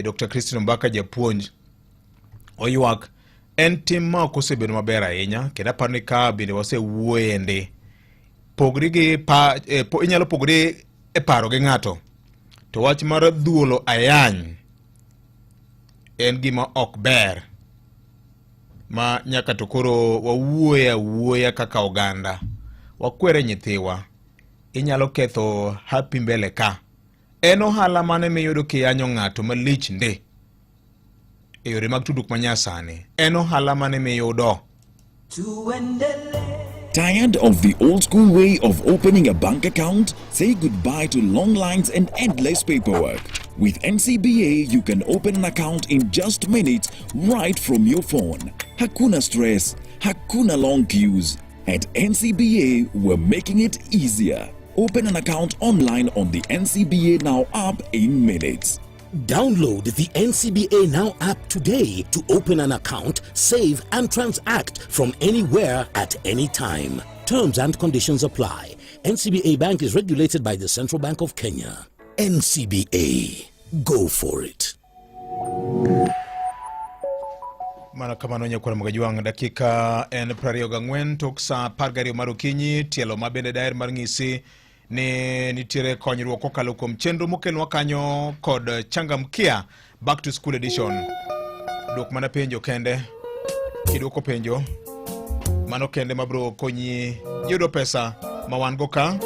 Dr. Christine Ombaka japuonj oywak en tim ma ok osebedo maber ahinya kendo aparo ni ka bende wasewuoye ndi pogri gi pa, po, inyalo pogri e paro gi ng'ato to wach mar dhuolo ayany en gima ok ber ma nyaka to koro wawuoye awuoya kaka oganda wakwere nyithiwa inyalo ketho happy mbele ka en ohala mane miyudo kiyanyo ng'ato malich ndi e yore mag tudruok manyasani en ohala mane miyudo Tired of the old school way of opening a bank account? Say goodbye to long lines and endless paperwork. With NCBA, you can open an account in just minutes right from your phone. Hakuna stress, hakuna long queues. At NCBA, we're making it easier. Open an account online on the NCBA Now app in minutes. Download the NCBA Now app today to open an account, save, and transact from anywhere at any time. Terms and conditions apply. NCBA Bank is regulated by the Central Bank of Kenya. NCBA. Go for it. Mana kamano nyakwar Magajwang' dakika en 24 tok sa 12 mar okinyi tielo ma bende daher mar ng'isi ni nitiere konyruok kokalo kuom chenro mokelnwa kanyo kod Changamkia Back to School Edition. Dwok mana penjo kende, kidwoko penjo mano kende mabro konyi yudo pesa ma wan go ka.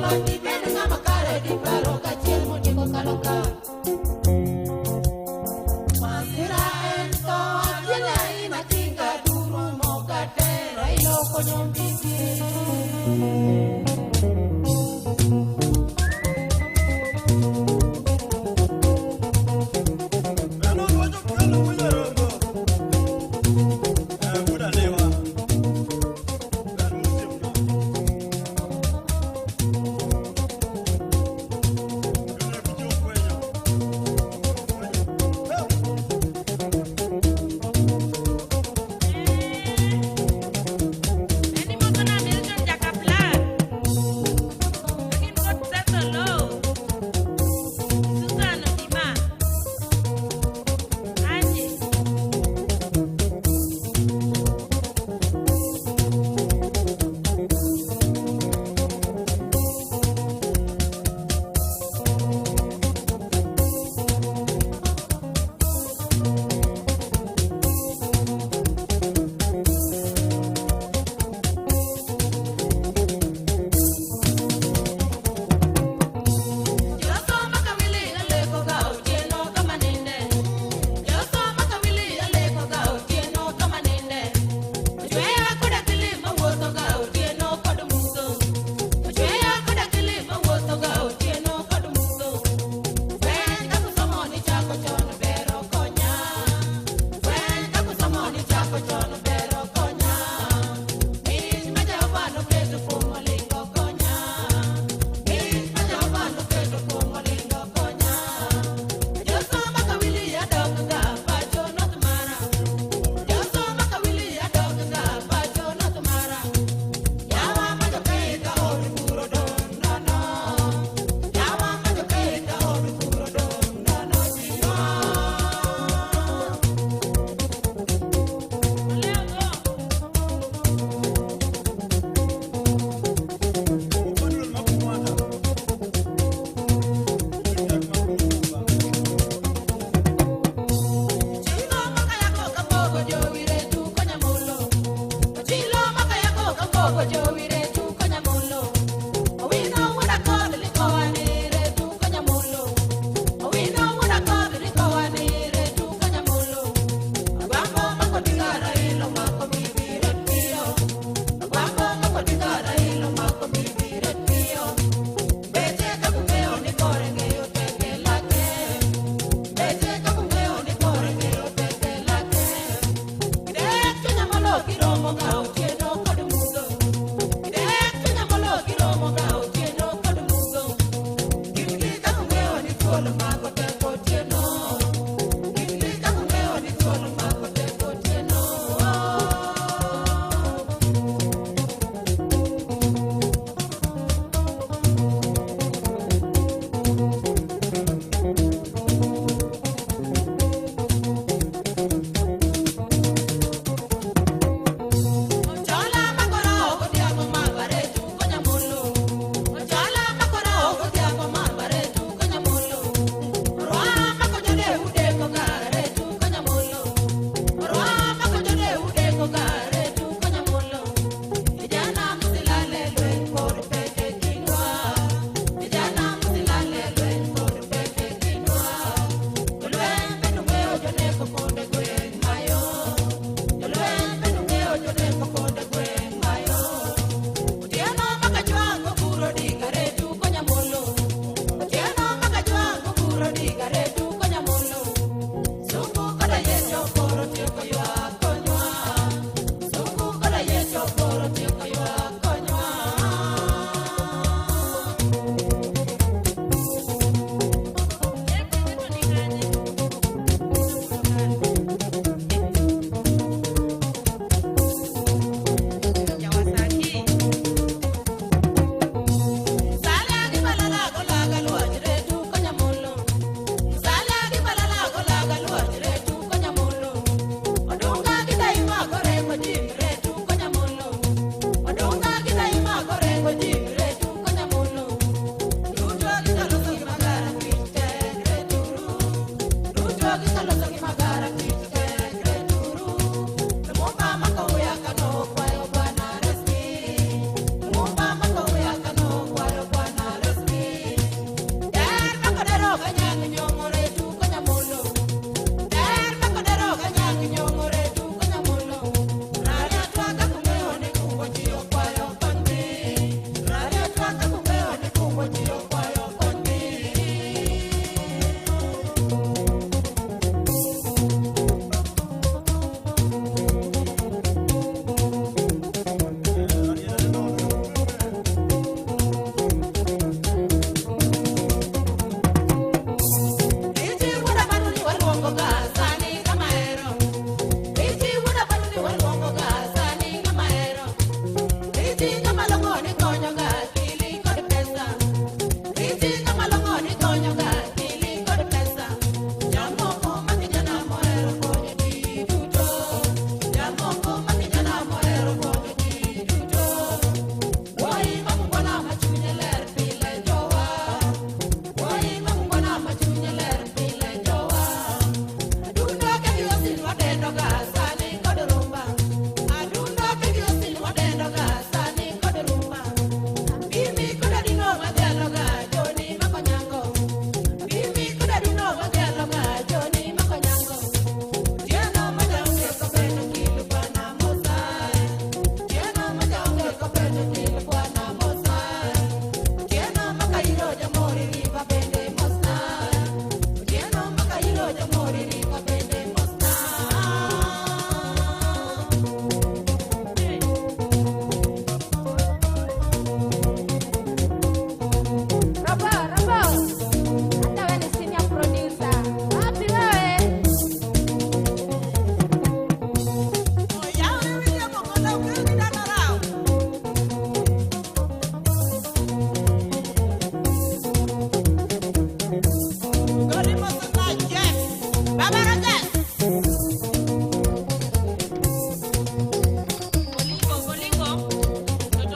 Lony ibed ng'ama kare gi paro ka chieng' motieko kalo ka. Masira en tho achiel aina tinga duru moka te Raila okonyo mbigi.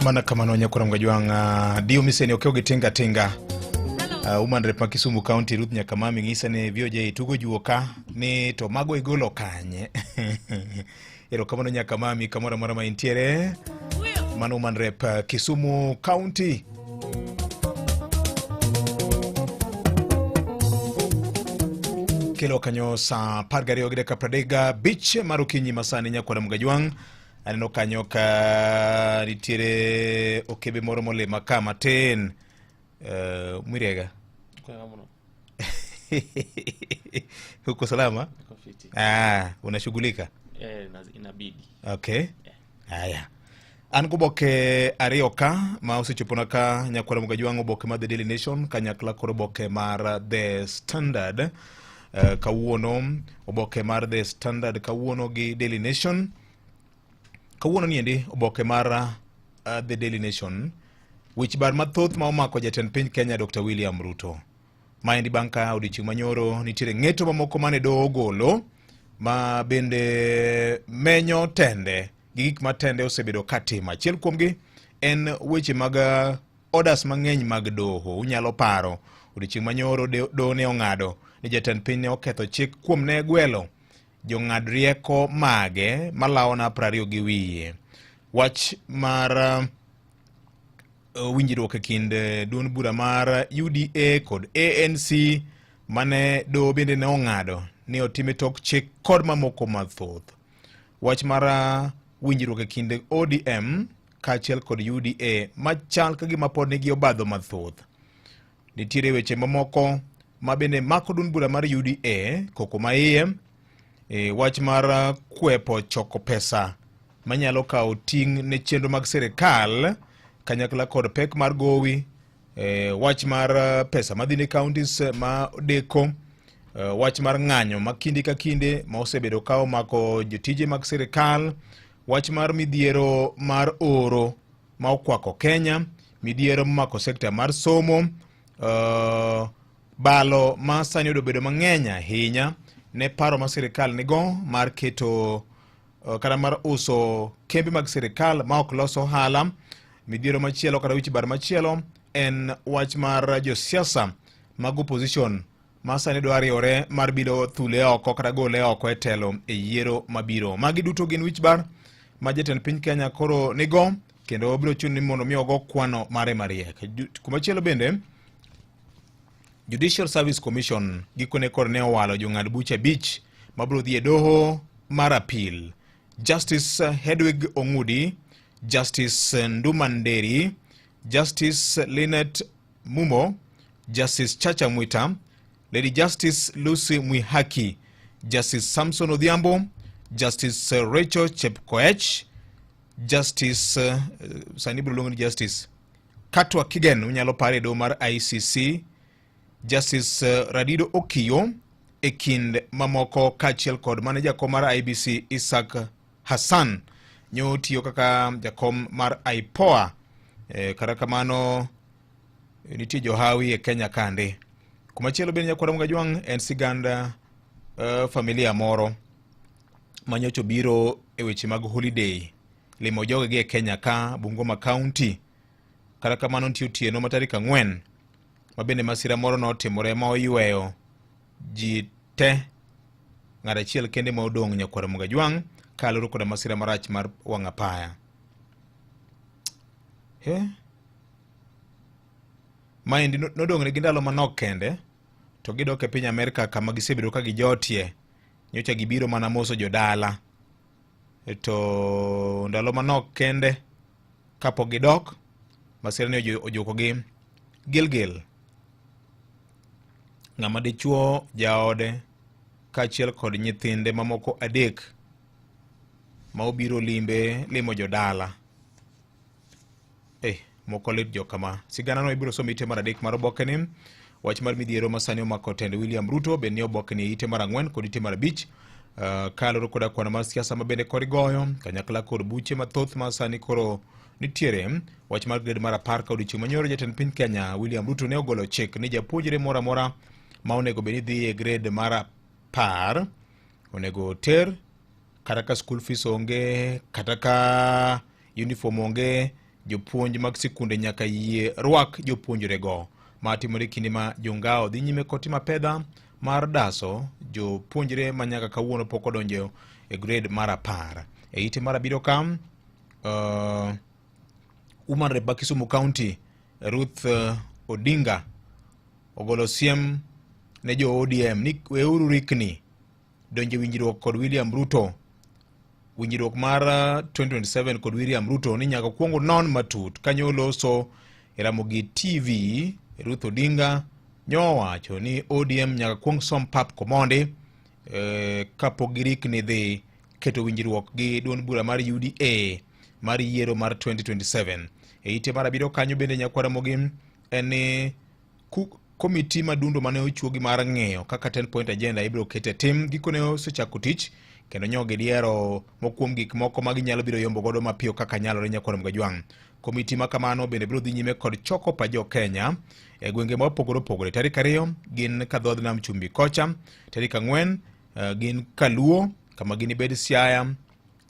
Mana kamano nyakwara Mgajwang', Dio Miseni okew gi tinga tinga. Woman rep ma Kisumu County Ruth Nyakamami ng'isa ni VOJ tugo juo ka ni to mago igolo kanye. Erokamano Nyakamami kamoro amora ma intiere. Mano woman rep Kisumu County. Kelo kanyo saa 12 gi dakika 35 mar okinyi masani nyakwara Mgajwang'. Aneno kanyo ka nitiere okebe moro molima ka matin. Mwirega. Uko salama? Ah, unashughulika? Inabidi. Okay. Haya. An goboke ariyo ka ma osechopona ka nyakwara Mugajwang' oboke mar The Daily Nation kanyakla kod oboke mar The Standard. Kawuono oboke mar The Standard kawuono gi Daily Nation. Kawuono niendi oboke mar The Daily Nation wich bar mathoth ma omako jatend piny Kenya Dr. William Ruto. Maendi bang' ka odiochieng' manyoro nitiere ng'eto mamoko mane doho ogolo ma bende menyo tende gi gik ma tende osebedo ka timo. Achiel kuomgi en weche mag orders mang'eny mag doho. Unyalo paro odiochieng' manyoro doho ne ong'ado ni jatend piny ne oketho chik kuom ne gwelo jong'ad rieko mage malawona 20 gi wiye. Wach mar winjruok e kind duond bura mar UDA kod ANC mane doho bende ne ong'ado ni otime tok chik kod mamoko mathoth. Wach mar winjruok e kind ODM kaachiel kod UDA machal ka gima pod nigi obadho mathoth. Nitiere weche mamoko ma bende mako duond bura mar UDA koko ma iye. Wach mar kwepo choko pesa manyalo kawo ting' ne chenro mag sirikal kanyakla kod pek mar gowi. Wach mar pesa madhi ne counties ma deko. Wach mar ng'anyo ma kinde ka kinde ma osebedo ka omako jotije mag sirikal. Wach mar midhiero mar oro ma okwako Kenya, midhiero momako sekta mar somo, balo ma sani oyudo bedo mang'eny ahinya ne paro ma sirikal nigo mar keto kata mar uso kembe mag sirikal ma ok los ohala. Midhiero machielo kata wich bar machielo en wach mar josiasa mag opposition ma sani dwa riwore mar bilo thule oko kata gole oko e telo e yiero mabiro. Magi duto gin wich bar ma jatend piny Kenya koro nigo kendo biro chuno ni mondo mi ogo kwano mare mariek. Kumachielo bende Judicial Service Commission gikone koro ne owalo jong'ad buche 5 mabiro dhi e doho mar appeal. Justice Hedwig Ong'udi, Justice Nduma Nderi, Justice Linet Mumo, Justice Chacha Mwita, Lady Justice Lucy Mwihaki, Justice Samson Odhiambo, Justice Rachel Chepkoech, Justice sani ibiro luong ni Justice Katwa Kigen, unyalo pare e doho mar ICC, Justice Radido Okiyo e kind mamoko kaachiel kod mane jakom mar IBC Isaac Hassan nyo tiyo kaka jakom mar IPOA. Kata kamano nitie johawi e Kenya kande. Kumachielo bende nyakwara Mugajwang' en sigand familia moro manyocha obiro e weche mag holiday limo jogegi e Kenya ka Bungoma County. Kata kamano nitie otieno ma tarik 4 ma bende masira moro notimore ma oyweyo ji te, ng'at achiel kende ma odong' nyakwara Mugajwang' kaluwore koda masira marach mar wang' apaya. Maendi nodong' negi ndalo manok kende to gidok e piny Amerka kama gisebedo ka gijotie. Nyocha gibiro mana moso jodala to ndalo manok kende kapok gidok masira ni ojukogi Gilgil. Ng'ama dichuo, jaode kaachiel kod nyithinde mamoko 3 ma obiro limbe limo jodala. Moko lit jokama. Siganano ibiro somo ite mar 3 mar obokeni. Wach mar midhiero ma sani omako tend William Ruto bende ni obokeni e ite mar 4 kod ite mar 5. Kaluwore koda kwan mar siasa ma bende koro igoyo kanyakla kod buche mathoth ma sani koro nitiere. Wach mar grade mar 10 ka odiochieng' manyoro jatend piny Kenya William Ruto ne ogolo chik ni japuonjre moro amora ma onego bed ni dhi e grade mar 10 onego oter kata ka school fees onge, kata ka uniform onge, Jopuonj mag sikunde nyaka yie rwak jopuonjrego. Ma timore kinde ma jongao dhi nyime kod timo apedha mar daso jopuonjre ma nyaka kawuono pok odonjo e grade mar 10. E ite mar 7 ka Woman Rep ma Kisumu County Ruth Odinga ogolo siem ne jo ODM ni weuru rikni donjo e winjruok kod William Ruto. Winjruok mar 2027 kod William Ruto ni nyaka kuong non matut. Kanyo loso e Ramogi TV, Ruth Odinga nyowacho ni ODM nyaka kuong som pap komondi kapok girikni dhi keto winjruok gi duond bura mar UDA mar yiero mar 2027. E ite mar 7 kanyo bende nyakwar Ramogi en ni komiti madundo mane ochuogi mar ng'iyo kaka 10 point agenda ibiro ket e tim gikone osechako tich kendo nyo gidiero mokuom gik moko ma ginyalo biro yombo godo mapiyo kaka nyalore nyakwar Ramogi Ajwang'. Komiti ma kamano bende biro dhi nyime kod choko pa jo Kenya e gwenge ma opogore opogore. Tarik 2 gin Kadhodh Nam Chumbi kocha, tarik 4 gin Kaluo kama ginibed Siaya,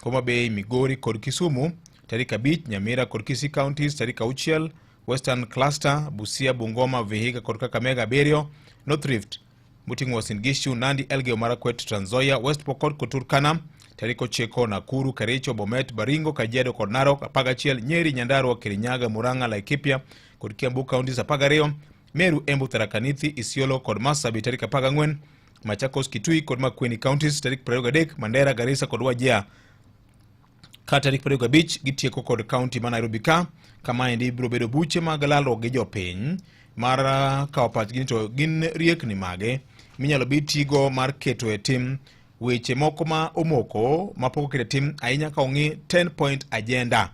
Homa Bay, Migori kod Kisumu, tarik 5 Nyamira kod Kisii counties, tarik 6 Western Cluster, Busia, Bungoma, Vihiga kod Kakamega 7, North Rift moting'o Uasin Gishu, Nandi, Elgeyo Marakwet, Trans Nzoia, West Pokot kod Turkana, tarik 9 Nakuru, Kericho, Bomet, Baringo, Kajiado kod Narok, 11 Nyeri, Nyandarua, Kirinyaga, Murang'a, Laikipia kod Kiambu counties, 12 Meru, Embu, Tharaka Nithi, Isiolo kod Marsabit, tarik 14 Machakos, Kitui kod Makueni counties, tarik 23 Mandera, Garissa kod Wajir ka tarik 25 gitieko kod county ma Nairobi ka kamaendi biro bedo buche mag lalruok gi jopiny mar kawo pachgi ni to gin riekni mage minyalo bi tigo mar keto e tim weche moko ma omoko mapok oket e tim ahinya ka ong'i 10 point agenda.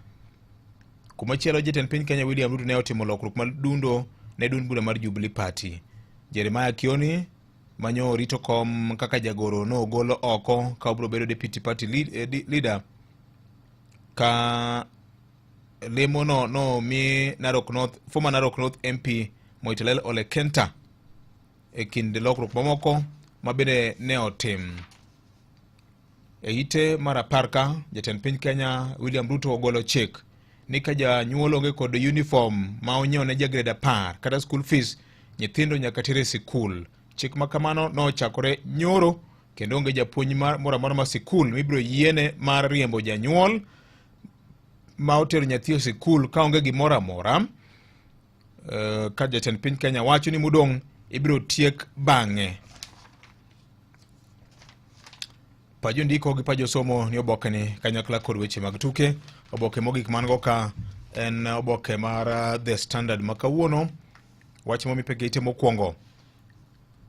Kumachielo jatend piny Kenya William Ruto ne otimo lokruok madundo ne duond bura mar Jubilee Party. Jeremiah Kioni manyo rito kom kaka jagoro nogolo oko ka obiro bedo deputy party leader ka lemo no nomi Narok North, former Narok North MP Moitalel Ole Kenta e kind lokruok mamoko ma bende ne otim. E ite mar 10 ka jatend piny Kenya William Ruto ogolo chik ni ka janyuol onge kod uniform ma onyiewo ne ja grade 10 kata school fees, nyithindo nyaka ter e sikul. Chik ma kamano nochakore nyoro kendo onge japuonj moro amora ma sikul mibiro yiene mar riembo janyuol ma otero nyathi e sikul ka onge gimoro amora. Ka jatend piny Kenya wacho ni modong' ibiro tiek bang'e. Pa jondiko gi pa josomo ni oboke ni kanyakla kod weche mag tuke. Oboke mogik man go ka en oboke mar The Standard ma kawuono. Wach momi pek ite mokwongo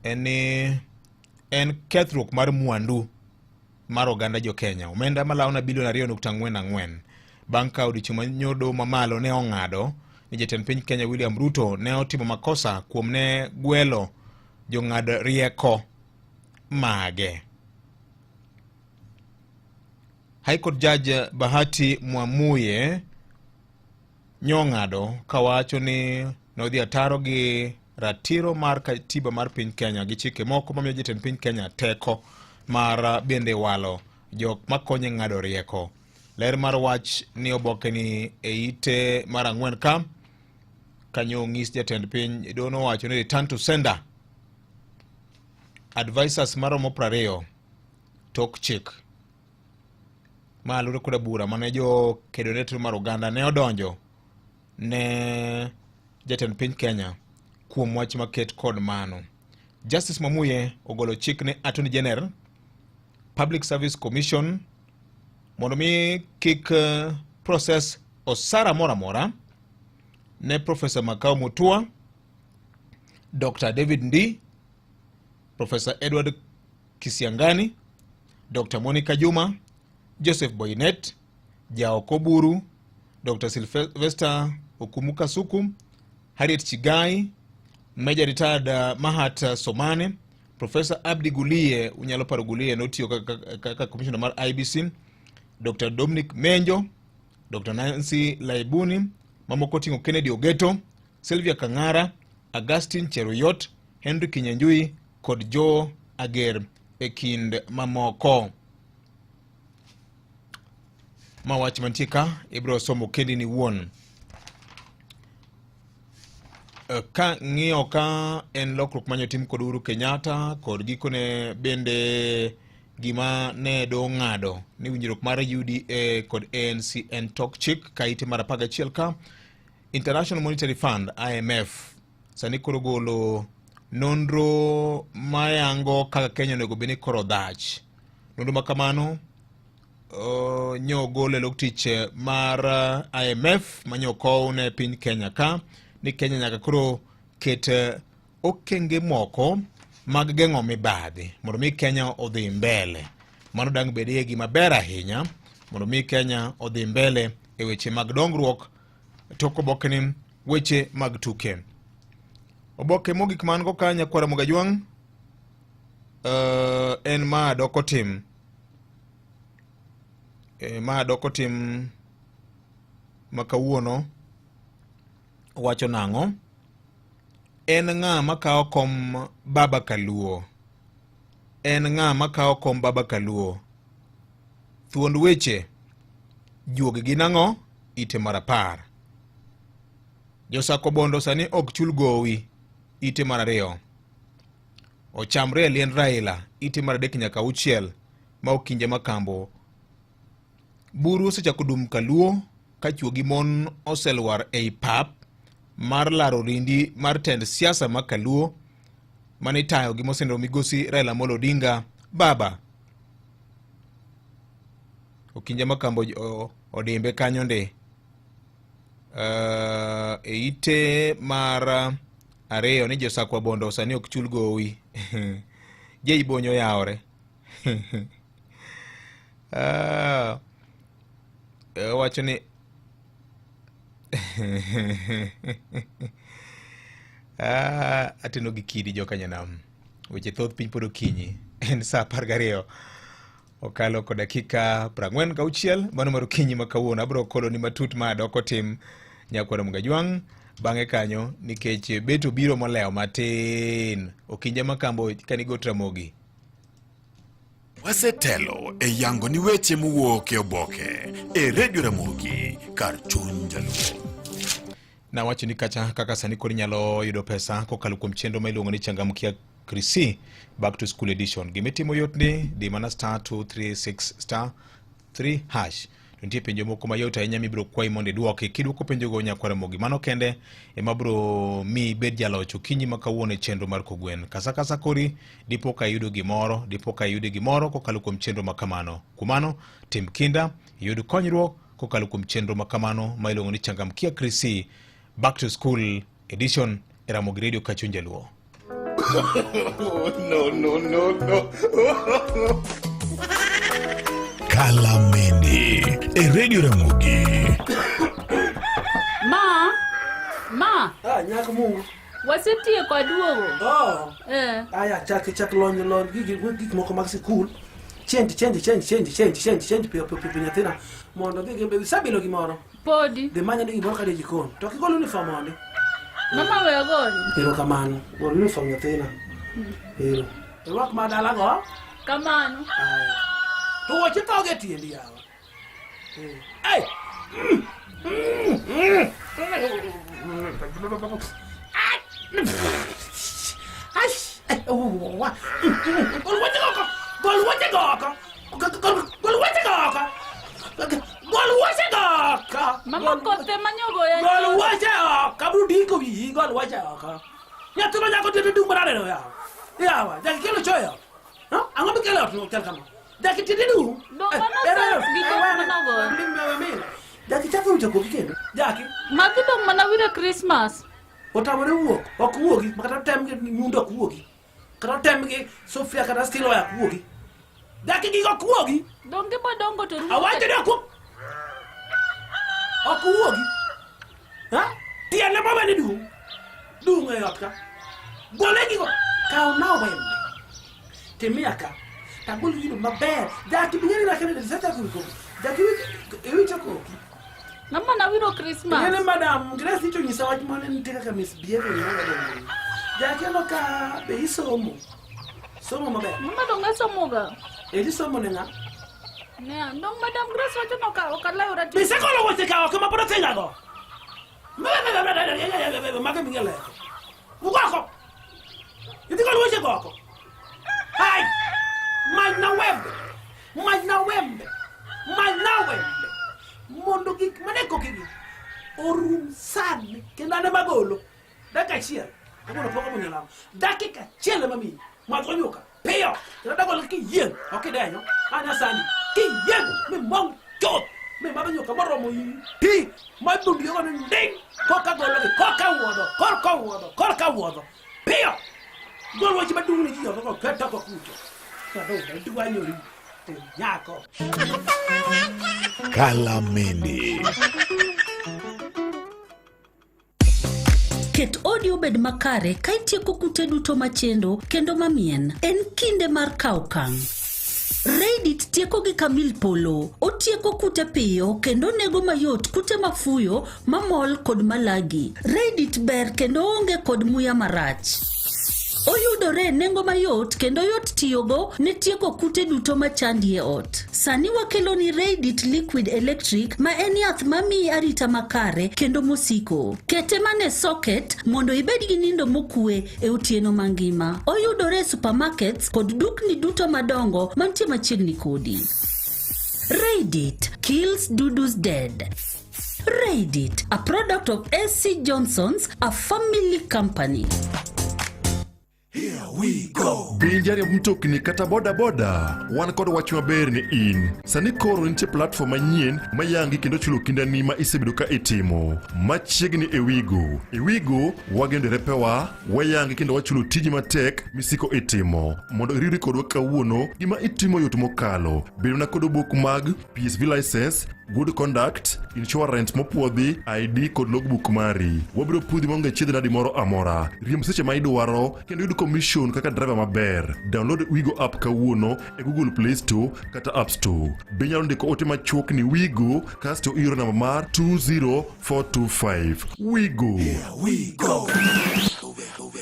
en ni en kethruok mar mwandu mar oganda jo Kenya. Omenda malawo na bilion 2.44 bang' ka odiochieng' manyodo mamalo ne ong'ado ni jatend piny Kenya William Ruto ne otimo makosa kuom ne gwelo jong'ad rieko mage. High Court Judge Bahati Mwamuye nyong'ado kawacho ni nodhi ataro gi ratiro mar katiba mar piny Kenya gi chike moko mamiyo jatend piny Kenya teko mar bende walo jok makonye ng'ado rieko. Ler mar wach ni oboke ni e ite mar 4 ka kanyo ong'is jatend piny dono wacho ni return to sender advisors maromo 20 tok chik ma luwore koda bura mane jo kedo ne ratiro mar oganda ne odonjo ne jatend piny Kenya kuom wach maket kod mano. Justice Mwamuye ogolo chik ne Attorney General, Public Service Commission mondo mi kik process osara moro amora ne Professor Makau Mutua, Dr. David Ndii, Professor Edward Kisiangani, Dr. Monica Juma, Joseph Boynet, Jao Koburu, Dr. Sylvester Okumuka Suku, Harriet Chigai, Major Retired Mahat Somane, Professor Abdi Gulie, unyalo paro Gulie notiyo kaka commissioner mar IBC, Dr. Dominic Menjo, Dr. Nancy Laibuni, mamoko ting'o Kennedy Ogeto, Sylvia Kang'ara, Augustine Cheruyot, Henry Kinyanjui kod Joe Ager e kind mamoko. Ma wach mantie ka ibiro somo kendi ni wuon. Ka ng'iyo ka en lokruok manyo tim kod Uhuru Kenyatta kod gikone bende gima ne do ng'ado ni winjruok mar UDA kod ANC en tok chik ka ite mar 11 ka International Monetary Fund IMF sani koro golo nonro mayango kaka Kenya onego bed ni koro dhach. Nonro ma kamano nyo gol e lok tich mar IMF manyo okow ne piny Kenya ka ni Kenya nyaka koro ket okenge moko mag geng'o mibadhi mondo mi Kenya odhi mbele. Mano dang' bedie gima ber ahinya mondo mi Kenya odhi mbele e weche mag dongruok. Tok oboke ni weche mag tuke. Oboke mogik man go ka nyakwara Mogajwang' en ma doko tim ma doko tim ma kawuono wacho nang'o? En ng'a makawo kom Baba Kaluo? En ng'a makawo kom Baba Kaluo? Thuond weche juogi gin ang'o? Ite mar 10. Josako Bondo sani ok chul gowi. Ite mar 2. Ochamre e liend Raila. Ite mar 3 nyaka 6 ma Okinje Makambo. Buru osechako dum Kaluo ka chwo gi mon oselwar ei pap mar laro rindi mar tend siasa ma Kaluo mane itayo gi mosenero migosi Raila Amolo Odinga baba. Okinje Makambo odimbe kanyo ndi. E ite mar 2 ni josakwa Bondo sani ok chul gowi. Jei Bonyo yawore. Wacho ni ateno gi kidi joka nyanam. Weche thoth piny pod okinyi. En saa 12 okalo kod dakika 46 mano mar okinyi ma kawuono. Abiro kolo ni matut ma doko tim nyakwaro Mgajwang' bang'e kanyo nikech bet obiro molewo matin. Okinje Makambo kanigo Ramogi. Wasetelo e yango ni weche mowuok e oboke e Radio Ramogi kar chuny Jaluo. Nawacho ni kacha kaka sani koro inyalo yudo pesa kokalo kuom chenro ma iluongo ni Changamkia Krisi Back to School Edition. Gimitimo yot ni di mana star 236 star 3 hash. To nitie penjo moko mayot ahinya mibiro kwayi mondo idwoki. Kidwoko penjogo nyakwar Ramogi, mano kende ema biro mi ibed jaloch okinyi ma kawuono e chenro mar Kogwen. Kasa kasa kori dipo ka iyudo gimoro, dipo ka iyudo gimoro kokalo kuom chenro ma kamano. Kuom mano, tim kinda, iyud konyruok kokalo kuom chenro ma kamano ma iluongo ni Changamkia Krisi Back to School Edition e Ramogi Radio Kachuny Jaluo. No, no, no, no. Kalameni e Radio Ramogi. Ma, ma. Ah, nyako Mungu. Wasetieko aduogo. Oh. Eh. Aya, chak chak lony lony gigi gik moko mag sikul. Change change change change change change change piyo piyo piyo nyathina mondo dhi gimbe isabilo gimoro. Podi. Dhi manya ni gimoro kade jikon. To kigol uniform mondi. Mama we agol. Erokamano. Gol uniform nyathina. Ero. Irwak ma dalago. Kamano. Aya. To wuoche tho e tiendi yawa. Hey! Gol wuoche go oko! Gol wuoche go oko! Gol wuoche go oko! Gol wuoche go oko! Mama kothe manyogoya. Gol wuoche oko! Abiro diko wiyi, gol wuoche oko. Nyathi ma nyako tiende dung' manade no yawa. Yawa, jaki kelo choyo. Ang'o mikelo ot no chal kama? Jaki tiende dung'. Dong' mano socks gi dong' manogoyo. Jaki chako winjo koki kendo. Jaki. Magi dong' mana wire Christmas. Otamore wuok, ok wuogi, makata tem gi nyundo ok wuogi. Kata tem gi sufria kata steel wire ok wuogi. Jaki gigo ok wuogi. Dong' gibo dongo to rumo. Awacho ni ok wuog. Ok wuogi. Ha? Tiende mowe ni dung'. Dung' e ot ka. Gole gigo. Kaw na wembe. Timiya ka. Tagol gino maber. Jaki bing'eni rakene sasa kuko. Jaki iwinjo koki. Mama na wiro Christmas. Ing'eni madam Grace nicho nyisa wach mane nitie kaka misbehaving ne. Jaki aneno ka be isomo. Somo maber. Mama dong' asomoga. Eri somo ne ng'a? Ne, dong' madam Grace wacho no ka ok alewra Be isegolo weche ka oko ma pod othingago? Mago ming'e lero. Ugoko. Idhi gol weche go oko. Hai! Manyna wembe. Manyna wembe. Manyna wembe. Mondo gik mane kokigi orum sani kendo an ema agolo. Dakika achiel. Kawuono pok omuonyo law. Dakika achiel ema miyi. Madh nyuka. Piyo. Kendo dagol kiyieng'. Ok idenyo. An sani. Kiyieng' mimong chuth. Mimadho nyuka moromo pi. Ma bundiyo godo nding. Koka gologi. Koka wuodho. Korka wuodho. Korka wuodho. Piyo. Gol wach maduong' ne ji oko ko ket oko kucho. Kado dwanyori. To nyako. Kalamende. Ket odi obed makare ka itieko kute duto machendo kendo mamien. En kinde mar kawo okang'. Reddit tieko gi kamil polo. Otieko kute piyo kendo onego mayot kute mafuyo, mamol kod malagi. Reddit ber kendo onge kod muya marach. Oyudore e nengo mayot kendo yot tiyogo ne tieko kute duto machandi e ot. Sani wakeloni Reddit Liquid Electric ma en yath mamiyi arita makare kendo mosiko. Kete mana e socket mondo ibed gi nindo mokue e otieno mangima. Oyudore e supermarkets kod dukni duto madongo mantie machiegni kodi. Reddit kills dudus dead. Reddit, a product of SC Johnson's, a family company. Be jariemb mtokni kata boda boda? Wan kod wach maber ni in. Sani koro nitie platform manyien ma yangi kendo chulo kindani ma isebedo ka itimo. Machiegni e Wigo. E Wigo wageno derepewa, wayangi kendo wachulo tiji matek misiko itimo. Mondo iriwri kodwa kawuono, gima itimo yot mokalo. Bed mana kod obok mag PSV license, good conduct, insurance mopuodhi, ID kod logbook mari. Wabiro pudhi maonge chiedh nadi moro amora. Riemb seche ma idwaro kendo yud commission kaka driver maber. Download Wigo app kawuono e Google Play Store kata App Store. Be inyalo ndiko ote machuok ni Wigo kasto ioro namba mar 20425. Wigo.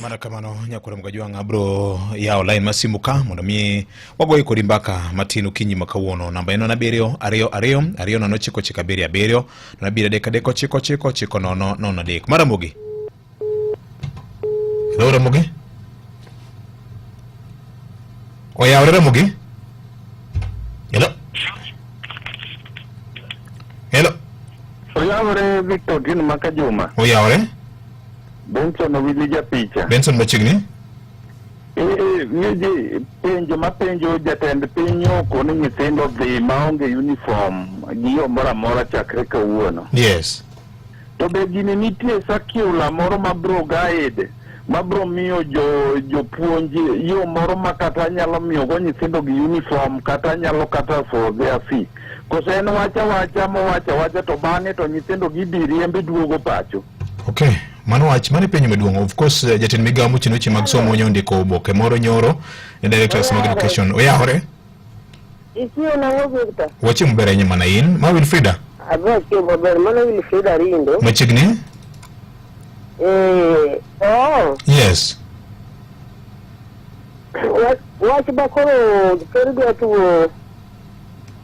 Mana kamano nyakwara Mgajwang' abro yawo line mar simu ka mondo mi wagoye kodi mbaka matin okinyi ma kawuono. Namba en 7 2 2 2 0 9 9 7 7 0 7 3 3 9 9 9 0 0 3. Maramogi. Hello Ramogi. Oyawre Ramogi. Hello. Hello. Oyawre Victor Otieno Maka Juma. Oyawre. Benson Owili japicha. Benson machiegni. Eh, ng'eji penjo mapenjo jatend piny oko ni nyithindo dhi maonge uniform gi yo moro amora chakre kawuono. Yes. To be gini nitie circular moro ma bro guide ma bro miyo jo jopuonj yo moro ma kata nyalo miyo go nyithindo gi uniform kata nyalo kata for their fee. Koso en wacha wacha mowacha wacha to bang'e to nyithindo gidhi riembi duogo pacho. Okay, mano wach mano e penjo maduong'. Of course, jatend migawo mochino weche mag somo nyo ondiko oboke moro nyoro ne directors mag education. Oyawore? Ichiwo nang'o Victor? Wachiemo maber ahinya mana in. Ma Wilfrida? Adwa chiemo maber, mano Wilfrida Rindo. Machiegni? Eh, oh, Yes. wach wach ba koro ker dwa tuo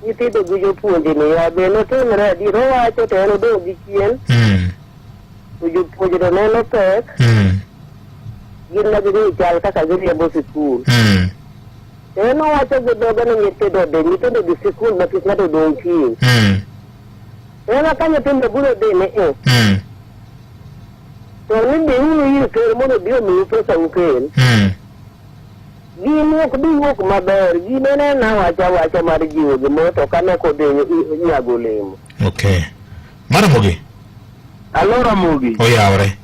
nyithindo gi jopuonje ni ya be notimre adier owacho to en odong' gi chien to jopuonje to neno pek gin ma ging'i chal kaka giriembo sikul to en owacho gi dhoge ni nyithindo odhi nyithindo dhi sikul ma kik ng'ato dong' chien to en ka nyithindo biro dhi ni e to ni dhiuru ir ker mondo obi omiu pesa ukel Gini ok bi wuok maber. Gini en ena wacha awacha mar jiwo gimoro to kane kodhi nyago olemo. Okay. Maramogi. Alo Ramogi. Oyawre.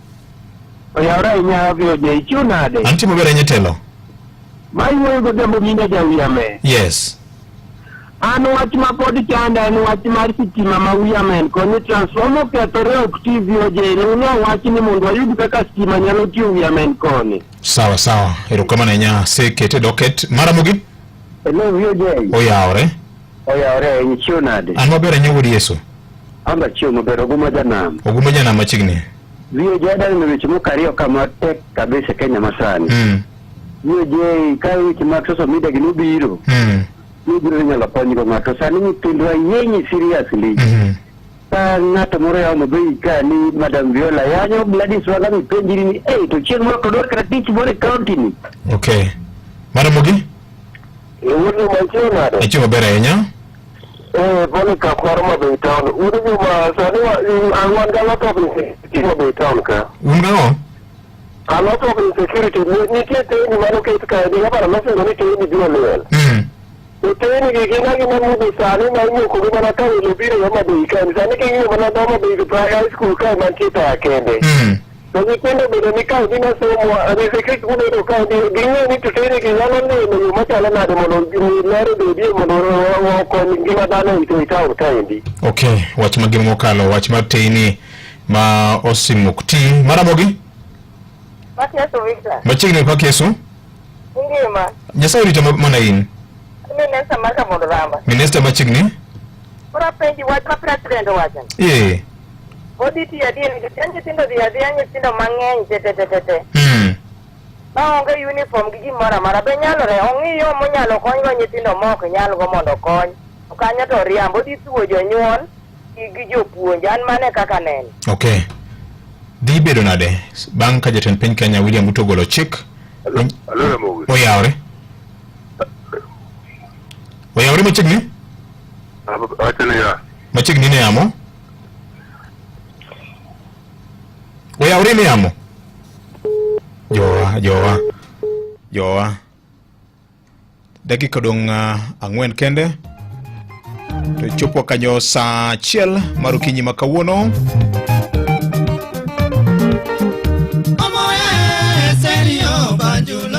Oyawre ahinya VOJ. Ichiwo nade? Antie maber ahinya telo. Ma iwuoyo godhiambo minda jawiyame. Yes. An wach ma pod chanda en wach mar sitima ma Wiamen koni transformer okethore ok ti VOJ. Nuno wach ni mondo wayud kaka stima nyalo tiyo Wiamen koni. Sawa sawa. Erokamano ahinya. Sekete doket. Maramogi. Hello VOJ. Oyawre. Oyawre ahinya. Ichiwo nade? An maber ahinya wuod Yesu. An be achiewo maber. Oguma janam. Oguma janam machiegni. VOJ adwa neno weche moko ariyo ka matek kabisa e Kenya masani. VOJ ka weche mag social media gi nobiro. Nobiro ni inyalo konygo ng'ato. Sani nyithindwa yenyi seriously. ka ng'ato moro yawo Homa ka ni Madam Viola yanyo Gladys Wanga mipenjri ni ei to chieng' moro to dwar kata tich moro e county ni. Okay. Maramogi? Wuod Juma ichiwo nade? Ichiwo maber ahinya. Eh, Polycarp mar Homa Bay Town. Wuod Juma, sani wan ga lot of insecurity Homa Bay Town ka. Un gang'o? A lot of insecurity. Nitie teyni manoket kae, gavana nosingo ni teyni biro liel. To teyni gi gin agina mudho sani ma imukogi mana ka welo biro e Homa Bay kae. Sani king'iyo mana dho Homa Bay High School kae mantie taya kende. To nyithindo bende ni kae ni masomo, insecurity mobedo kae ni ging'eyo ni to teyni gi nyalo neno yo machalo nade mondo ler obedie mondo okony ngima dhano e town kaendi. Okay, wach magima mokalo, wach mar teyni ma osimok ti. Maramogi? Makiaso Victor. Machiegni pak Yesu. Ingima. Nyasaye orito mana in. Minesta mar Kabondo Ramba. Minista machiegni? Koro apenji wach ma president owacho. Ee. Odhi tiyo adier nikech nyithindo dhi adhiya nyithindo mang'eny te te te te te. Maonge uniform gi gimoro amora. Be nyalore ong'i yo monyalo konygo nyithindo ma ok nyalgo mondo okony. To kanyo to oriambo. Odhi thuo jonyuol gi jopuonj. An mano e kaka aneno. Okay. Dhi bedo nade bang' ka jatend piny Kenya William Ruto ogolo chik oyawre? Oyawre machiegni? Machiegni ne yamo? Oyawre ne yamo? Jowa, jowa, jowa. Dakika odong' 4 kende to chopo kanyo saa 1 mar okinyi ma kawuono.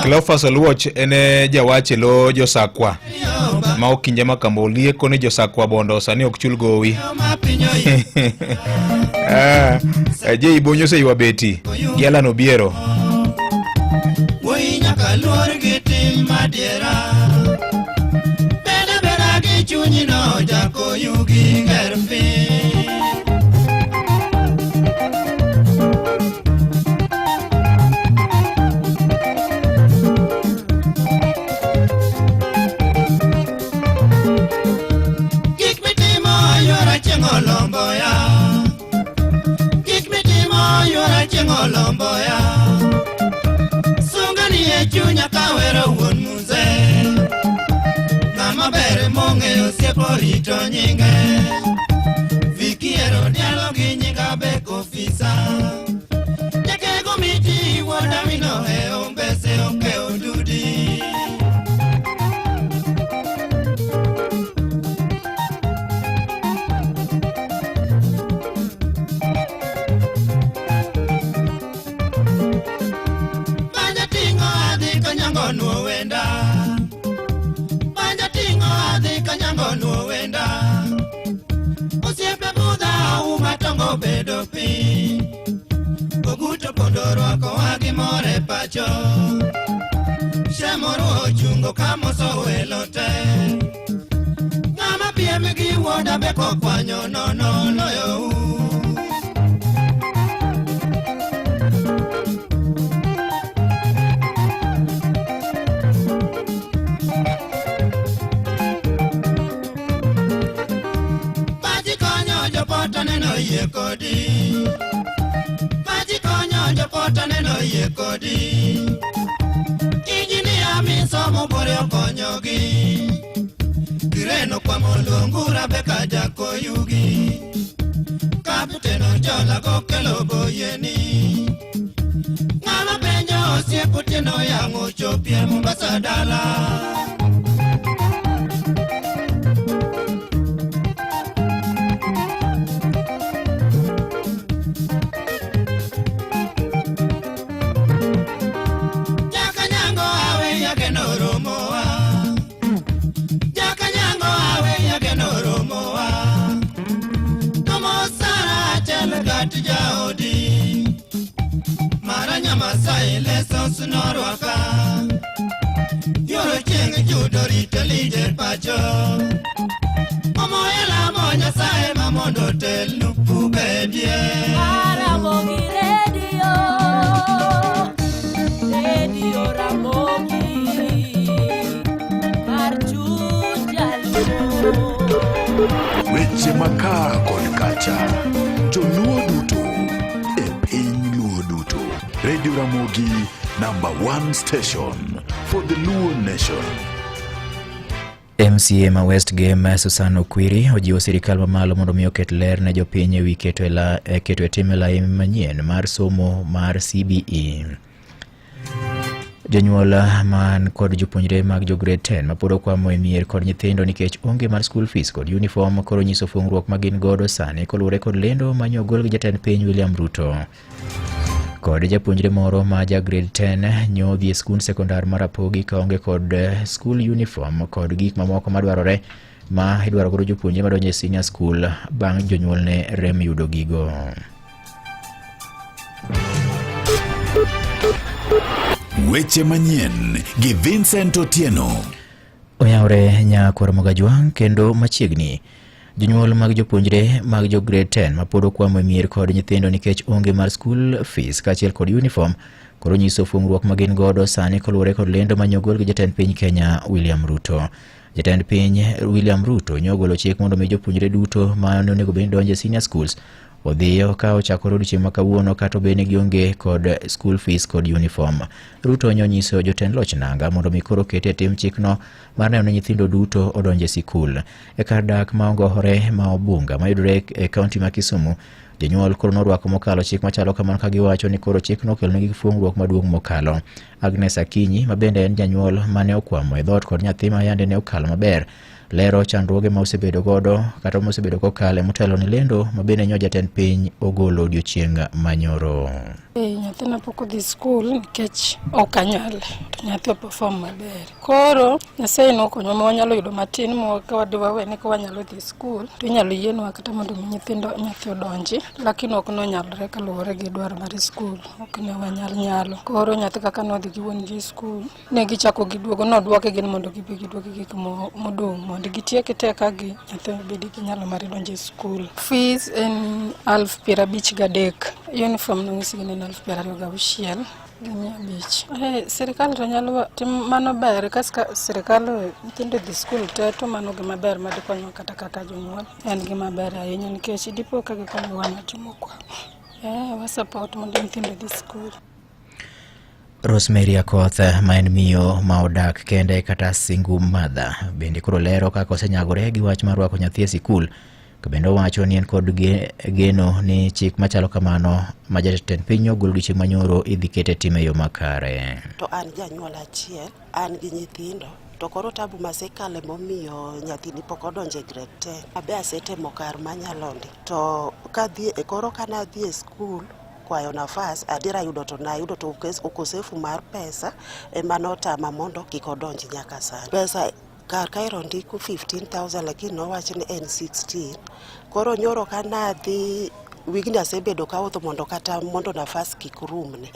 Cleophas Oluoch en jawach e lo josakwa ma okinje ma kambo olieko ni josakwa bondo sani ok chul gowi. Jei Bonyo oseywa beti gi Alan Obiero. Wuoyi nyaka luor gi tim madiera. Beda beda gi chunyi no jakoyu gi ger piny. Gik mitimo ywara chieng' olomboya. Gik mitimo ywara chieng' olomboya. Sunga ni e chunya kawero wuon muze. Ng'ama ber mong'eyo osiep orito nyinge. Viki ero dialo gi nyinga bek ofisa. Jakego miti wuoda mino e ombese okewo dudi. Manja ting'o adhi kanyango nuo wenda. Manja ting'o adhi kanyango nuo wenda. Osiepe budha uma tongo bedo piny. Oguto pondo rwakowa gi mor e pacho. Shemoro ochungo kamoso welo te. Ng'ama piem gi wuoda be kokwanyo nono loyou. Maji konyo jopota neno yie kodi. Maji konyo jopota neno yie kodi. Injinia misomo bore okonyogi. Kireno kwamo luongura beka jakoyugi. Kapten Ojola kokelo boyeni. Ng'ama penjo osiep otieno yang'o chopie Mombasa dala. Jakanyango awe yageno romowa. Jakanyango awe yageno romowa. Tomo Sara chel gat jaodi. Mara nyamasai lesos norwaka. Yoro chieng' judo rito lije pacho. Omoyo lamo Nyasaye ma mondo otelnu ubedie. Ramogi Radio, Radio Ramogi, mar chuny jaluo. Weche makaa kod kacha. Joluo duto e piny Luo duto. Radio Ramogi number one station for the Luo nation. MCA ma West Gem Susan Okwiri ojiwo sirikal mamalo mondo mi oket ler ne jopiny e wi keto e la, e keto e tim e lai manyien mar somo mar CBE. Jonyuol man kod jopuonjre mag jo grade 10 mapod okwamo e mier kod nyithindo nikech onge mar school fees kod uniform koro nyiso fuong'ruok ma gin godo sani koluwore kod lendo manyo ogol gi jatend piny William Ruto. Kod japuonjre moro ma ja grade 10 nyo dhi e skund sekondar mar Rapogi kaonge kod school uniform kod gik mamoko madwarore ma idwaro godo jopuonjre madonjo e senior school bang' jonyuolne rem yudo gigo. Weche manyien gi Vincent Otieno. Oyawre nyakwar Mogajwang' kendo machiegni. Jonyuol mag jopuonjre mag jo grade 10 mapod okwamo e mier kod nyithindo nikech onge mar school fees kaachiel kod uniform koro nyiso fuong'ruok ma gin godo sani koluwore kod lendo manyogol gi jatend piny Kenya William Ruto. Jatend piny William Ruto nyogolo chik mondo mi jopuonjre duto ma onego bed ni donjo e senior schools odhiyo ka ochakore odiochieng' ma kawuono kata obedo ni gionge kod school fees kod uniform. Ruto nonyiso jotend loch nanga mondo mi koro ket e tim chikno mar neno ni nyithindo duto odonjo e sikul. E kar dak ma ongohore ma Obunga mayudore e kaunti ma Kisumu, jonyuol koro norwako mokalo chik machalo kamano ka giwacho ni koro chikno okelonegi fuong'ruok maduong' mokalo. Agnes Akinyi ma bende en janyuol mane okwamo e dhoot kod nyathi ma yande ne okalo maber lero chandruoge ma osebedo godo kata ma osebedo kokale motelo ne lendo ma bende nyo jatend piny ogolo odiochieng' manyoro. Nyathina pok odhi skul nikech ok anyal to nyathi operform maber. Koro Nyasaye nokonywa ma wanyalo yudo matin ma ka wadhi wawene ka wanyalo dhi skul to inyalo yienwa kata mondo mi nyithindo nyathi odonji, lakini ok nonyalore kaluwore gi dwaro mar skul, ok ne wanyal nyalo. Koro nyathi kaka nodhi gi wuon gi skul ne gichako giduogo, nodwoke gin mondo gibi giduogi gik modong' mondo gitiek te ka gi nyathi obed gi nyalo mar donjo e skul. Fees en 53,000, uniform nonyisgi ni en 26,500. Sirikal to nyalo tim mano ber ka sirikal nyithindo dhi skul te to mano gima ber ma dikonywa kata kaka jonyuol en gima ber ahinya nikech dipo ka gikonyo wan jomoko. Wa support mondo nyithindo dhi skul. Rosemary Akoth ma en miyo ma odak kende kata single mother bende koro lero kaka osenyagore gi wach mar rwako nyathi e sikul to bende owacho ni en kod geno ni chik machalo kamano ma jatend piny ogolo odiochieng' manyoro idhi ket e tim e yo makare. To an janyuol achiel, an gi nyithindo to koro tabu masekale momiyo nyathini pok odonjo e grade 10. Abe asetemo kar manyalo ndi to kadhi koro kanadhi e skul kwayo nafas adiera yudo to nayudo to ukosefu mar pesa ema notama mondo kik odonj nyaka sani. Pesa kar kaero ndiko 15,000 lakini nowach ni en 16. Koro nyoro kanadhi wigni asebedo kawuotho mondo kata mondo nafas kik rumne.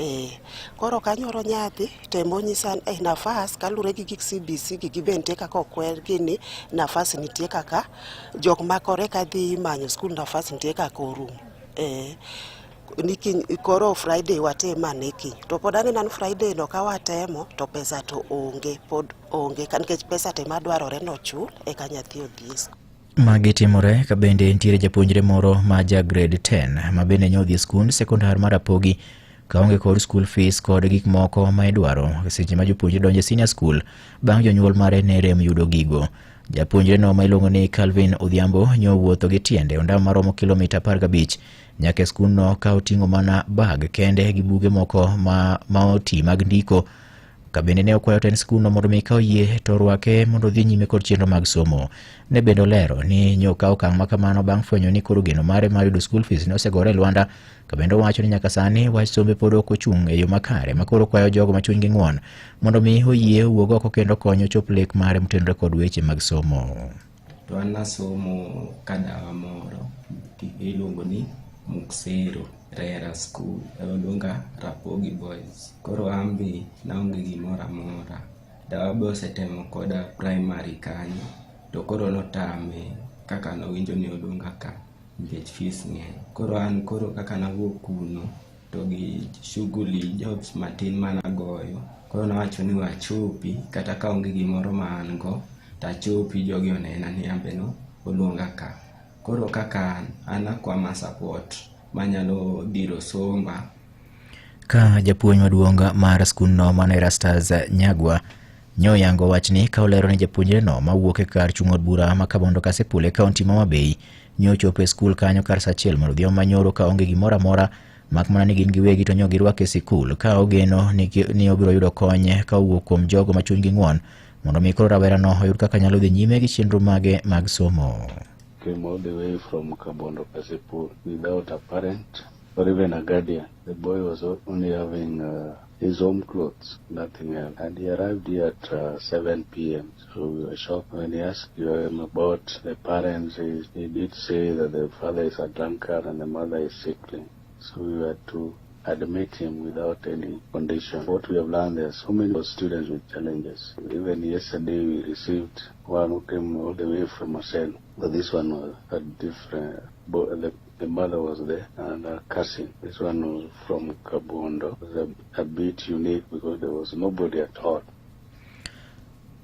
Koro kanyoro nyadhi to emonyisa ni nafas kalure gi gik CBC gi gibe nitie kaka okwergi ni nafas nitie kaka jok ma kore kadhi manyo skul nafas nitie kaka orumo. Ni kiny koro Friday watem ane kiny. To pod aneno ni Friday no ka watemo to pesa to onge, pod onge nikech pesa te madwarore nochul eka nyathi odhi e skul. Magi timore ka bende nitiere japuonjre moro ma ja grade 10 ma bende nyo dhi e skund sekondar mar Rapogi kaonge kod school fees kod gik moko ma idwaro seche ma jopuonjre donjo e senior school bang' jonyuol mare ne rem yudo gigo. Japuonjre no ma iluongo ni Calvin Odhiambo nyo wuotho gi tiende ondamo maromo kilomita 15 nyaka e skundno ka oting'o mana bag kende gi buge moko ma oti mag ndiko. Ka bende ne okwayo tend skundno mondo mi ka oyie to orwake mondo odhi nyime kod chenro mag somo. Ne bende olero ni nyo okawo okang' ma kamano bang' fwenyo ni koro geno mare mar yudo school fees ne osegore e lwanda. Ka bende owacho ni nyaka sani wach sombe pod ok ochung' e yo makare ma koro kwayo jogo ma chunygi ng'won mondo mi oyie owuog oko kendo konyo chop lek mare motenore kod weche mag somo. To an nasomo ka dawa moro iluongo ni Muksero Rera School, oluonga Rapogi Boys. Koro an be naonge gimoro amora. Dawa be osetemo koda primary kanyo, to koro notame kaka nowinjo ni oluonga ka nikech fees ng'eny. Koro an koro kaka nawuok kuno to gi shughuli jobs matin managoyo, koro nawacho ni wachopi kata ka onge gimoro ma an go tachopi jogi onena ni an be no oluonga ka. Koro kaka an, an akwama support manyalo dhiro somba. Ka japuonj maduong' mar skundno mano Erastus Nyagwa nyoyango wachni ka olero ni japuonjreno mawuok e kar chung' od bura ma Kabondo Kasipul e kaunti ma Homa-Bay nyochopo e skul kanyo kar saa achiel mar odhiambo manyoro ka onge gimoro amora mak mana ni gin giwegi to nyo girwake e sikul ka ogeno ni, ni obiro yudo kony ka owuok kuom jogo ma chunygi ng'won mondo mi koro rawerano oyud kaka nyalo dhi nyime gi chenro mage mag somo. Came all the way from Kabondo Kasipul without a parent or even a guardian. The boy was only having his home clothes, nothing else. And he arrived here at 7 p.m. So we were shocked when he asked him about the parents. He did say that the father is a drunkard and the mother is sickly. So we were to admit him without any condition. What we have learned, there are so many students with challenges. Even yesterday we received one who came all the way from Maseno. But this one was a different, the mother was there and a cousin. This one was from Kabondo. It was a bit unique because there was nobody at all.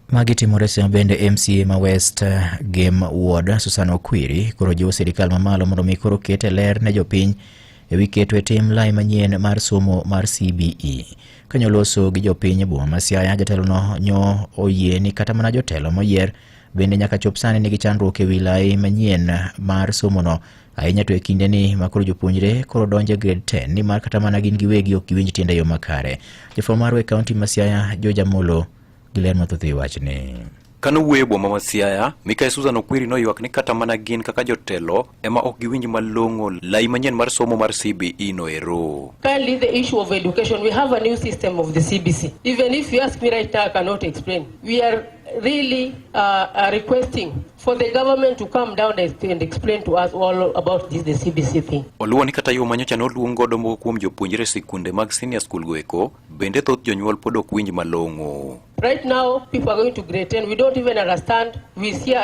Magi timore sama bende MCA ma West Game Ward Susan Okwiri koro jiwo sirikal mamalo mondo mi koro ket e ler ne jopiny ewi keto e tim lai manyien mar somo mar CBE. Kanyoloso gi jopiny e boma ma Siaya, jatelono nyo oyie ni kata mana jotelo moyier bende nyaka chop sani nigi chandruok ewi lai manyien mar somono ahinya to e kindeni ma koro jopuonjre koro donjo e grade 10 nimar kata mana gin giwegi ok giwinj tiende e yo makare. Jafwambo marwa e kaunti ma Siaya George Amolo gi ler mathoth e wachni. Kane owuoyo e boma ma Siaya, Mikai Susan Okwiri noywak ni kata mana gin kaka jotelo ema ok giwinj malong'o lai manyien mar somo mar CBE no ero. Currently, the issue of education, we have a new system of the CBC. Even if you ask me right now, I cannot explain. We are really requesting for the government to come down and explain to us all about this, the CBC thing. Oluwo ni kata yo manyocha noluong godo moko kuom jopuonjre e sikunde mag senior school go eko, bende thoth jonyuol pod ok winj malong'o. Right now, people are going to grade 10. We don't even understand. We see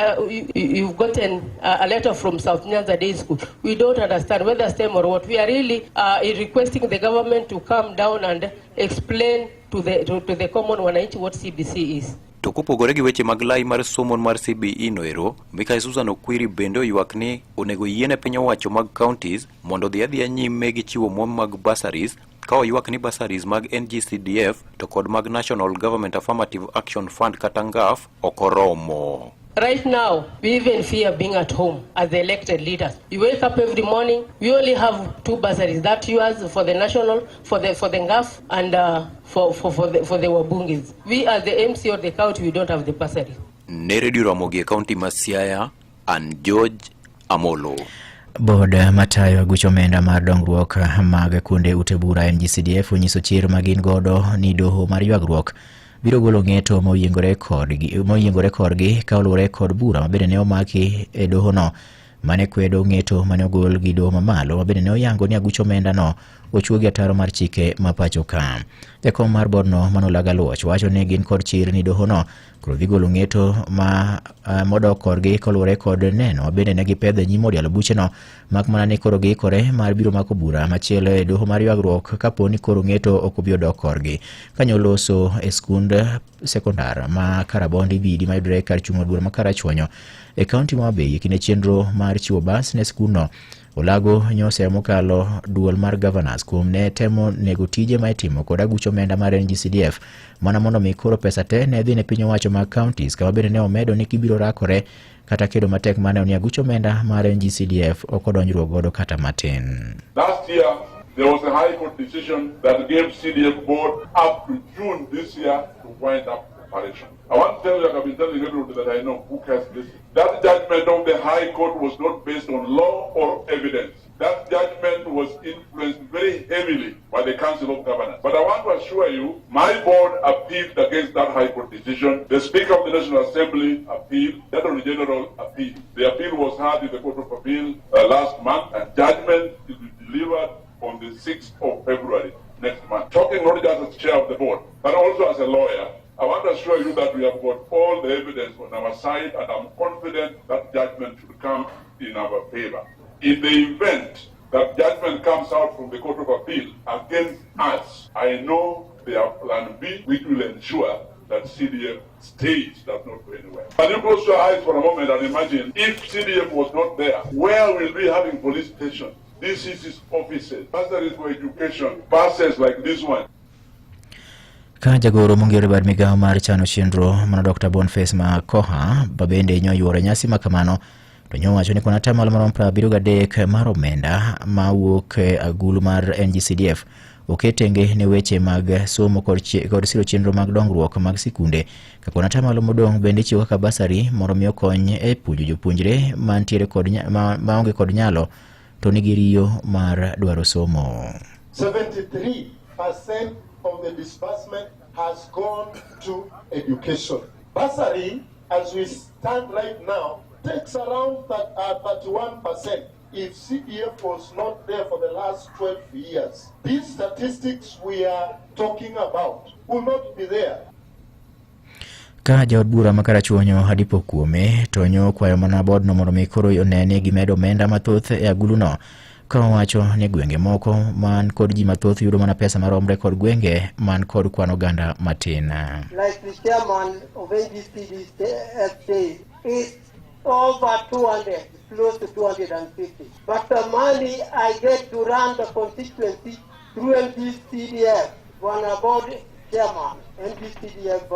you've gotten a letter from South Nyanza Day School. We don't understand whether STEM or what. We are really requesting the government to come down and explain to the common wananchi what CBC is. To kopogore gi weche mag lai mar somo mar CBE no ero, Mikai Susan Okwiri bende oywak ni onego yiene piny owacho mag counties mondo odhi adhiya nyime gi chiwo omwom mag bursaries ka oywak ni bursaries mag NGCDF to kod mag National Government Affirmative Action Fund kata NGAF ok oromo. Right now, we even fear being at home as the elected leaders. You wake up every morning, we only have 2 bursaries, that yours for the national, for the NGAF, and for the Wabungis. We as the MC or the county, we don't have the bursary. Ne Radio Ramogi e kaunti ma Siaya, and George Amolo. Board matayo aguch omenda mar dongruok mag kuonde ute bura NGCDF onyiso chir ma gin godo ni doho mar ywagruok biro golo ng'eto moyiengore korgi ka oluwore kod bura mabende ne omaki e dohono mane kwedo ng'eto mane ogol gi doho mamalo mabende ne oyango ni aguch omenda no ochuogi ataro mar chike ma pacho ka. Jakom mar boardno Mano Olaga Luoch wacho ni gin kod chir ni dohono koro dhi golo ng'eto ma modok korgi koluwore kod neno mabende ne gipedho e nyim od yalo bucheno mak mana ni koro giikore mar biro mako bura machielo e doho mar ywagruok kapo ni koro ng'eto ok obi odok korgi. Kanyoloso e skund sekondar ma Karabondi Bidi mayudore kar chung' od bura ma Karachuonyo e kaunti ma Homa-Bay e kinde chenro mar chiwo bas ne skundno. Olago nyose mokalo duol mar governors kuom ne temo nego tije ma itimo kod aguch omenda mar NGCDF mana mondo mi koro pesa te ne dhi ne piny owacho mag counties kama bende ne omedo ni gibiro rakore kata kedo matek mar neno ni aguch omenda mar NGCDF ok odonjruok godo kata matin. Last year there was a High Court decision that gave CDF board up to June this year to wind up operation. I want to tell you, like I've been telling everybody that I know who cares this. That judgment of the High Court was not based on law or evidence. That judgment was influenced very heavily by the Council of Governors. But I want to assure you, my board appealed against that High Court decision. The Speaker of the National Assembly appealed, the Attorney General appealed. The appeal was heard in the Court of Appeal last month, and judgment will be delivered on the 6th of February next month. Talking not just as chair of the board, but also as a lawyer, I want to assure you that we have got all the evidence on our side, and I'm confident that judgment should come in our favor. In the event that judgment comes out from the Court of Appeal against us, I know they have Plan B, which will ensure that CDF stays, does not go anywhere. Can you close your eyes for a moment and imagine if CDF was not there, where will we having police stations, DCC's offices, bursaries for education, buses like this one? Ka jagoro mongero bad migawo mar chano chenro mano Dr. Boniface Makoha ba bende nyoyuoro nyasi ma kamano to nyowacho ni kwan atamalo maromo 73 mar omenda mawuok e agulu mar NGCDF oket tenge ne weche mag somo kod siro chenro mag dongruok mag sikunde ka kwan atamalo modong' bende ichiwo kaka basari mondo mi okony e puonjo jopuonjre mantiere kod maonge kod nyalo to nigi riyo mar dwaro somo. 73% of the disbursement has gone to education. Bursary, as we stand right now, takes around 31%. If CDF was not there for the last 12 years, these statistics we are talking about will not be there. Ka jaod bura ma Karachuonyo Adipo Kuome to nyo kwayo mana bodno mondo mi koro one ni gimedo omenda mathoth e aguluno ka owacho ni gwenge moko man kod ji mathoth yudo mana pesa maromre kod gwenge man kod kwan oganda matin. Like the chairman of NGCDF is over 200, close to 250. But the money I get to run the constituency through NGCDF, one board chairman, NGCDF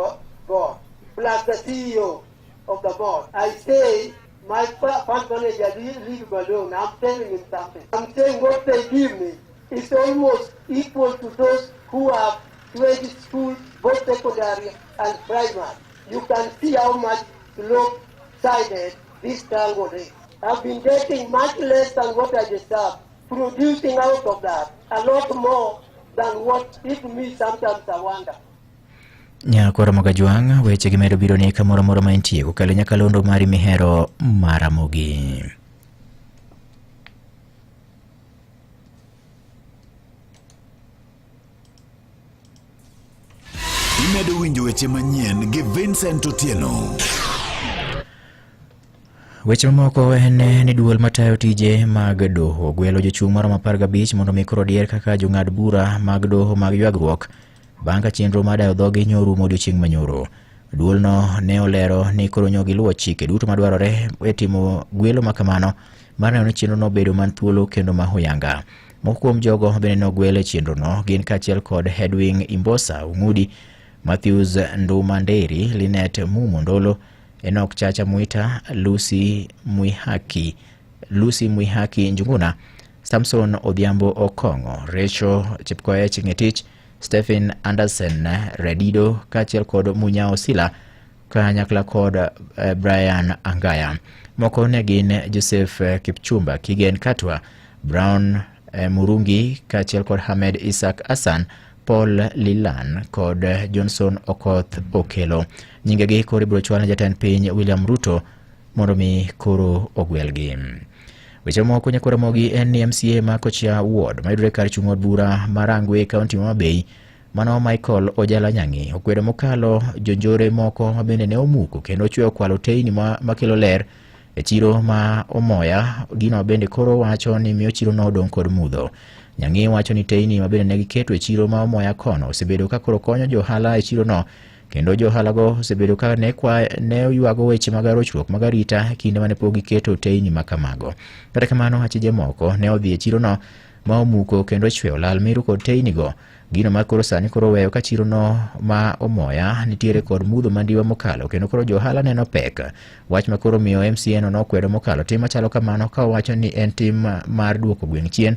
board, plus the CEO of the board. I say my fund manager, leave him alone. I'm telling him something. I'm saying what they give me is almost equal to those who have 20 schools, both secondary and primary. You can see how much lopsided this tango is. I've been getting much less than what I deserve, producing out of that a lot more than what it me sometimes I wonder. Nyakwar Mogajwang' weche gi medo biro ni kamoro amora ma intie kokalo nyakalondo mari mihero mar Ramogi. Imedo winjo weche manyien gi Vincent Otieno. Weche mamoko en ni duol matayo tije mag doho gwelo jochung' maromo 15 mondo mi koro odier kaka jong'ad bura mag doho mag ywagruok bang' ka chenro mar dayo dhogi nyorumo odiochieng' manyoro. Duolno ne olero ni koro nyo giluwo chike duto madwarore e timo gwelo ma kamano mar neno ni chenrono obedo man thuolo kendo ma huyanga. Moko kuom jogo bende nogwel e chenrono gin kaachiel kod Hedwing Imbosa Ung'udi, Matthews Nduma Nderi, Linet Mumo Ndolo, Enoch Chacha Mwita, Lucy Mwihaki Njuguna, Samson Odhiambo Okong'o, Rachel Chepkoech Ng'etich, Stephen Anderson Redido kaachiel kod Munyao Sila kanyakla kod Brian Angaya. Moko ne gin Joseph Kipchumba, Kigen Katwa, Brown Murungi kaachiel kod Hamed Isaac Hassan, Paul Lilan kod Johnson Okoth Okelo. Nyingegi koro ibiro chwal ne jatend piny William Ruto mondo mi koro ogwelgi. Weche moko nyakwar Ramogi en ni MCA ma Kochia Ward mayudore kar chung' od bura ma Rangwe e kaunti ma Homabay mano Michael Ojala Nyangi okwedo mokalo jonjore moko ma bende ne omuko kendo ochweyo kwalo teyni makelo ler e chiro ma Omoya, gino ma bende koro wacho ni miyo chiro no odong' kod mudho. Nyangi wacho ni teyni ma bende ne giketo e chiro ma Omoya kono osebedo ka koro konyo jo ohala e chiro no kendo jo ohalago osebedo ka ne ywago weche mag arochruok mag arita kinde mane pok giketo teyni ma kamago. Kata kamano, achije moko ne odhi e chirono ma omuko kendo ochweyo lal miru kod teynigo, gino ma koro sani koro weyo ka chirono ma Omoya nitiere kod mudho mandiwa mokalo kendo koro jo ohala neno pek. Wach ma koro miyo MCA no nokwedo mokalo tim machalo kamano ka owacho ni en tim mar duoko gweng' chien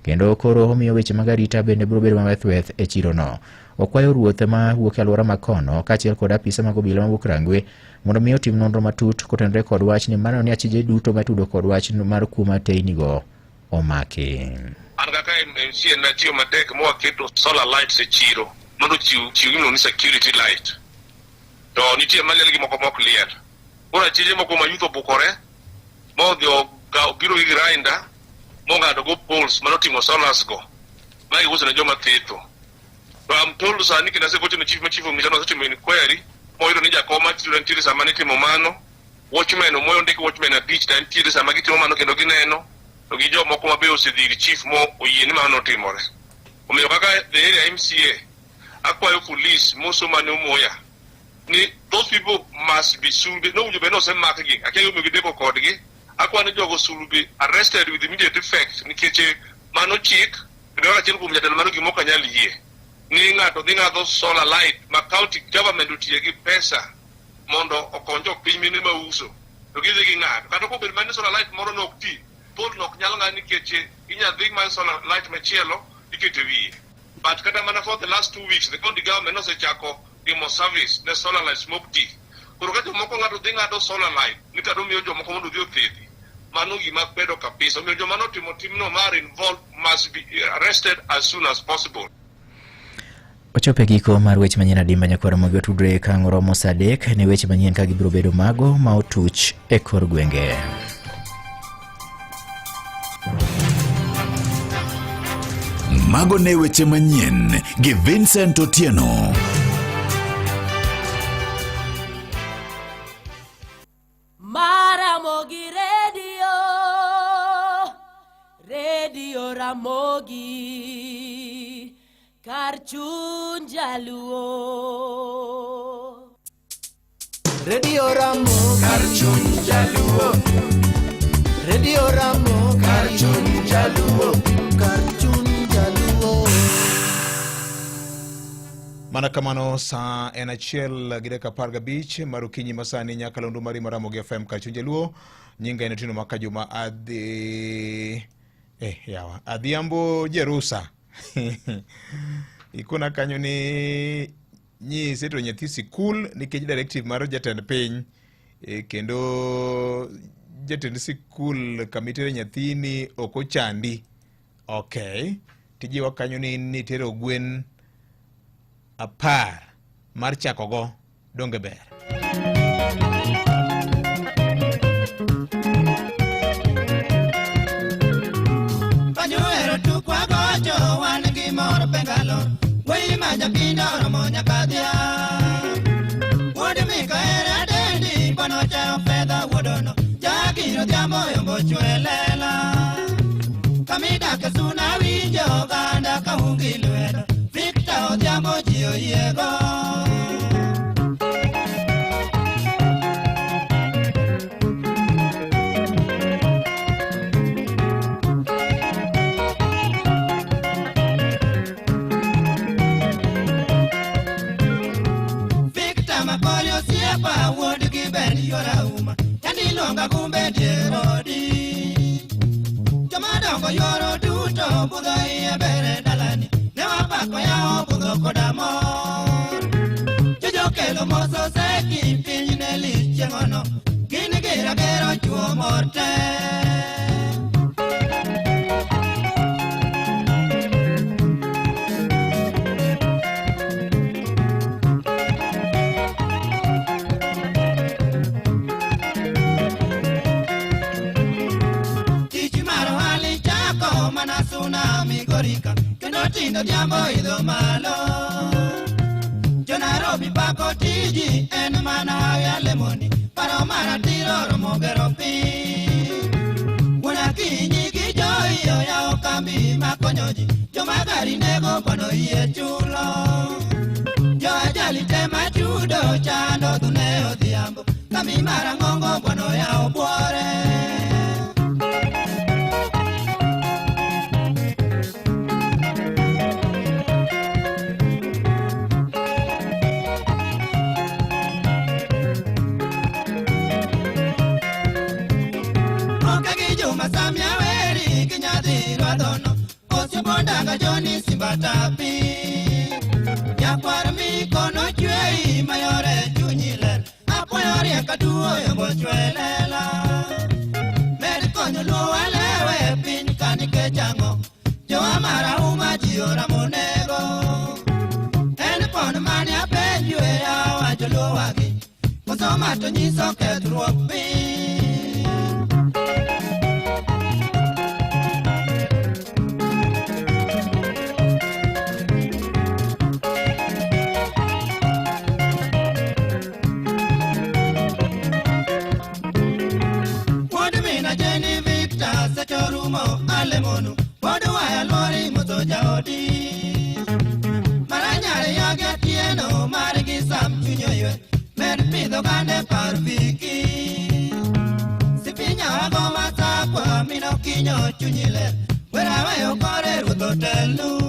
kendo koro omiyo weche mag arita bende biro bedo mawethweth e chirono. Okwayo ruoth ma wuok e alwora ma kono kaachiel kod apisa mag obila mawuok Rangwe mondo mi otim nonro matut kotenore kod wachni maneno ni achije duto matudo kod wach mar kuo mar teynigo omaki. An kaka MCA natiyo matek mwaketo solar lights e chiro mondo ochiw chiw gimiluongo ni security light, to nitie maliel gi moko mok liel. Koro achije moko ma youth obukore modhi obiro gi grinder mong'ado go poles manoting'o solars go ma giuso ne joma thetho. To I'm told sani kendo asegocho ne chief ma chief onyisa ni osetimo inquiry moyudo ni jakom mar chiro nitiere sama nitimo mano, watchman omoyo ndik watchman 5 to nitiere sama gitimo mano kendo gineno, to gi jomoko ma be osedhi ir chief mo oyie ni mano notimore. Omiyo kaka the area MCA akwayo police moso mane Omoya Ni those people must be should be nowinjo bed ni osemakgi. Akia gimomiyo gideko kodgi. Akwa ni jogo should be arrested with immediate effect nikech mano chik kendo kaka achiel kuom jatelo mano gima ok anyal yie ni ng'ato dhi ng'adho solar light ma county government otiye gi pesa mondo okony jopiny mine mauso to gidhi ging'ado kata kobed mana ni solar light moro nok ti pole no ok nyal ng'ad nikech inyal dhi many solar light machielo iketo e wiye but kata mana for the last 2 weeks the county government osechako timo service ne solar lights mok ti. Koro ka jomoko ng'ato dhi ng'ado solar light ni kata omiyo jomoko mondo odhi othedhi, mano gima kwedo kabisa. Omiyo joma notimo timno mar involved must be arrested as soon as possible. Ochopo e giko mar weche manyien adimba nyakwar Ramogi watudre ka ang' oromo saa 3 ne weche manyien ka gibiro bedo mago ma otuch e kor gwenge. Mago ne weche manyien gi Vincent Otieno. Maramogi Radio, Radio Ramogi, kar chuny jaluo. Radio Ramogi kar chuny jaluo. Radio Ramogi kar chuny jaluo. Kar chuny jaluo. Mana kamano saa en achiel gi dakika 15 mar okinyi masani nyakalondo mari mar Ramogi FM kar chuny jaluo. Nyinga en Otieno Makajuma adhi yawa Adhiambo Jerusa. Ikona kanyo ni nyise to nyathi sikul nikech directive mar jatend piny kendo jatend sikul kamitere nyathini ok ochandi. Okay. Tijiwa kanyo ni nitero gwen 10 mar chakogo donge ber. Kanyo tukwa gocho wan gi mor pengalo Wuoyi ma japindo oromo nyaka dhiang' Wuod Mikaere adendi bono chayo fedha wuodono Jakiro dhiambo yombo chwe lela Kamidake suna winjo oganda kaungi lwedo Victor Odhiambo ji oyiego. Victor Makori osiepa wuod gi ben yora uma Yandi luonga kumbe dier odi Jomadongo yuoro duto budho iye bere dalani Ne wapako yawo budho koda mor Jojo kelo moso seki piny ne lich chieng'ono Gin gira gero chuo mor te. Tich mar ohala ichako mana suna Migorika kendo tindo dhiambo idho malo. Jo Nairobi pako tiji en mana hawi alemoni paro maratiro romo gero piny. Wuon Akinyi gi Joy oyawo kambi makonyo ji joma gari nego bono yie chulo. Jo ajali te machudo chando dhune odhiambo kambi marang'ongo bono yawo buore. Oke gi Juma Samia Weri gi nyadhi Rwadhono Osiepo Ndanga Joni Simba Tapi Nyakwar mikono chweyi mayore chunyi ler Apuoyo riek aduo yombo chwe lela Med konyo luo walewe piny ka nikech ang'o Jowa marahuma ji oramo nego En pon mane apenjo e yawa joluowagi Koso ma to nyiso kethruok piny. Wuod mina Jenny Victor seche orumo alemonu Pod waya luori moso jaodi Maranyare yogi Atieno margi Sam chuny oywe Pidho gande par viki Sipinya wago masakwa mino kinyo chunyi ler Wera weyo kore ruoth otelnu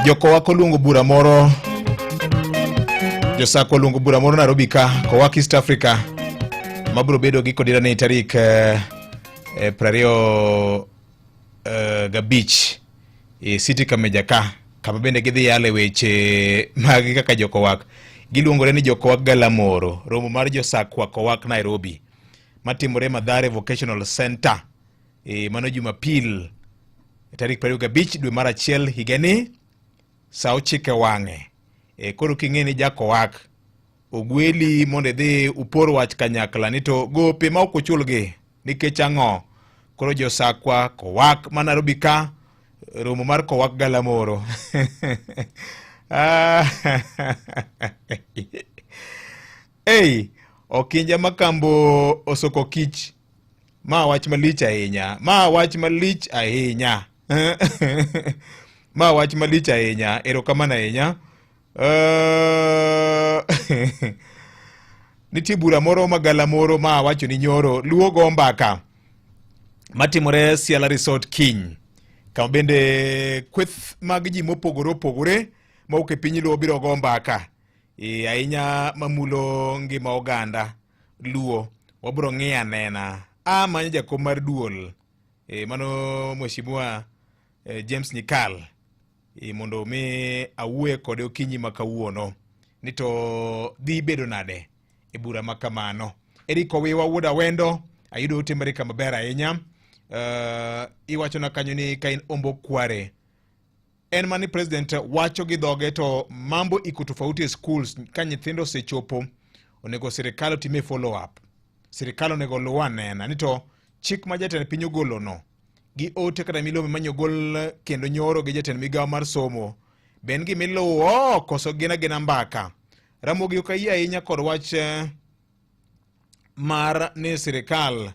Jokowak oluongo bura moro, Josako oluongo bura moro Nairobi ka, Kowak East Africa, mabiro bedo gi kodira ni tarik 25 e City Kameja ka, kama bende gidhi yale weche mag kaka Jokowak. Giluongore ni Jokowak Galamoro, romo mar Josakwa Kowak Nairobi, matimore Mathare Vocational Center. Mano Jumapil tarik 25 dwe mar achiel higani sa 9 wang'e. Koro king'e ni Jakowak ogweli mondo idhi upor wach kanyakla ni to gope ma ok uchulgi nikech ang'o? Koro Josakwa Kowak ma Nairobi ka, romo mar Kowak Galamoro. Ei, Okinja Makambo osoko kich. Ma wach malich ahinya. Ma wach malich ahinya. Ma wach malich ahinya. Erokamano ahinya. Nitie bura moro magalamoro ma awacho ni nyoro Luo go mbaka matimore Siala Resort kiny, kama bende kweth mag ji mopogore opogore mawuok e piny Luo biro go mbaka ahinya mamulo ngima oganda Luo. Wabiro ng'iyo anena. Amanyo jakom mar duol, mano Mheshimiwa James Nyikal, mondo mi awuoye kode okinyi ma kawuono ni to dhi bedo nade e bura ma kamano. Eric Owiwa wuod Awendo, ayudo ote mari kama ber ahinya. Iwachona kanyo ni ka in Ombo Kware, en mani president wacho gi dhoge to mambo iko tofauti e schools. Ka nyithindo osechopo, onego sirikal otime follow up. Sirikal onego oluw anena ni to chik ma jatend piny ogolono gi ote kata milome ma nyogol kendo nyoro gi jatend migawo mar somo, be en gima iluwo koso gin agina mbaka. Ramogi ok ayie ahinya kod wach mar ni sirikal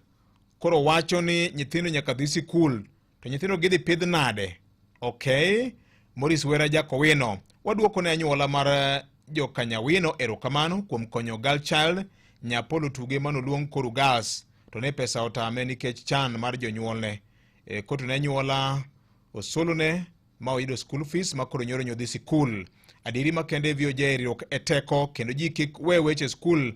koro wacho ni nyithindo nyaka dhi sikul, to nyithindo gidhi pidh nade? Okay, Maurice Wera Jakowino, waduoko ne anyuola mar Jokanyawino erokamano kuom konyo girl child Nyapolo tuge manoluong Koru Girls, to ne pesa otame nikech chan mar jonyuolne. Koto ne anyuola osolone ma oyudo school fees ma koro nyoro nyodhi sikul. Adieri makende VOJ riwruok e teko kendo ji kik we weche skul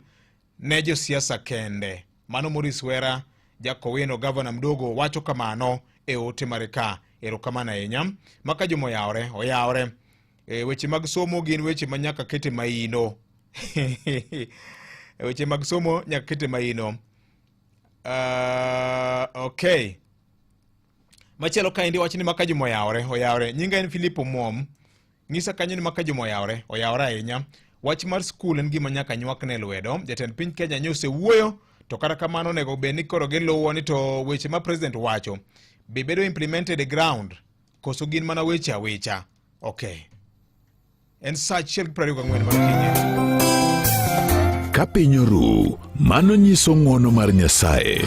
ne josiasa kende. Mano Maurice Wera Jakowino, gavana mdogo, wacho kamano e ote mare ka. Erokamano ahinya. Maka Juma oyawore, oyawore. E, weche mag somo gin weche ma nyaka kete maino. Weche mag somo nyaka kete maino. Okay. Machielo kaendi wach ni maka juma oyawore, oyawore. Nyinga en Philip Omwom. Ng'isa kanyo ni maka juma oyawore, oyawore ahinya. Wach mar skul en gima nyaka nywakne lwedo. Jatend piny Kenya nyo osewuoyo, to kata kamano onego bed ni koro giluwo ni to weche ma president wacho be bedo implemented e ground koso gin mana weche awecha. Okay. En saa achiel gi 24 mar okinyi. Ka piny oru, mano nyiso ng'wono mar Nyasaye.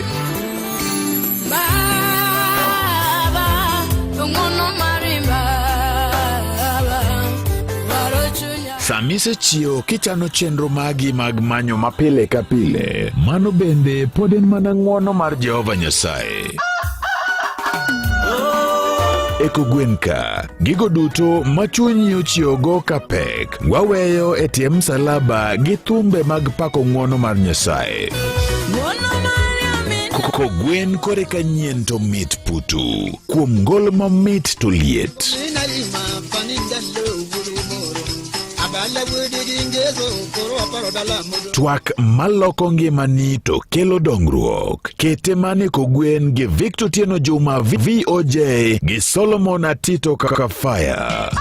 Baba, ng'wono mari Baba, waro chunya. Sama isechiewo kichano chenro magi mag manyo mapile ka pile, mano bende pod en mana ng'wono mar Jehova Nyasaye. E kogwen ka, gigo duto ma chunyi ochiewogo ka pek, waweyo e tie msalaba gi thumbe mag pako ng'wono mar Nyasaye. Kogwen kore ka nyien to mit putu, kuom ngol mamit to liet. Twak maloko ngimani to kelo dongruok. Kete mane kogwen gi Victor Tieno Juma VOJ gi Solomon Atito Kafaya.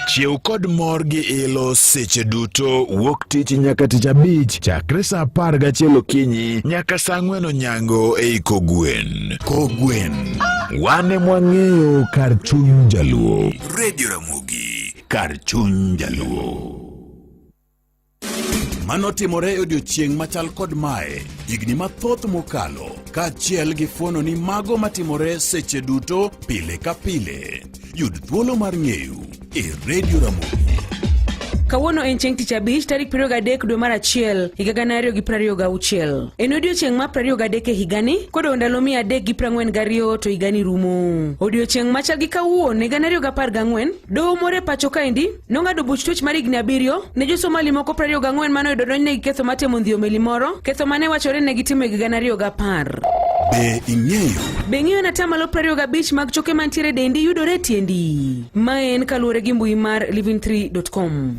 Chiew kod mor gi ilo seche duto wuok tich nyaka tich abich chakre saa 11 okinyi nyaka saa 4 onyango ei Kogwen. Kogwen. Wan e mwang'eyo kar chuny jaluo. Radio Ramogi kar chuny jaluo. Mano timore e odiechieng' machal kod mae higni mathoth mokalo, kaachiel gi fuono ni mago matimore seche duto pile ka pile. Yud thuolo mar ng'eyo e Radio Ramogi. Kawuono en chieng' tich abich tarik 23 dwe mar achiel higa 2026. En odiechieng' mar 23 e higani kodong' ndalo 342 to higani rumo. Odiechieng' machal gi kawuono higa 2014 doho moro e pacho kaendi nong'ado buch twech mar higni abiriyo ne jo-Somali moko 24 mane oyudo donjnegi ketho mar temo ndhiyo meli moro, ketho mane wachore ni ne gitimo e higa 2010. Be ing'eyo? Be ing'eyo ni atamalo 25 mag choke mantiere e dendi yudore e tiendi? Mae en kaluwore gi mbui mar living3.com.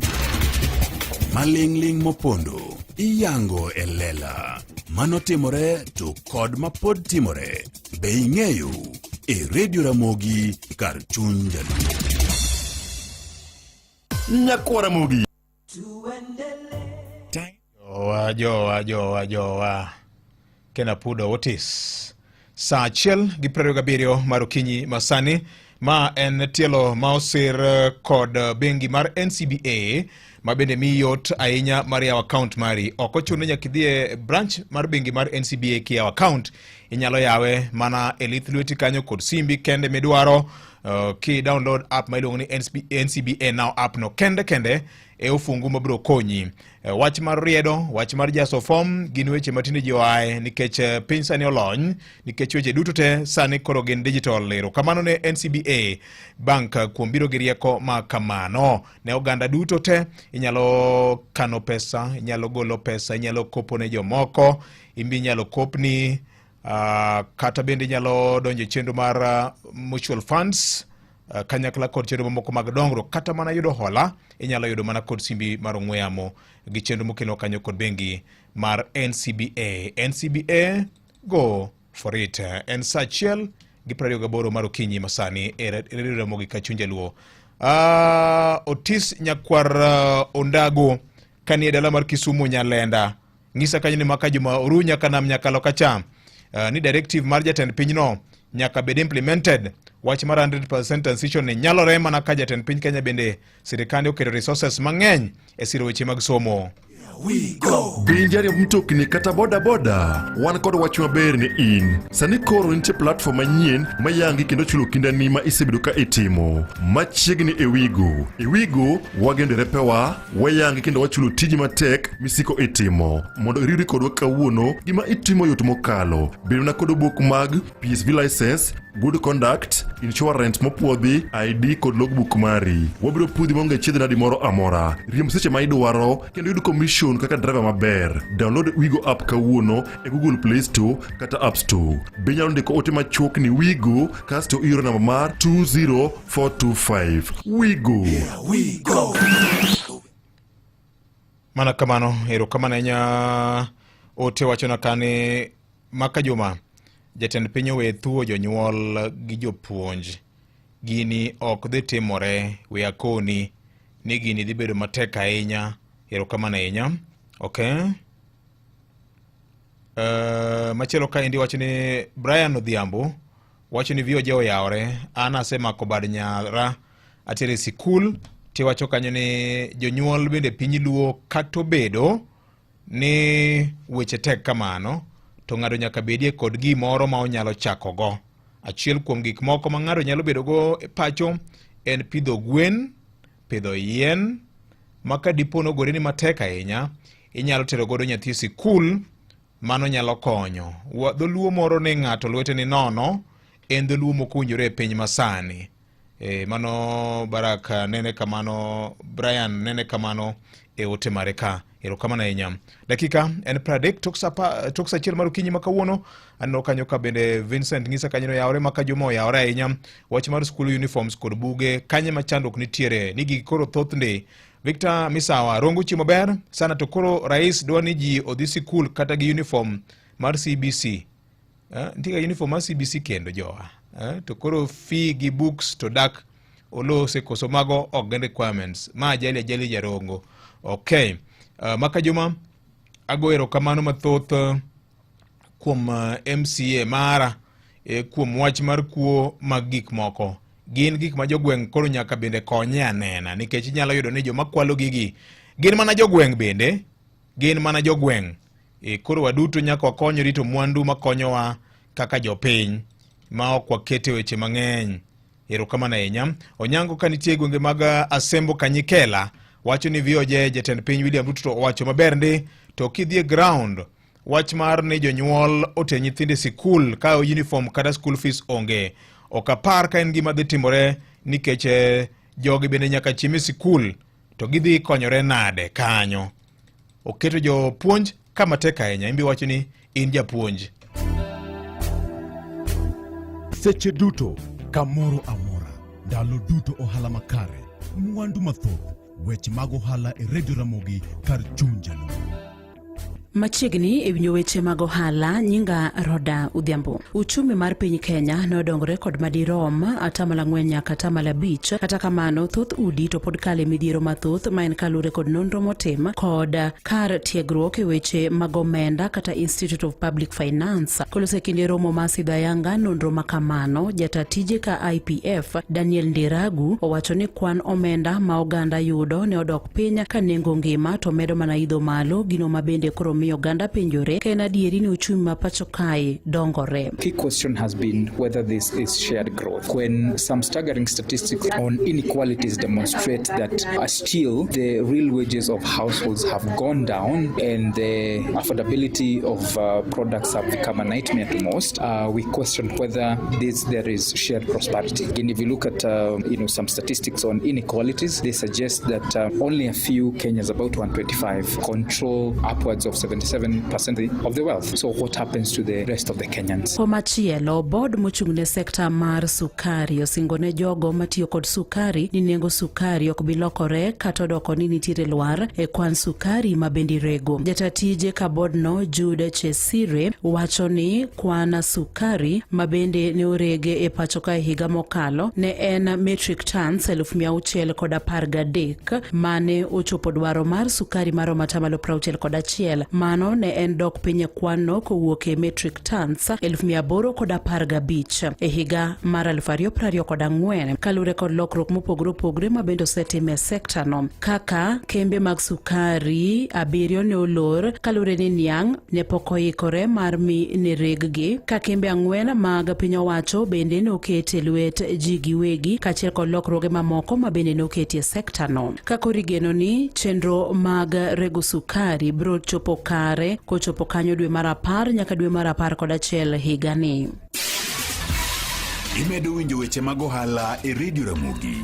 Maling'ling' mopondo iyango e lela. Mano timore to kod mapod timore. Be ing'eyo? E Radio Ramogi kar chuny jaluo. Nyakwa Ramogi. Jowa, jowa, jowa, jowa. Ken Apudo Otis. Saa achiel gi 27 mar okinyi masani ma en tielo ma osir eh, kod eh, bengi mar NCBA ma bende miyi yot ahinya mar yawo account mari. Ok ochuno ni nyaka idhi e branch mar bengi mar NCBA kiyawo account. Inyalo yawe mana e lith lweti kanyo kod simbi kende midwaro. Uh, ki download app ma iluongo ni NCBA Now app no kende kende e ofungu mabiro konyi. Eh, wach mar riedo, wach mar jaso form gin weche ma tinde ji oaye nikech eh, piny sani olony, nikech weche duto te sani koro gin digital. Erokamano ne NCBA Bank eh, kuom biro gi rieko ma kamano ne oganda duto te. Inyalo kano pesa, inyalo golo pesa, inyalo kopo ne jomoko, in be inyalo kopni kata bende inyalo donjo e chenro mar mutual funds kanyakla kod chenro mamoko mag dongruok kata mana yudo hola inyalo yudo mana kod simbi mar ong'we yamo gi chenro mokelwa kanyo kod bengi mar NCBA. NCBA go for it. En saa achiel gi 28 mar okinyi masani e Radio Ramogi ka chuny jaluo. Otis Nyakwar Ondago kanie dala mar Kisumu Nyalenda ng'isa kanyo ni maka juma oru nyaka nam nyaka loka cha ni directive mar jatend pinyno nyaka bed implemented. Wach mar 100% transition ni nyalore mana ka jatend piny Kenya bende sirikande oketo resources mang'eny e siro weche mag somo. Be jariemb mtokni kata boda boda? Wan kod wach maber ne in. Sani koro nitie platform manyien ma yangi kendo chulo kindani ma isebedo ka itimo. Machiegni e Wigo. E Wigo wageno derepewa, wayangi kendo wachulo tiji matek misiko itimo. Mondo iriwri kodwa kawuono, gima itimo yot mokalo. Bed mana kod obok mag PSV license, good conduct, insurance mopuodhi, ID kod logbook mari. Wabiro pudhi maonge chiedh nadi moro amora. Riemb seche ma idwaro kendo yud commission reputation kaka driver maber. Download Wigo app kawuono e Google Play Store kata App Store. Be inyalo ndiko ote machuok ni Wigo kasto ioro namba mar 20425. Wigo. We go. Mana kamano, erokamano ahinya ote wachona kani Maka Juma, jatend piny owe thuo jonyuol gi jopuonj. Gini ok dhi timore, we akoni ni gini dhi bedo matek ahinya. Erokamano ahinya. Okay. Machielo kaendi wacho ni Brian Odhiambo wacho ni VOJ oyawore, an asemako bad nyara atere sikul. Tiwacho kanyo ni jonyuol bende piny Luo kata obedo ni weche tek kamano, to ng'ato nyaka bedie kod gimoro ma onyalo chakogo. Achiel kuom gik moko ma ng'ato nyalo bedogo e pacho en pidho gwen, pidho yien, ma ka dipo nogoreni matek ahinya, inyalo tero godo nyathi e sikul, mano nyalo konyo. Dholuo moro ni ng'ato lwete ni nono, en dholuo mok owinjore e piny masani. Mano Baraka nene kamano, Brian nene kamano e ote mare ka. Erokamano ahinya. Dakika en 30 tok sa 1 mar okinyi ma kawuono. Aneno kanyo ka bende Vincent ng'isa kanyo oyawore ma ka Juma oyawore ahinya. Wach mar school uniforms kod buge kanye ma chandruok nitiere ni gigi koro thoth ndi. Victor Misawa, Rongo chiemo ber sana to koro rais dwa ni ji odhi sikul kata gi uniform mar CBC. Nitie ga uniform mar CBC kendo jowa. To koro fee gi books to dak olose koso mago ok gin requirements. Ma ajali ajali jarongo. Okay. Maka Juma, ago erokamano mathoth kuom MCA mara kuom wach mar kuo mag gik moko. Gin gik ma jogweng' koro nyaka bende konye anena, nikech inyalo yudo ni joma kwalo gigi gin mana jogweng' bende, gin mana jogweng'. Koro waduto nyaka wakony rito mwandu makonyowa kaka jopiny ma ok wakete weche mang'eny. Erokamano ahinya. Onyango ka nitie gwenge mag Asembo Kanyikela wacho ni VOJ jatend piny William Ruto to owacho maber ndi, to kidhi e ground wach mar ni jonyuol oter nyithindo e sikul ka uniform kata school fees onge, ok apar ka en gima dhi timore nikech jogi bende nyaka chiem e sikul to gidhi konyore nade kanyo. Oketo jopuonj kama tek ahinya. Imbi wacho ni in japuonj. Seche duto, kamoro amora, ndalo duto ohala makare, mwandu mathoth, weche mag ohala e Radio Ramogi kar chuny Jaluo. Machiegni e winjo weche mag ohala, nyinga Roda Odhiambo. Uchumi mar piny Kenya nodongore kod madirom 4% nyaka 5%. Kata kamano, thoth udi to pod kale midhiero mathoth ma en kalure kod nonro motim kod kar tiegruok e weche mag omenda kata Institute of Public Finance. Koloso e kinde romo ma sidho ayanga nonro ma kamano, jata tije ka IPF Daniel Ndiragu owacho ni kwan omenda ma oganda yudo ne odok piny ka nengo ngima to medo mana idho malo, gino ma bende koro miyo oganda penjore ka en adieri ni uchumi ma pacho kae dongore. Key question has been whether this is shared growth. When some staggering statistics on inequalities demonstrate that still the real wages of households have gone down and the affordability of products have become a nightmare to most, we question whether there is shared prosperity. And if you look at some statistics on inequalities, they suggest that only a few Kenyans, about 125, control upwards of 77% of the wealth. So what happens to the rest of the Kenyans? Komachielo, board mochung' ne sekta mar sukari osingo ne jogo matiyo kod sukari ni nengo sukari ok bi lokore kata odoko ni nitiere lwar e kwan sukari ma bende irego. Jata tije ka board no Jude Chesire wacho ni kwan sukari ma bende ne orege e pacho ka e higa mokalo ne en metric tons 613,000 mane ochopo dwaro mar sukari maromo 61%. Mano ne en dok piny e kwan no kowuok e metric tons 815 e higa mar 2024 kaluwore kod lokruok mopogore opogore ma bende osetim e sekta no, kaka kembe mag sukari 7 ne olor kaluwore ni niang' ne pok oikore mar mi ne reggi, ka kembe 4 mag piny owacho bende ne oket e lwet ji giwegi, kaachiel kod lokruoge mamoko ma bende ne oketi e sekta no. Ka koro igeno ni chenro mag rego sukari biro chopo kare kochopo kanyo dwe mar 10 nyaka dwe mar 11 higani. Imedo winjo weche mag ohala e Radio Ramogi.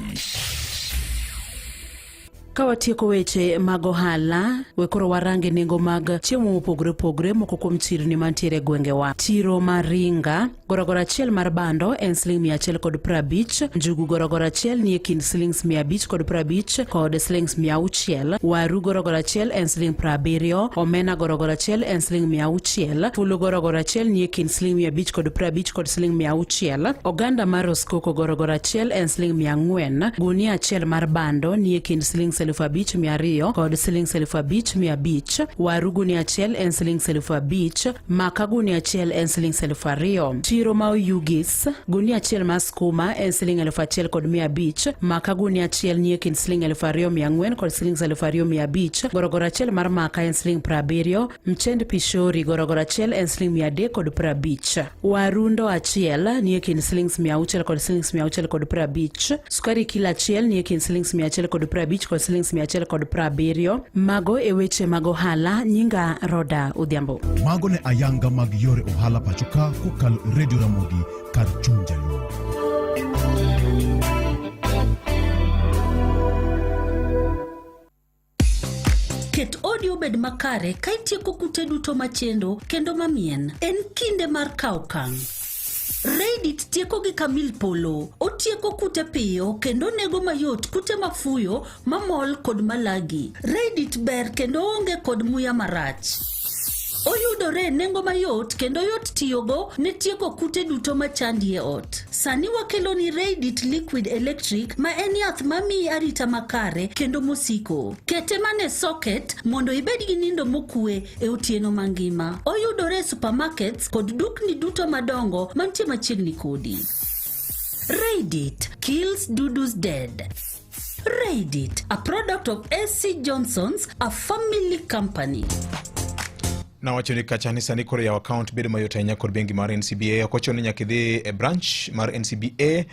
Ka watieko weche mag ohala, we koro warange nengo mag chiemo mopogore opogore moko kuom chirni mantiere e gwengewa. Chiro mar Ringa, gorogoro achiel mar bando en siling 150, njugu gorogoro achiel nie kind siling 550 kod siling 600, waru gorogoro achiel en siling 70, omena gorogoro achiel en siling 600, fulu gorogoro achiel nie kind siling 550 kod siling 600, oganda mar roskoko gorogoro achiel en siling 400, gunia achiel mar bando nie kind siling 5200 kod siling 5500, waru gunia achiel en siling 5000, maka gunia achiel en siling 2000. Chiro ma Oyugis, gunia achiel mar skuma en siling 1500, maka gunia achiel nie kind siling 2400 kod siling 2500, gorogoro achiel mar maka en siling 70, mchend pishori gorogoro achiel en siling 350. Warundo achiel nie kind siling 600 kod siling 650, sukari kilo achiel nie kind siling 150 kod siling 170. Mago e weche mag ohala, nyinga Roda Odhiambo. Mago ne ayanga mag yore ohala pacho ka kokalo e Radio Ramogi kar chuny jaluo. Ket odi obed makare ka itieko kute duto machendo kendo mamien. En kinde mar kawo okang'. Reddit tieko gi kamil polo. Otieko kute piyo kendo onego mayot kute mafuyo, mamol kod malagi. Reddit ber kendo onge kod muya marach. Oyudore e nengo mayot kendo yot tiyogo ne tieko kute duto machandi e ot. Sani wakeloni Reddit Liquid Electric ma en yath mamiyi arita makare kendo mosiko. Kete mana e socket mondo ibed gi nindo mokue e otieno mangima. Oyudore e supermarkets kod dukni duto madongo mantie machiegni kodi. Reddit kills dudus dead. Reddit, a product of SC Johnson's, a family company. Nawacho ni kacha ni sani koro yawo account bedo mayot ahinya kod bengi mar NCBA. Ok ochuno ni nyaka idhi e branch mar NCBA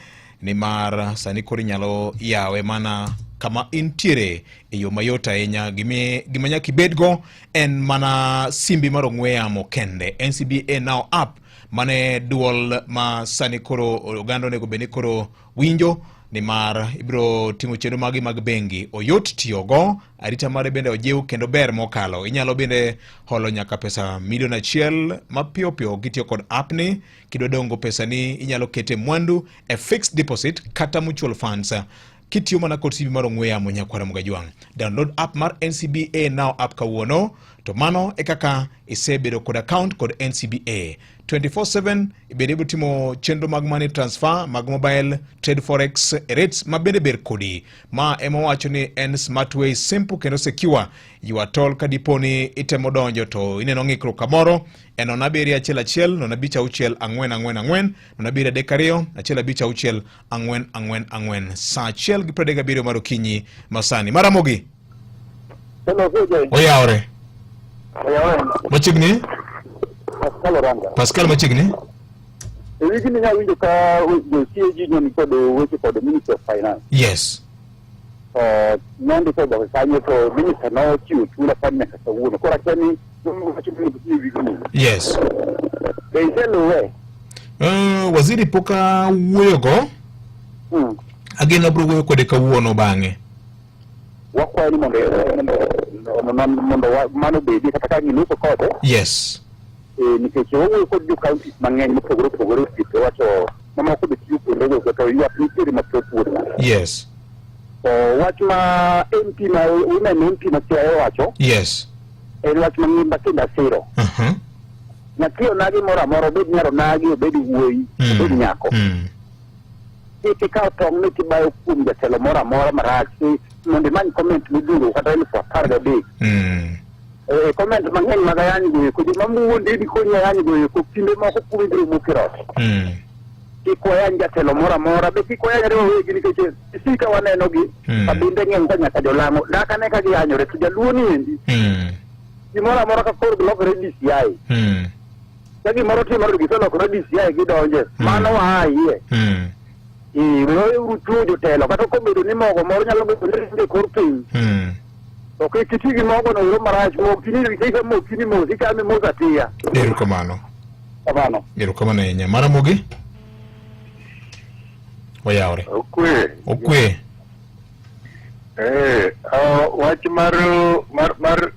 nimar sani koro inyalo yawe mana kama intiere e yo mayot ahinya. Gima nyaka ibedgo en mana simbi mar ong'we yamo kende. NCBA Now app mane duol ma sani koro oganda onego bed ni koro winjo nimar ibiro timo chenro magi mag bengi oyot tiyogo arita mare bende ojiw kendo ber mokalo inyalo bende holo nyaka pesa milion achiel mapiyo piyo kitiyo kod app ni kidwa dongo pesani inyalo kete mwandu e fixed deposit kata mutual funds kitiyo mana kod simbi mar ong'we yamo nyakwara Mugajwang'. Download app mar NCBA Now app kawuono to mano e kaka isebedo kod account kod NCBA 24/7 bende ibiro timo chenro mag money transfer mag mobile trade forex rates ma bende ber kodi ma ema wacho ni en smart way simple kendo secure you are told ka dipo ni itemo donjo to ineno ng'ikruok kamoro e 0 7 1 1 0 5 6 4 4 4 0 7 3 2 1 5 6 4 4 4 saa achiel gi 37 mar okinyi masani maramogi Oyawre. Machiegni? Pascal Oranga. Pascal machiegni? E wigni nawinjo ka jo CAG ne nikod weche kod Ministry of Finance. Yes. To nondiko oboke kanyo to minister nochiwo thuolo apar nyaka kawuono. Koro akia ni wacho ni e wigni. Yes. Be iseluwe? Waziri pok awuoyogo. Ageno abiro wuoyo kode kawuono bang'e. Wakwayo ni mondo mondo mano obedi kata ka giloso kode. Yes. Eh, nikech wawuoyo kod jo counties mang'eny mopogore opogore osiepe wacho mamoko be tiyo kuondego to ywak nitiere mathoth wuod ng'ato. Yes. To wach ma MP ma women MP ma Siaya owacho Yes. en wach mangimba kendo asiro. Nyathi onagi moro amora obed nyar onagi obed wuoyi obed nyako. Kik ikaw tong' ni tibayo kuom jatelo moro amora marach ni mondo imany comment midhuro kata 13,000. Eh, comment mang'eny mag ayany go eko joma muonde dikonyi ayany go eko kinde moko kuom ibiro muk e rot. Kik wayany jatelo moro amora be kik wayanyre wawegi nikech isika wanenogi kabinde ng'eny ka nyaka jolang'o dak ane ka giyanyore to jaluo ni endi gimoro amora ka koro gilokore DCI ka gimoro timore to giselokore DCI gidonje mano waa iye weuru tuo jotelo kata kobedo ni mogo moro nyalo bedo ni ringo e kor piny to kik iti gi mogo no ero marach mokini kika mokini mos ichame mos atiya Erokamano. kamano Erokamano ahinya. Maramogi? Oyawre. Okwe. Okwe. Eh, wach mar mar mar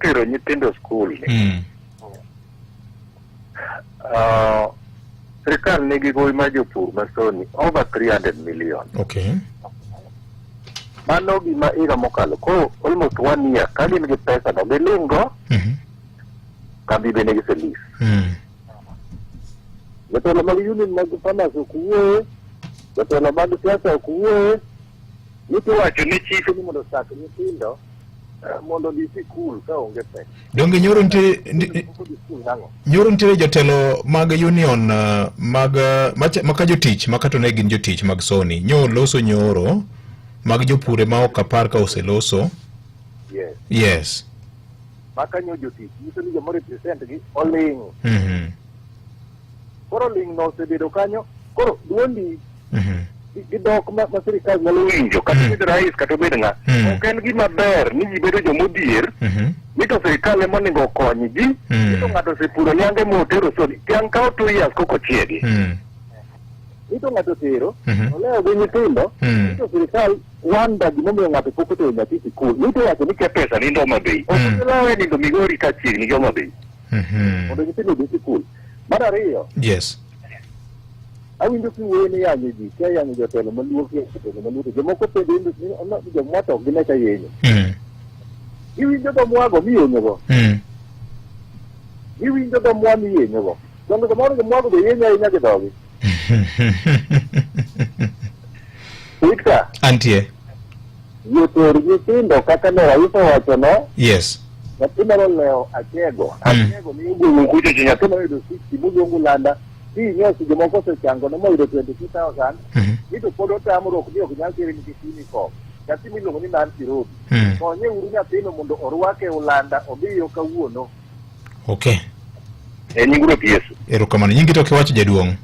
tero nyithindo skul ni. Sirkal nigi gowi mar jopur ma soni over 300 million. Mano gima higa mokalo koro almost one year ka gin gi pesa no gilingo kambi bende giselis. Jotelo mag union mag farmers ok wuoye, jotelo mag siasa ok wuoye, nitiwacho ne chife ni mondo osak nyithindo mondo odhi sikul ka onge pesa. Donge nyoro nitie Pok odhi sikul nang'o? nyoro nitiere jotelo mag union mag maka jotich maka to ne gin jotich mag Sony nyo loso nyoro mag jopure ma ok apar ka oseloso. Yes. Yes. Maka nyo jotich nyiso ni joma represent gi oling'. Koro ling' no osebedo kanyo. Koro duondi gi dhok ma sirikal nyalo winjo kata obed rais kata obed ng'a. Ok en gima ber ni ji bedo jomodhier ni to sirikal ema onego okony ji ni to ng'ato osepuro niange motero soni tiang' kawo 2 years kok ochiegi ni to ng'ato otero olewo gi nyithindo ni to sirikal wanda gimomiyo ng'ato pok otero nyathi sikul ni to wacho ni kia pesa nindo Homa Bay ok gilawe nindo Migori ka chiegni gi Homa Bay mondo nyithindo odhi sikul. Mar ariyo, awinjo kiwuoyo ni yanyo ji, kia yanyo jotelo maluo, kia jotelo maluo, to jomoko penjo ni jomwa to ok gine ka yenyo. Iwinjo dho mwago miyenyogo. Iwinjo dho mwa miyenyogo. Donge samoro jomwago be yenyo ahinya gi dhogi. Victor, Antie. joter nyithindo kaka ne rais owacho no, nyathi moro olewo achego. Achego ni ogolo kucho cho nyathi moyudo 60 moluongo landa. Kinyo seche moko osechango ne moyudo 22,000. Ni to pod otamruok ni ok nyal tere nikech uniform. Nyathi miluongo ni Nancy Robi. Konye uru nyathino mondo orwake Ulanda odhiyo kawuono. E nying Ruoth Yesu. Erokamano. Nyingi to kiwacho jaduong'.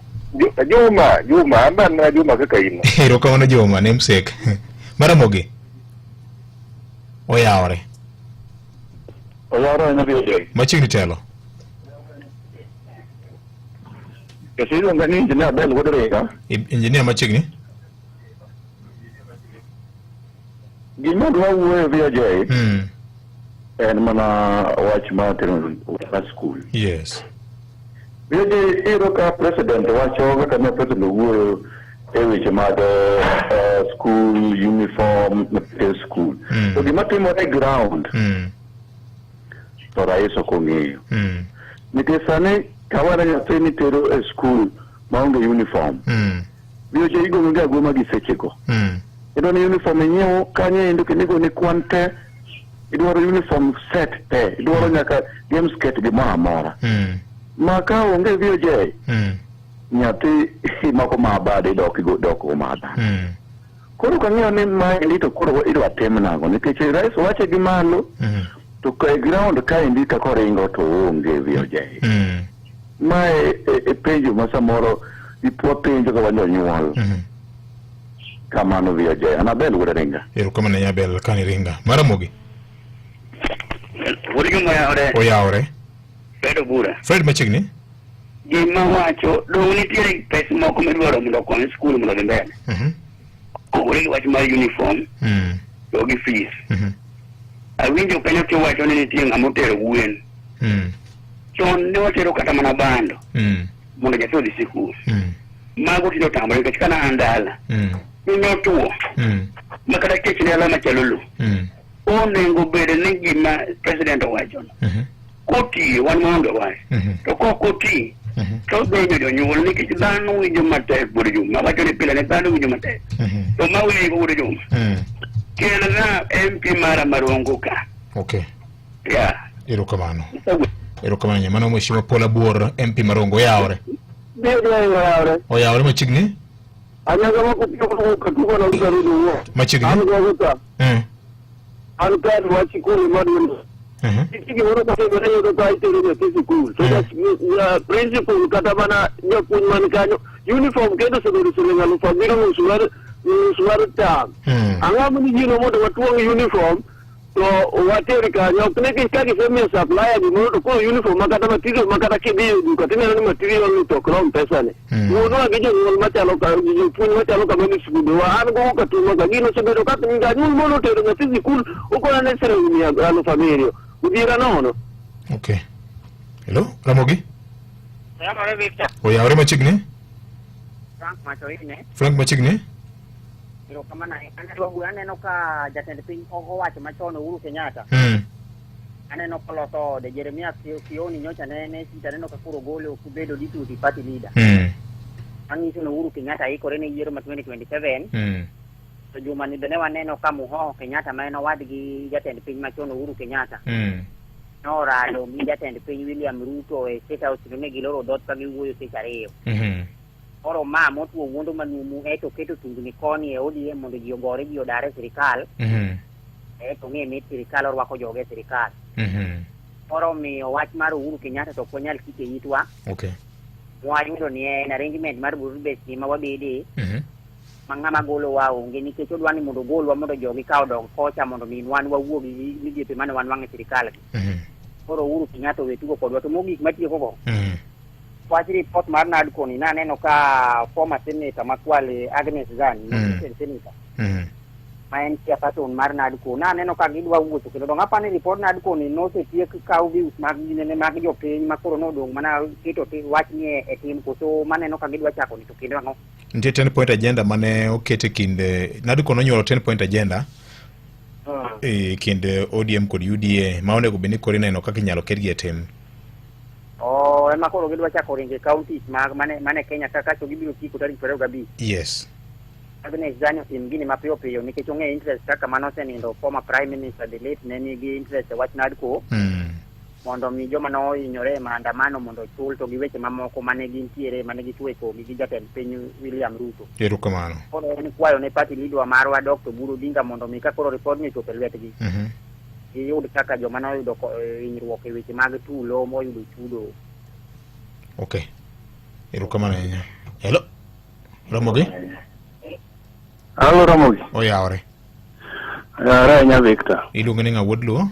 Juma, Juma, an be an mana Juma kaka in. Erokamano Juma, namesake. Maramogi. Oyawore. Oyawore ahinya BJ. Machiegni telo. Kese iluonga ni Engineer Abel wuod Ringa. Engineer machiegni. Gima dwa wuoyo BJ en mana wach mar tero mar skul. BJ iyudo ka president wacho kaka ne president owuoyo e weche mag school uniform e school. To gima timore e ground to rais ok ong'eyo. Nikech sani kawana nyathi nitero e skul maonge uniform. BJ igolo gi agoma gi sechego. Idwa ni uniform inyiew kanyo endo kendo igone kwan te. Idwaro uniform set te. Idwaro nyaka games kit gimoro amora. Ma ka onge VOJ, nyathi imako ma bade idok dok go ma bade. Koro kang'iyo ni maendi to koro idwa tim nang'o nikech rais wache gi malo to ka e ground kaendi kaka oringo to onge VOJ. Mae e penjo ma samoro ipwa penjo ka wan jonyuol. Kamano VOJ. An Abel wuod Ringa. Erokamano ahinya Abel kani Ringa. Maramogi. Wuod Juma oyawore. Oyawore. Fred Obura. Fred machiegni. Gima wacho dong' nitiere pes moko midwaro mondo okony skul mondo odhi mbele. Opogore gi wach mar uniform to gi fees. Awinjo kanyo kiwacho ni nitie ng'ama otero gwen. Chon ne watero kata mana bando mondo nyathi odhi sikul. Mago tinde otamore nikech kana an dala piny otuo ma kata kech ne alama chalo lo. Onego bed ni gima president owachono kotiyo wan maonge wach to kok oti to odhi jonyuol nikech dhano winjo matek wuod Juma wacho ni pile ni dhano winjo matek to ma winjo wuod Juma kelna MP mara marongo ka. Yeah. Erokamano. Erokamano nya. Mano Mheshimiwa Paul Abuor MP Marongo oyawore. Oyawore. Oyawore machiegni. Anyaga mako pio katugo na utarudi huo. Machiegni. An gogo An ka wach sikul maduong'. Nitie gimoro matimore yudo ka itero nyathi sikul. To principal kata mana japuonj man kanyo uniform kendo osebedo siling 7,500 nus mar term. Ang'o momiyo gino mondo watuong' uniform To water kanyo ok ni ka gisemiyo supplier gimoro to koro uniform ma kata material ma kata kidhi e duka tineno ni material ni to ok rom pesa ni. Wuonwa gi jonyuol machalo ka jopuonj machalo kamano e skunde wa an go katuma ka gino osebedo ka janyuol moro otero nyathi sikul okona ne siling mia aluf abiriyo odhiera nono. Okay. Hello, Ramogi? Oyawore Victor. Oyawore machiegni? Frank Machoine. Frank machiegni? Erokamano ahinya. An adwa wuoyo aneno ka jatend piny owacho machon Uhuru Kenyatta. Aneno koloso ode Jeremia Kioni nyocha ne ne sita aneno ka koro ogole ok obedo deputy party leader. Manyiso ni Uhuru Kenyatta ikore ne yiero ma 2027. To juma ni be ne waneno ka Muhoho Kenyatta ma en owadgi jatend piny machon Uhuru Kenyatta. Norado gi jatend piny William Ruto e State House kendo ne giloro dhoot ka giwuoyo seche ariyo. Koro ma motwo wuondo manumu eto keto tungni koni e ODM mondo ji ogore ji odar e sirikal. Eto ng'e mit sirikal orwako joge e sirikal. Koro omiyo wach mar Uhuru Kenyatta to ok wanyal kike itwa. Mwayudo ni en arrangement mar broad base ni ma wabede ma ng'ama golowa onge nikech odwa ni mondo ogolwa mondo jogi ka odog kocha mondo mi wan wawuog gi migepe mane wanwang'o e sirikal gi. Koro Uhuru Kenyatta owe tugo kodwa to mogik matieko go wach report mar NADCO ni naneno ka former senator ma Kwale Agnes Zani mm. senator ma en chairperson mar NADCO naneno ka gidwa wuotho kendo dong apani report NADCO ni nosetiek kaw views mag ginene mag jopiny ma koro nodong' mana keto wach ni e tim koso maneno ka gidwa chako ni to kendo ang'o Nitie 10 point agenda mane oket e kind NADCO nonyuolo 10 point agenda e kind ODM kod UDA ma onego bed ni koro ineno kaka inyalo ketgi e tim. Oh, ema koro gidwa chako ringo e counties mag mane mane Kenya ka kasto gibiro tieko tarik 25. Yes. Agnes Zani otim gini mapiyo piyo nikech ong'e interest kaka mane osenindo former prime minister the late ne nigi interest e wach NADCO mondo mi joma nohinyore e maandamano mondo ochul to gi weche mamoko mane gintiere mane gichwo e kogi gi jatend piny William Ruto. Erokamano. Koro en kwayo ne party leader marwa Dr. Oburu Odinga mondo mi ka koro report ni ochopo e lwetgi giyud kaka joma noyudo hinyruok e weche mag tulo moyudo chudo. Okay. Erokamano ahinya. Hello. Ramogi? Halo Ramogi. Oyawore. Oyawore ahinya Victor. Iluongo ni ng'a wuod Luo?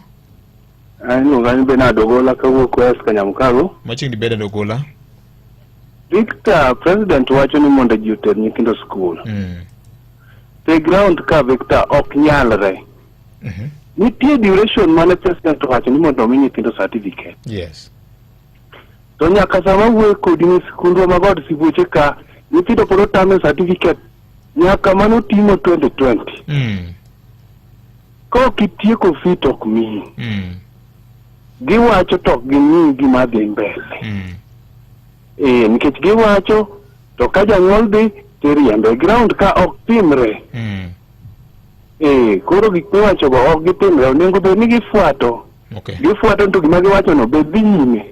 An iluonga ni Bernard Ogola kawuok West Kanyamkago. Machiegni Bernard Ogola. Victor, president wacho ni mondo ji oter nyithindo skul. The ground ka Victor ok nyalre. Nitie duration mane president owacho ni mondo omi nyithindo certificate. Yes. To nyaka sama wuoyo kodi ni sikundwa mag od sibuoche ka nyithindo pod otame certificate nyaka mano timo 2020. Ka ok itieko fee to ok miyi. Giwacho to ok ging'i gima dhi mbele. Eh, nikech giwacho to ka janyuol dhi tiriembe. Ground ka ok timre. Eh, koro gik miwachogo ok gitimre. Onego bed ni gifuato. Okay. Gifuato to gima giwachono bed dhi nyime.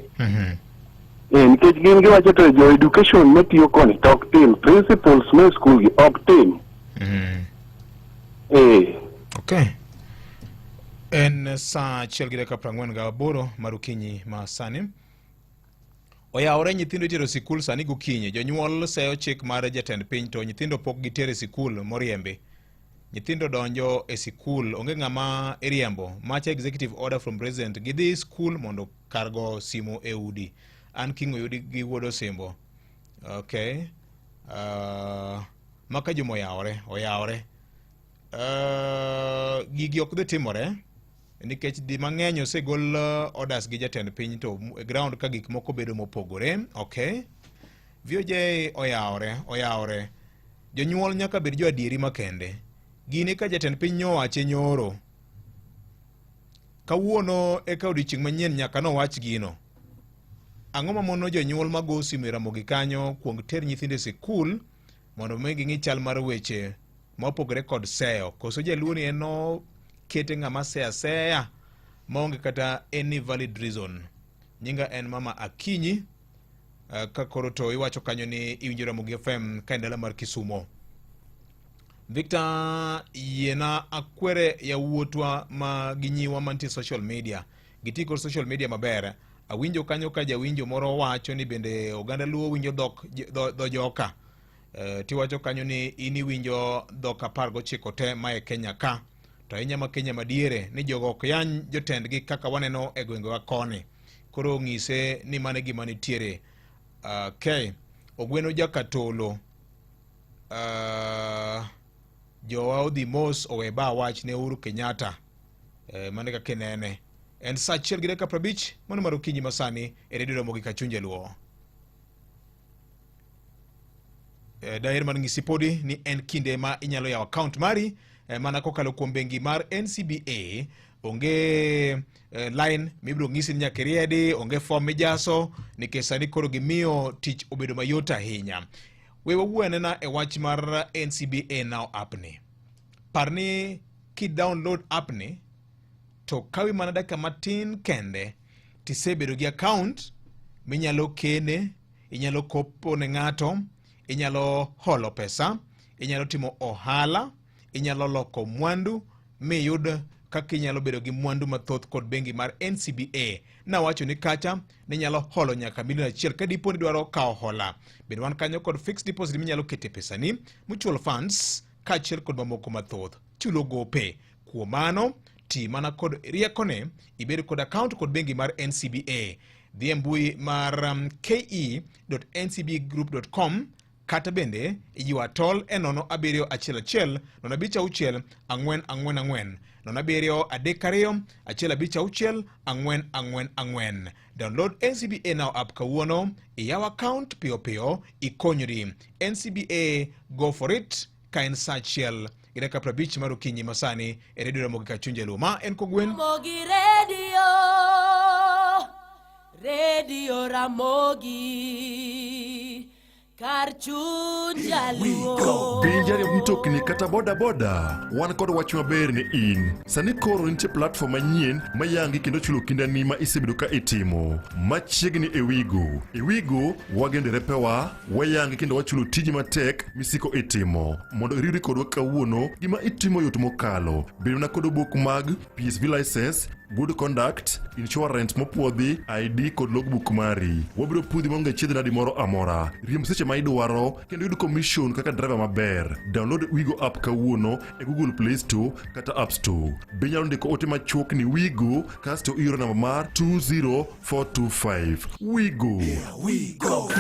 Eh, nikech gin giwacho to jo education matiyo koni to ok tim. Principals me school gi ok tim. Eh. Okay. En saa achiel gi dakika prang'wen gaboro mar okinyi ma sani. Oyawore nyithindo itero sikul sani gokinyi. Jonyuol seyo chik mar jatend piny to nyithindo pok gitero e sikul moriembi. Nyithindo donjo e sikul, onge ng'ama iriembo. Macha executive order from president. Gidhi skul mondo kar go simo e udi. An King Oyudi gi wuod Osimbo. Okay. Maka Juma oyawore, oyawore. Gigi ok dhi timore nikech di mang'eny osegol orders gi jatend piny to e ground ka gik moko bedo mopogore. Okay. VOJ oyawore, oyawore. Jonyuol nyaka bed jo adieri makende. Gini ka jatend piny nyowache nyoro. Kawuono eka odiochieng' manyien nyaka nowach gino. Ang'o mamono jonyuol mago simu e Ramogi kanyo kuong ter nyithindo e sikul mondo mi ging'i chal mar weche mopogore kod seyo? Koso jaluo ni en nokete ng'ama seyo aseya maonge kata any valid reason. Nyinga en Mama Akinyi. Ka koro to iwacho kanyo ni iwinjo Ramogi FM ka en dala mar Kisumo. Victor, yiena akwere yawuotwa ma gi nyiwa mantie social media. Giti kod social media maber. Awinjo kanyo ka jawinjo moro wacho ni bende oganda Luo winjo dhok dho joka. Tiwacho kanyo ni in iwinjo dhok 19 te ma e Kenya ka. to ahinya ma Kenya madiere ni jogo ok yany jotendgi kaka waneno e gwengewa koni. Koro ng'ise ni mano e gima nitiere. Okay. Ogweno Jakatolo jowa odhi mos owe ba wach ne Uhuru Kenyatta. Mano e kaka inene. En saa achiel gi dakika 50 mano mar okinyi masani e redio Ramogi Kachunje Luo. Daher mar ng'isi podi ni en kinde ma inyalo yawo account mari mana kokalo kuom bengi mar NCBA. Onge line mibiro ng'isi ni nyaka iriedi, onge form mijaso, nikech sani koro gimiyo tich obedo mayot ahinya. We wawuo anena e wach mar NCBA Now app ni. Par ni ki download app ni to kawi mana dakika matin kende tisebedo gi account minyalo kene, inyalo kopo ne ng'ato, inyalo holo pesa, inyalo timo ohala, inyalo loko mwandu miyud kaka inyalo bedo gi mwandu mathoth kod bengi mar NCBA. Nawacho ni kacha ninyalo holo nyaka milion achiel ka dipo ni idwaro kawo hola. Bende wan kanyo kod fixed deposit minyalo kete pesani, mutual funds kaachiel kod mamoko mathoth. Chulo gope. Kuom mano, ti mana kod riekone ibed kod account kod bengi mar NCBA. Dhi e mbui mar ke.ncbgroup.com kata bende ywa tol e 0 7 1 1 0 5 6 4 4 4 0 7 3 2 1 5 6 4 4 4. Download NCBA Now app kawuono, iyaw account piyo piyo, ikonyri. NCBA, go for it. Ka en saa achiel gi dakika 50 mar okinyi masani e redio Ramogi Kachunje Luo. Ma en Kogwen. Ramogi Radio, Radio Ramogi, kar chuny jaluo. Piny jariemb mtokni kata boda boda, wan kod wach maber ne in. Sani koro nitie platform manyien ma yangi kendo chulo kindani ma isebedo ka itimo. Machiegni e Wigo. E Wigo, wageno derepewa, wayangi kendo wachulo tiji matek misiko itimo. Mondo iriwri kodwa kawuono, gima itimo yot mokalo. Bed mana kod obok mag PSV license, good conduct, insurance mopuodhi, ID kod logbook mari. Wabiro puodhi maonge chiedh nadi moro amora. Riemb seche ma idwaro kendo yud commission kaka driver maber. Download Wigo app kawuono e Google Play Store kata App Store. Be inyalo ndiko ote machuok ni Wigo kasto ioro namba mar 20425. Wigo. We go.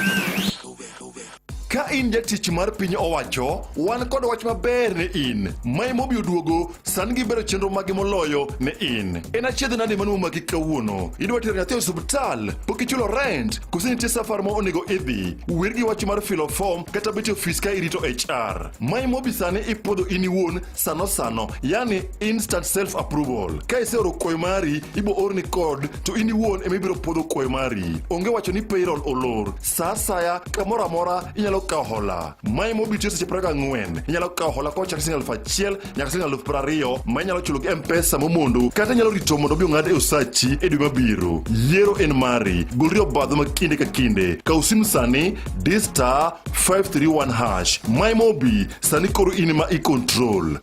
Ka in jatich mar piny owacho, wan kod wach maber ne in. Maimobi oduogo, sani gibero chenro mage moloyo ne in. En achiedh nade mane omaki kawuono? Idwa tero nyathi e osiptal? Pok ichulo rent? Koso nitie safar ma onego idhi? Wer gi wach mar filo form kata bet e ofis ka irito HR. Maimobi sani ipuodho in iwuon sano sano, yani instant self approval. Ka iseoro kwayo mari, ibo orni kod to in iwuon ema ibiro puodho kwayo mari. Onge wacho ni payroll olor. Sa asaya, kamoro amora inyalo kawo hola. Maimobi tiyo seche 24. Inyalo kawo hola kochakre siling 1000 nyaka siling 20,000 ma inyalo chulo gi M-Pesa momondo kata inyalo rito mondo obi ong'ad e osachi e dwe mabiro. Yiero en mari. Golri obadho ma kinde ka kinde. Kaw sim sani, di star 531 hash. Maimobi, sani koro in ema i control.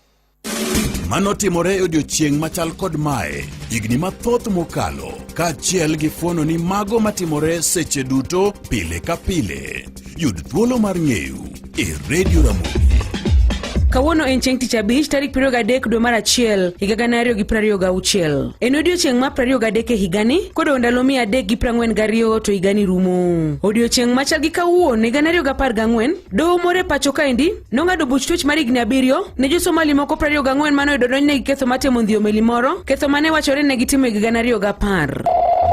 Mano timore e odiechieng' machal kod mae higni mathoth mokalo, kaachiel gi fuono ni mago matimore seche duto pile ka pile. Yud thuolo mar ng'eyo e Radio Ramogi. Kawuono en chieng' tich abich tarik 23 dwe mar achiel higa 2026. En odiechieng' mar 23 e higani kodong' ndalo 342 to higani rumo. Odiechieng' machal gi kawuono higa 2014 doho moro e pacho kaendi nong'ado buch twech mar higni 7 ne jo-Somali moko 24 mane oyudo donjnegi ketho mar temo ndhiyo meli moro, ketho mane wachore ni ne gitimo e higa 2010.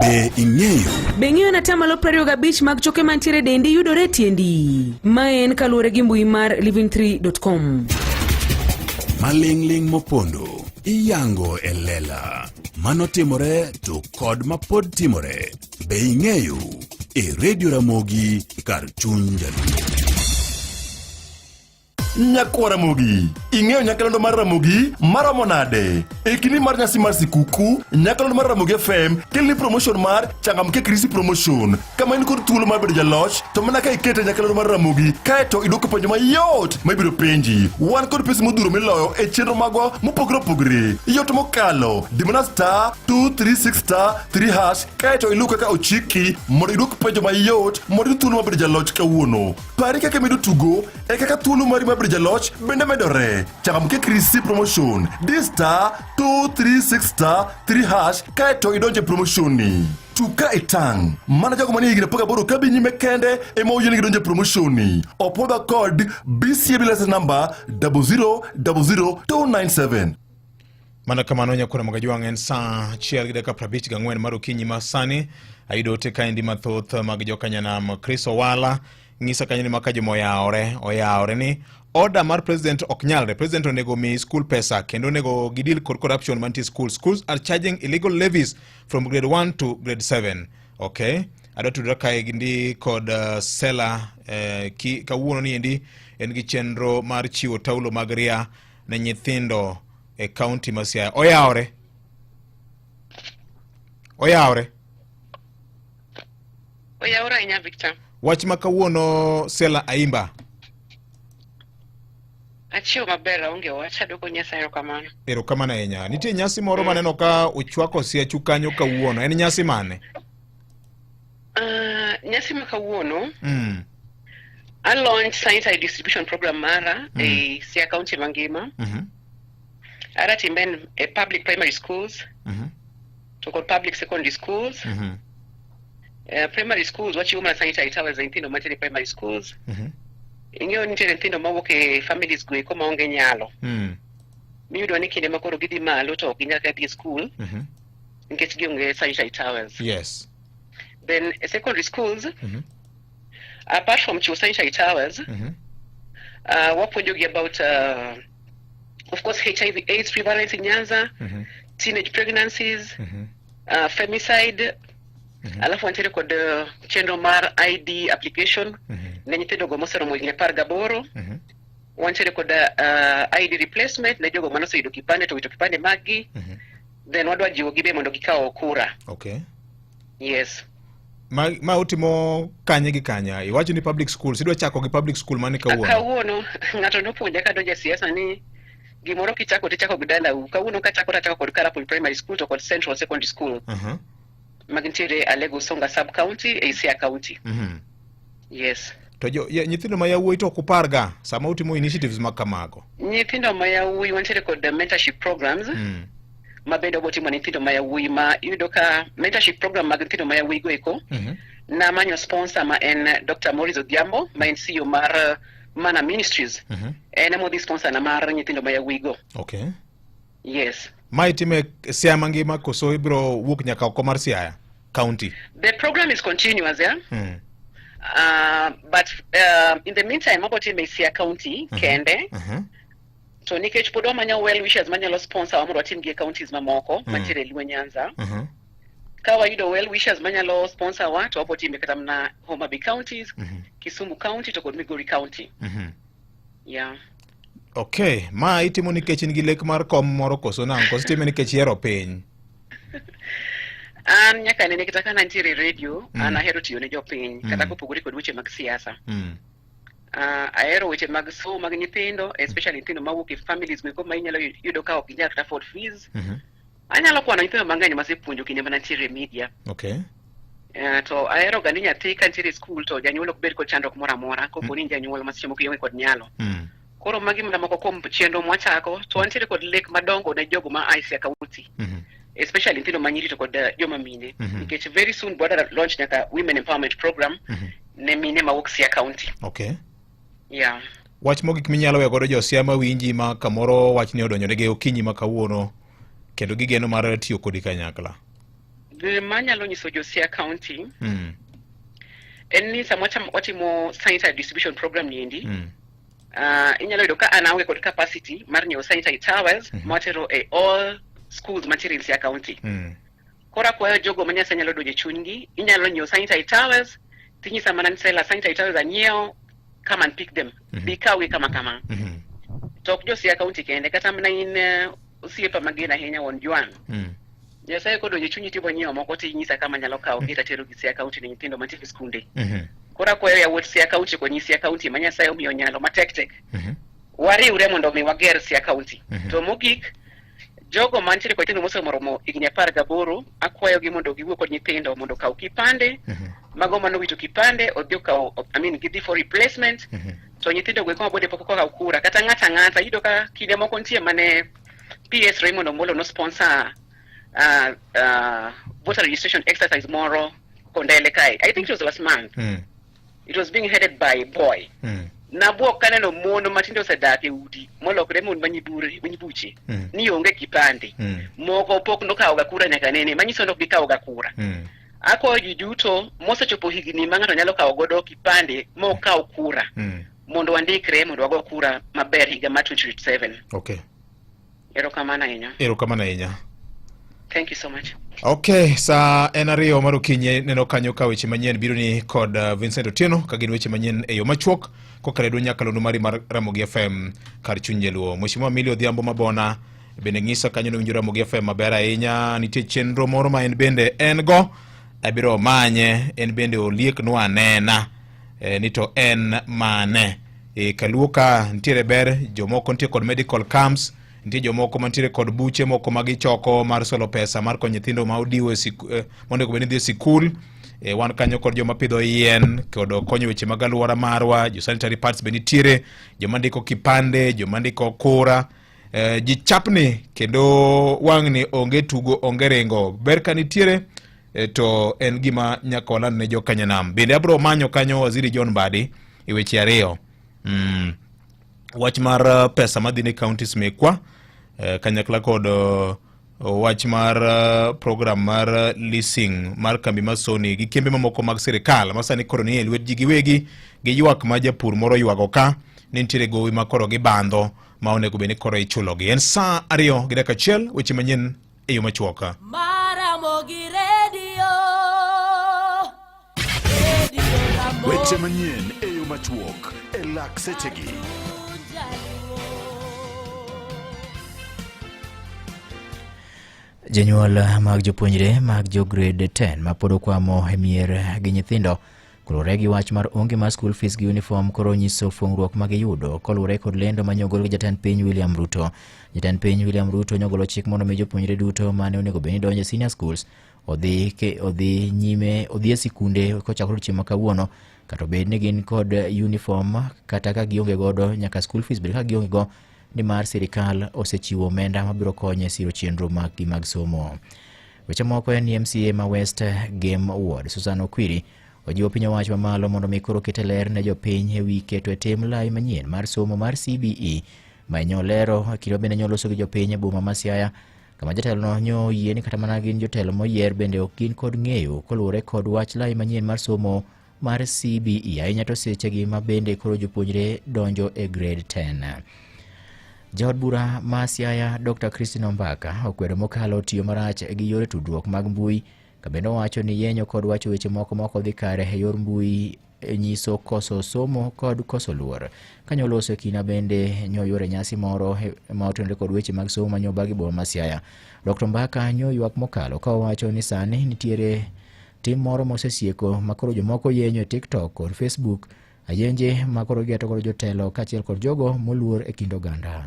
Be ing'eyo? Be ing'eyo ni atamalo 25 mag choke mantiere e dendi yudore e tiendi? Mae en kaluwore gi mbui mar living3.com. Maling'ling' mopondo iyango e lela. Mano timore to kod mapod timore. Be ing'eyo? E Radio Ramogi kar chuny jaluo. Nyakwa Ramogi, ing'eyo nyakalondo mar Ramogi maromo nade? E kinde mar nyasi mar sikuku, nyakalondo mar Ramogi FM keloni promotion mar Changamke Krisi Promotion, kama in kod thuolo mar bedo jaloch to mana ka ikete nyakalondo mar Ramogi kaeto idwoko penjo mayot ma ibiro penji. Wan kod pesa modhuro miloyo e chenro magwa mopogore opogore. Yot mokalo, di mana star 236 star 3 hash kaeto iluw kaka ochiki mondo idwok penjo mayot mondo iyud thuolo mar bedo jaloch kawuono. Pari kaka imedo tugo e kaka thuolo mari mar bedo jaloch bende medore. Changamke Krisi Promotion, di star 236 star 3 hash kaeto idonje promotion ni. Tug ka itang', mana jogo manie higni 18 kadhi nyime kende ema oyienegi donjo e promotion ni. Opwodhwa kod BCAB license number 0000297. Mana kamano nyakona Magajwang' en saa achiel gi dakika 54 mar okinyi ma sani. Ayudo ote kaendi mathoth mag jokanyanam. Chris Owala ng'isa kanyo ni maka joma oyawore oyawore ni order mar president ok nyalre. President onego mi school pesa kendo onego gidil kod corruption mantie school. Schools are charging illegal levies from grade 1 to grade 7. Okay. Adwa tudora kae ndi kod Sela kawuono ni endi en gi chenro mar chiwo taulo mag ria ne nyithindo e kaunti ma Siaya. Oyawore. Oyawore. Oyawore ahinya Victor. Wach ma kawuono Sela Aimba. Achiewo maber aonge wach adwoko Nyasaye erokamano. Erokamano ahinya. Nitie nyasi moro maneno ka uchwako siachu kanyo kawuono. En nyasi mane? Nyasi ma kawuono a launch sanitary distribution program mara e Siaya County mangima. Ara timbe e public primary schools to kod public secondary schools. Primary schools wachiwo mana sanitary towels e nyithindo mantiere e primary schools. Ing'eyo ni nitiere nyithindo mawuok e families go eko maonge nyalo. Miyudo ni kinde ma koro gidhi malo to ok ginyal kata dhi e school nikech gionge sanitary towels. Then secondary schools, apart from chiwo sanitary towels, wapuonjogi about of course HIV AIDS prevalence in Nyanza, teenage pregnancies, femicide, alafu wantiere kod chenro mar ID application ne nyithindo go moseromo higni 18. Wantiere kod ID replacement ne jogo manoseyudo kipande to wito kipande maggi. Then wadwa jiwogi be mondo gikaw kura. Yes. Ma utimo kanye gi kanya? Iwacho ni public schools, idwa chako gi public school mane kawuono? Kawuono ng'ato nopuonja kadonjo e siasa ni gimoro kichako tichako gi dalau. Kawuono kachako tachako kod Karapul Primary School to kod Central Secondary School. Magintiere Alego Usonga Sub County e Siaya County. Yes. To nyithindo ma yawuoyi to ok uparga sama utimo initiatives ma kamago? Nyithindo ma yawuoyi wantiere kod mentorship programs. Ma bende wabotimo ne nyithindo ma yawuoyi ma iyudo ka mentorship program mag nyithindo ma yawuoyi go eko. Namanyo sponsor ma en Dr. Maurice Odhiambo ma en CEO mar Mana Ministries. En ema odhi sponsor na mar nyithindo ma yawuoyi go. Yes. Ma itime Siaya mangima koso ibiro wuok nyaka oko mar Siaya County? The program is continuous, yeah? But in the meantime, wabotime e Siaya County kende. To nikech pod wamanyo well wishers manyalo sponsor wa mondo watim gi e counties mamoko mantiere e Luo Nyanza. Ka wayudo well wishers manyalo sponsor wa to wabotime kata mana Homa Bay counties, Kisumu County to kod Migori County. Yeah. Okay, ma itimo nikech in gi lek mar kom moro koso nang'o? Koso itime nikech ihero piny? An nyaka nene kata ka nantiere e radio, an ahero tiyo ne jopiny, kata kopogore kod weche mag siasa. Ahero weche mag somo mag nyithindo, especially nyithindo mawuok e families meko ma inyalo yudo ka ok ginyal kata afford fees. Anyalo kwano nyithindo mang'eny masepuonjo kinde ma nantiere e media. To ahero ga ni nyathi ka nitiere e school to janyuol ok bed kod chandruok moro amora kopo ni in janyuol ma seche moko ionge kod nyalo. Koro magi mana moko kuom chenro mwachako to wantiere kod lek madongo ne jogo ma a Siaya County. Especially nyithindo ma nyiri to kod joma mine. Nikech very soon bwadwa launch nyaka women empowerment program ne mine mawuok Siaya County. Yeah. Wach mogik minyalo weyo godo jo Siaya mawinji ma kamoro wachni odonjonegi okinyi ma kawuono kendo gigeno mar tiyo kodi kanyakla. Gima anyalo nyiso jo Siaya County en ni sama watimo sanitary distribution program ni endi, inyalo yudo ka an aonge kod capacity mar nyiewo sanitary towels ma watero e all schools mantiere e Siaya County. Koro akwayo jogo ma Nyasaye nyalo donjo e chunygi, inyalo nyiewo sanitary towels, tinyisa mana ni Sela sanitary towels anyiewo, come and pick them. Bi kawgi kama kama. To ok jo Siaya County kende, kata mana in osiepa mageno ahinya wuon Jwang'. Nyasaye kodonjo e chunyi timo nyiewo moko tinyisa kama anyalo kawo gi tatero gi Siaya County ne nyithindo mantie e skunde. Koro akwayo yawuot Siaya County kod nyi Siaya County ma Nyasaye omiyo nyalo matek tek. Wariwre mondo mi wager Siaya County. To mogik, jogo mantiere kod nyithindo moseromo higni 18, akwayogi mondo giwuo kod nyithindo mondo okaw kipande. Mago manowito kipande odhi okaw, I mean gidhi for replacement. To nyithindo go eko mabende pok okawo kura kata ng'ato ang'ata iyudo ka kinde moko nitie mane PS Raymond Omolo no sponsor voter registration exercise moro Kondele kae. I think it was last month. It was being headed by a boy. Nabuok kaneno mon matindo osedak e udi molokre mon manyibure manyibuche ni onge kipande. Moko pok nokawoga kura nyaka nene, manyiso ni ok gikawoga kura. Akwayo ji duto mosechopo higni ma ng'ato nyalo kawo godo kipande mokaw kura mondo wandikre mondo wago kura maber higa mar 2027. Erokamano ahinya. Erokamano ahinya. Thank you so much. Okay, saa en 2 mar okinyi neno kanyo ka weche manyien biro ni kod Vincent Otieno ka gin weche manyien e yo machuok kokalo e dwond nyakalondo mari mar Ramogi FM kar chuny Jaluo. Mheshimiwa Millie Odhiambo Mabona bende ng'isa kanyo ni winjo Ramogi FM maber ahinya. Nitie chenro moro ma en bende en go, abiro manye en bende olieknwa anena ni to en mane. Kaluo ka nitiere ber, jomoko nitie kod medical camps, nitie jomoko mantiere kod buche moko ma gichoko mar solo pesa mar konyo nyithindo ma odiwo e monego bed ni dhi e sikul. Wan kanyo kod joma pidho yien kod konyo weche mag alwora marwa, jo sanitary pads be nitiere, joma ndiko kipande, joma ndiko kura. Ji chapni kendo wang'ni onge tugo onge ringo. Ber ka nitiere to en gima nyaka waland ne jokanyanam. Bende abro manyo kanyo Waziri John Mbadi e weche 2. Wach mar pesa madhi ne counties mekwa kanyakla kod wach mar program mar leasing mar kambi mar Sony gi kembe mamoko mag sirikal ma sani koro nie lwet ji giwegi gi ywak ma japur moro ywago ka ni nitiere gowi ma koro gibandho ma onego bed ni koro ichulogi. En saa 2:01, weche manyien e yo machuok. Maramogi Radio. Radio Ramogi. Weche manyien e yo machuok e lak sechegi. Jonyuol mag jopuonjre mag jo grade 10 ma pod okwamo e mier gi nyithindo kaluwore gi wach mar onge mar school fees gi uniform koro nyiso fuong'ruok ma giyudo koluwore kod lendo ma nyogol gi jatend piny William Ruto. Jatend piny William Ruto nyogolo chik mondo mi jopuonjre duto mane onego bed ni donjo e senior schools odhi nyime odhi e sikunde kochakore odiechieng' ma kawuono, kata obed ni gin kod uniform kata ka gionge godo nyaka school fees bed ka gionge go, nimar sirikal osechiwo omenda mabiro konyo e siro chenro maggi mag somo. Weche moko en ni MCA ma West Game Ward Susan Okwiri ojiwo piny owacho mamalo mondo mi koro kete ler ne jopiny e wi keto e tim lai manyien mar somo mar CBE ma nyo lero e kinde bende nyo loso gi jopiny e boma ma Siaya, kama jatelono nyo oyie ni kata mana gin jotelo moyier bende ok gin kod ng'eyo koluwore kod wach lai manyien mar somo mar CBE, ahinya to sechegi ma bende koro jopuonjre donjo e grade 10. Jaod bura ma Siaya Dr. Christine Ombaka okwedo mokalo tiyo marach gi yore tudruok mag mbui, ka bende owacho ni yenyo kod wacho weche moko ma ok odhi kare e yor mbui nyiso koso somo kod koso luor. Kanyo loso e kina bende nyo yore nyasi moro ma otenore kod weche mag somo ma nyobagi boma ma Siaya. Dr. Mbaka nyo ywak mokalo ka owacho ni sani nitiere tim moro mosesieko ma koro jomoko yenyo e TikTok kod Facebook, ayenje ma koro gigeto godo jotelo kaachiel kod jogo moluor e kind oganda.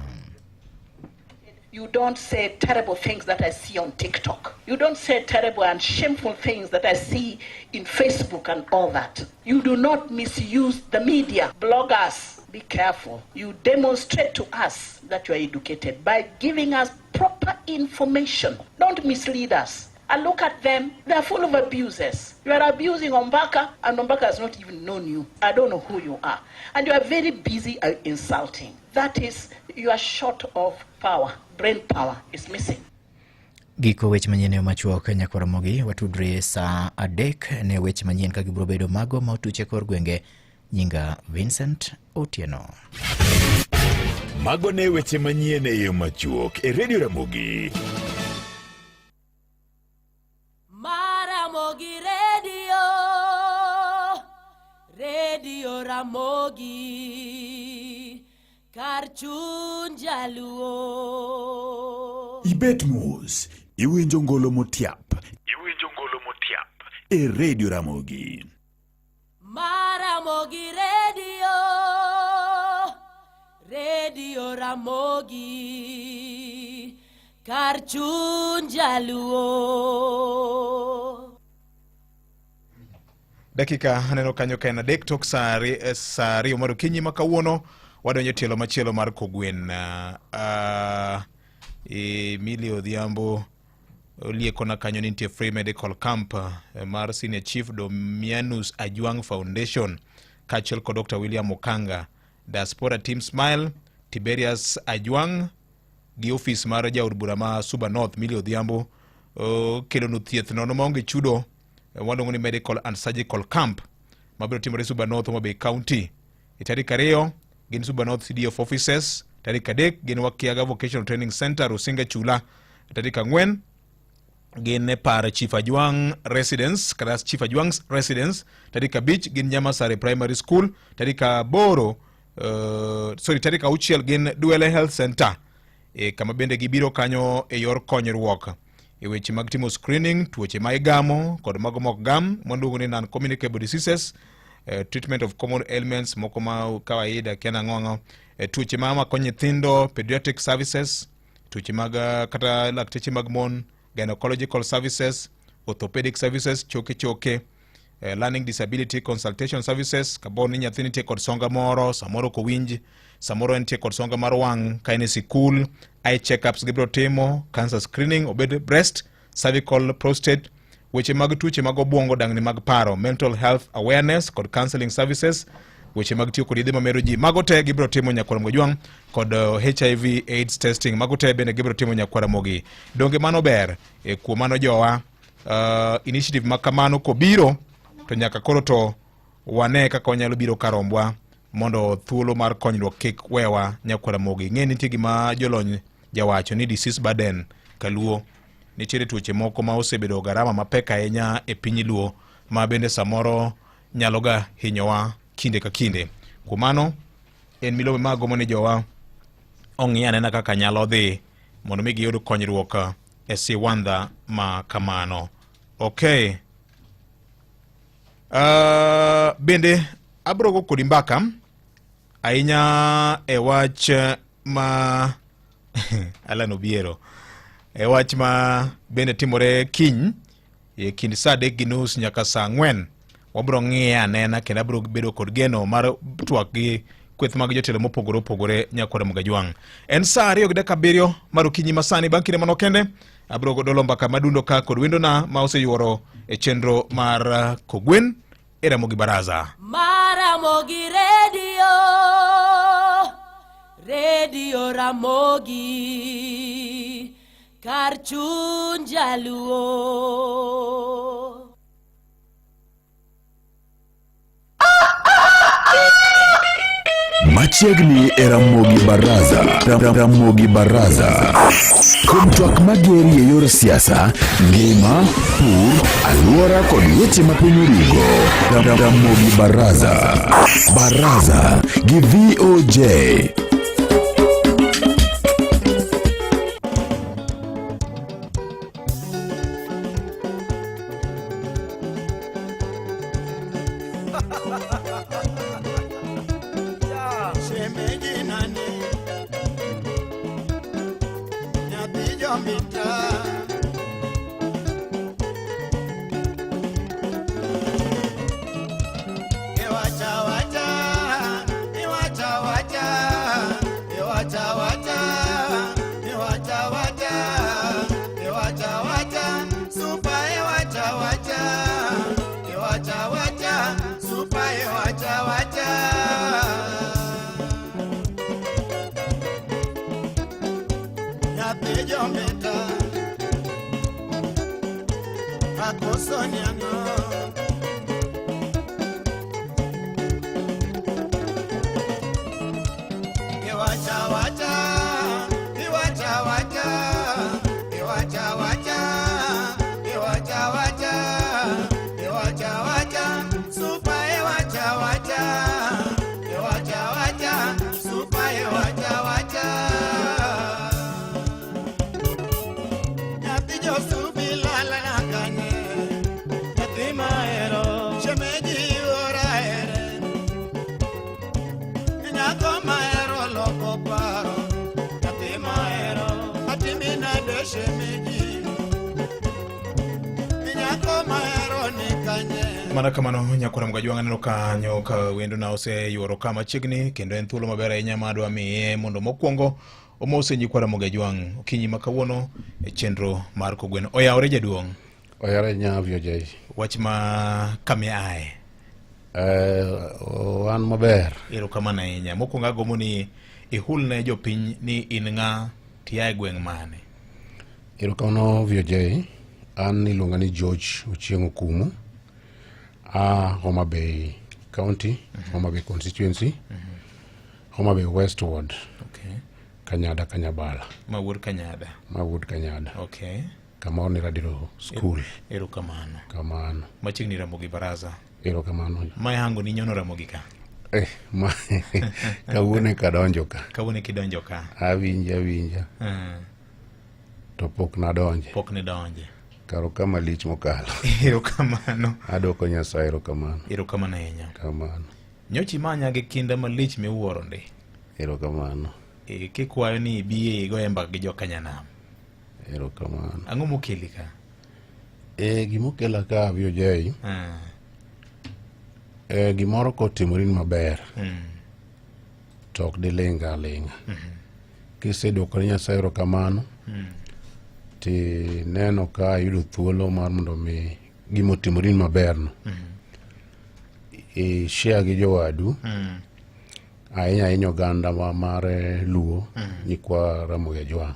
You don't say terrible things that I see on TikTok. You don't say terrible and shameful things that I see in Facebook and all that. You do not misuse the media. Bloggers, be careful. You demonstrate to us that you are educated by giving us proper information. Don't mislead us. I look at them, they are full of abuses. You are abusing Ombaka, and Ombaka has not even known you. I don't know who you are. And you are very busy insulting. That is, you are short of power. Brain power is missing. Giko weche manyien e machuok nyakwar Ramogi, watudre saa 3 ne weche manyien ka gibiro bedo mago ma otuche kor gwenge. Nyinga Vincent Otieno. Mago ne weche manyien e yo machuok e Radio Ramogi. Maramogi Radio, Radio Ramogi, kar chuny Jaluo. Ibet mos, iwinjo ngolo motiap. Iwinjo ngolo motiap e Radio Ramogi. Maramogi Radio, Radio Ramogi, kar chuny jaluo. Dakika aneno kanyo ka en adek tok saa 2 mar okinyi ma kawuono wadonjo e tielo machielo mar kogwen. Emilio Odhiambo oliekona kanyo ni nitie free medical camp mar Senior Chief Domianus Ajwang Foundation kaachiel kod Dr. William Okanga, Diaspora Team Smile, Tiberius Ajwang gi ofis mar jaod bura ma Suba North Millie Odhiambo kelonu thieth nono maonge chudo waluongo ni medical and surgical camp mabiro timore Suba North, Homa Bay County e tarik 2 gin Suba North CDF offices, tarik 3 gin Wakiaga Vocational Training Center Rusinga Chula, tarik 4 gin e par Chief Ajwang Residence kata Chief Ajwang's Residence, tarik 5 gin Nyamasare Primary School, tarik 8 sorry tarik 6 gin Duele Health Center kama bende gibiro kanyo e yor konyruok e weche mag timo screening tuoche ma igamo kod mago mok gam mwaluongo ni non communicable diseases, treatment of common ailments moko ma kawaida kia nang'o ang'o, tuoche ma mako nyithindo, pediatric services, tuoche mag kata lakteche mag mon, gynecological services, orthopedic services, choke choke, learning disability consultation services kapo ni nyathi nitie kod songa moro, samoro ok owinj, samoro entie kod songa mar wang' ka en e sikul, eye checkups gibiro timo, cancer screening obed breast, cervical, prostate, weche mag tuoche mag obwongo, dangni mag paro, mental health awareness kod counseling services, weche mag tiyo kod yedhe mamero ji, mago te gibiro timo nyakwar Mgajwang' kod HIV AIDS testing, mago te bende gibiro timo nyakwar Ramogi. Donge mano ber? Kuom mano jowa, initiative ma kamano kobiro to nyaka koro to wane kaka wanyalo biro karombwa mondo thuolo mar konyruok kik wewa nyakwar Ramogi. Ing'e nitie gima jolony jawacho ni disease burden kaluo, nitiere tuoche moko ma osebedo garama mapek ahinya e piny Luo ma bende samoro nyalo ga hinyowa kinde ka kinde. Kuom mano en milome ma agomo ni jowa ong'i anena kaka nyalo dhi mondo mi giyud konyruok e siwandha ma kamano. Okay. Bende abro go kodi mbaka ahinya e wach ma Alan Obiero, e wach ma bende timore kiny e kind saa 3:30 nyaka saa 4 wabro ng'iye anena kendo abro bedo kod geno mar twak gi kweth mag jotelo mopogore opogore nyakwar Mgajwang'. En saa 2:07 mar okinyi masani. Bang' kinde mano kende abro dolo mbaka madundo ka kod wendona ma oseyuoro e chenro mar Kogwen e Ramogi Baraza. Maramogi Radio, Radio Ramogi, kar chuny jaluo. Machiegni e Ramogi Baraza. Ramogi Baraza. Kuom twak mageri e yor siasa, ngima, pur, alwora kod weche ma piny orugo. Ramogi Baraza. Baraza gi VOJ. Shemeji nani nyathi jomita iwacha wacha iwacha wacha iwacha wacha iwacha wacha iwacha wacha supa iwacha wacha iwacha wacha supa iwacha wacha nyathi jomita akoso niang'o iwacha wacha iwacha wacha iwacha wacha iwacha wacha iwacha wacha supa iwacha wacha iwacha wacha supa iwacha wacha. Josubi lalana kanye. Nyathi mahero shemeji ora here. Nyako mahero loko paro. Nyathi mahero atimi nade shemeji. Nyako mahero ni kanye. Mana kamano nyakora Mgajwang' aneno kanyo ka wendona oseyuoro ka machiegni kendo en thuolo maber ahinya ma adwa miye mondo mokwongo omose nyikwa Ramogi Ajwang' okinyi ma kawuono e chenro mar Kogweno. Oyawore jaduong'? Oyawore nyavyo jai. Wach ma kama aye? Wan maber. Erokamano ahinya. Mokwongo agombo ni ihul ne jopiny ni in ng'a to ia e gweng' mane? Erokamano VOJ. An iluonga ni George Ochieng' Okumu. A Homa Bay County, Homa Bay Constituency, Homa Bay West Ward. Kanyada Kanyabala. Ma wuod Kanyada. Ma wuod Kanyada. Kama ni Radiro School. Erokamano. Kamano. Machiegni Ramogi Baraza. Erokamano. Ma hango ni nyono Ramogi ka. Ma kawuono eka adonjo ka. Kawuono eka idonjo ka. Awinja awinja. To pok nadonje. Pok nidonje. Karo kama lich mokalo. Erokamano. Adwoko Nyasaye erokamano. Erokamano ahinya. Kamano. Nyocha imanya gi kinda malich miwuoro ndi. Erokamano. Kikwayo ni ibi igoye mbaka gi jokanyanam. Erokamano. Ang'o mokeli ka? Gimokela ka VOJ. Gimoro kotimori ni maber. To ok diling' aling'a. Kisedwoko ne Nyasaye erokamano. Tineno ka iyudo thuolo mar mondo mi gimotimori ni maberno. I share gi jowadu. Ahinya ahinya oganda mar Luo, nyikwa Ramogi Ajwang'.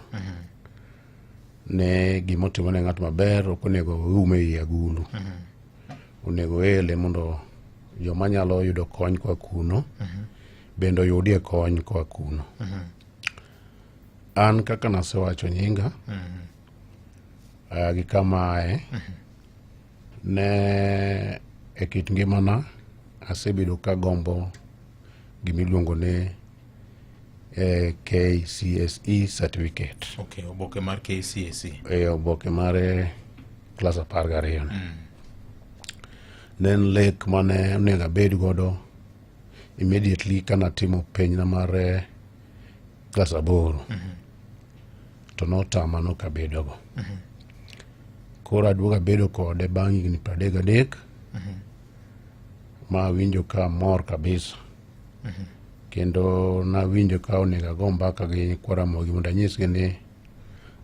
Ne gimotimore ne ng'at maber ok onego ume ei agulu. Onego ele mondo joma nyalo yudo kony koa kuno bende oyudie kony koa kuno. An kaka nasewacho nyinga gi kama aye ne e kit ngimana asebedo kagombo gimiluongo ni KCSE certificate. Okay, oboke mar KCSE. Oboke mar klas 12. Ne en lek mane onego abed godo immediately kanatimo penjna mar klas 8. To notama nok abedogo. Koro aduogo abedo kode bang' higni 33. Ma awinjo ka amor kabisa. Kendo nawinjo ka onego ago mbaka gi nyikwa Ramogi mondo anyisgi ni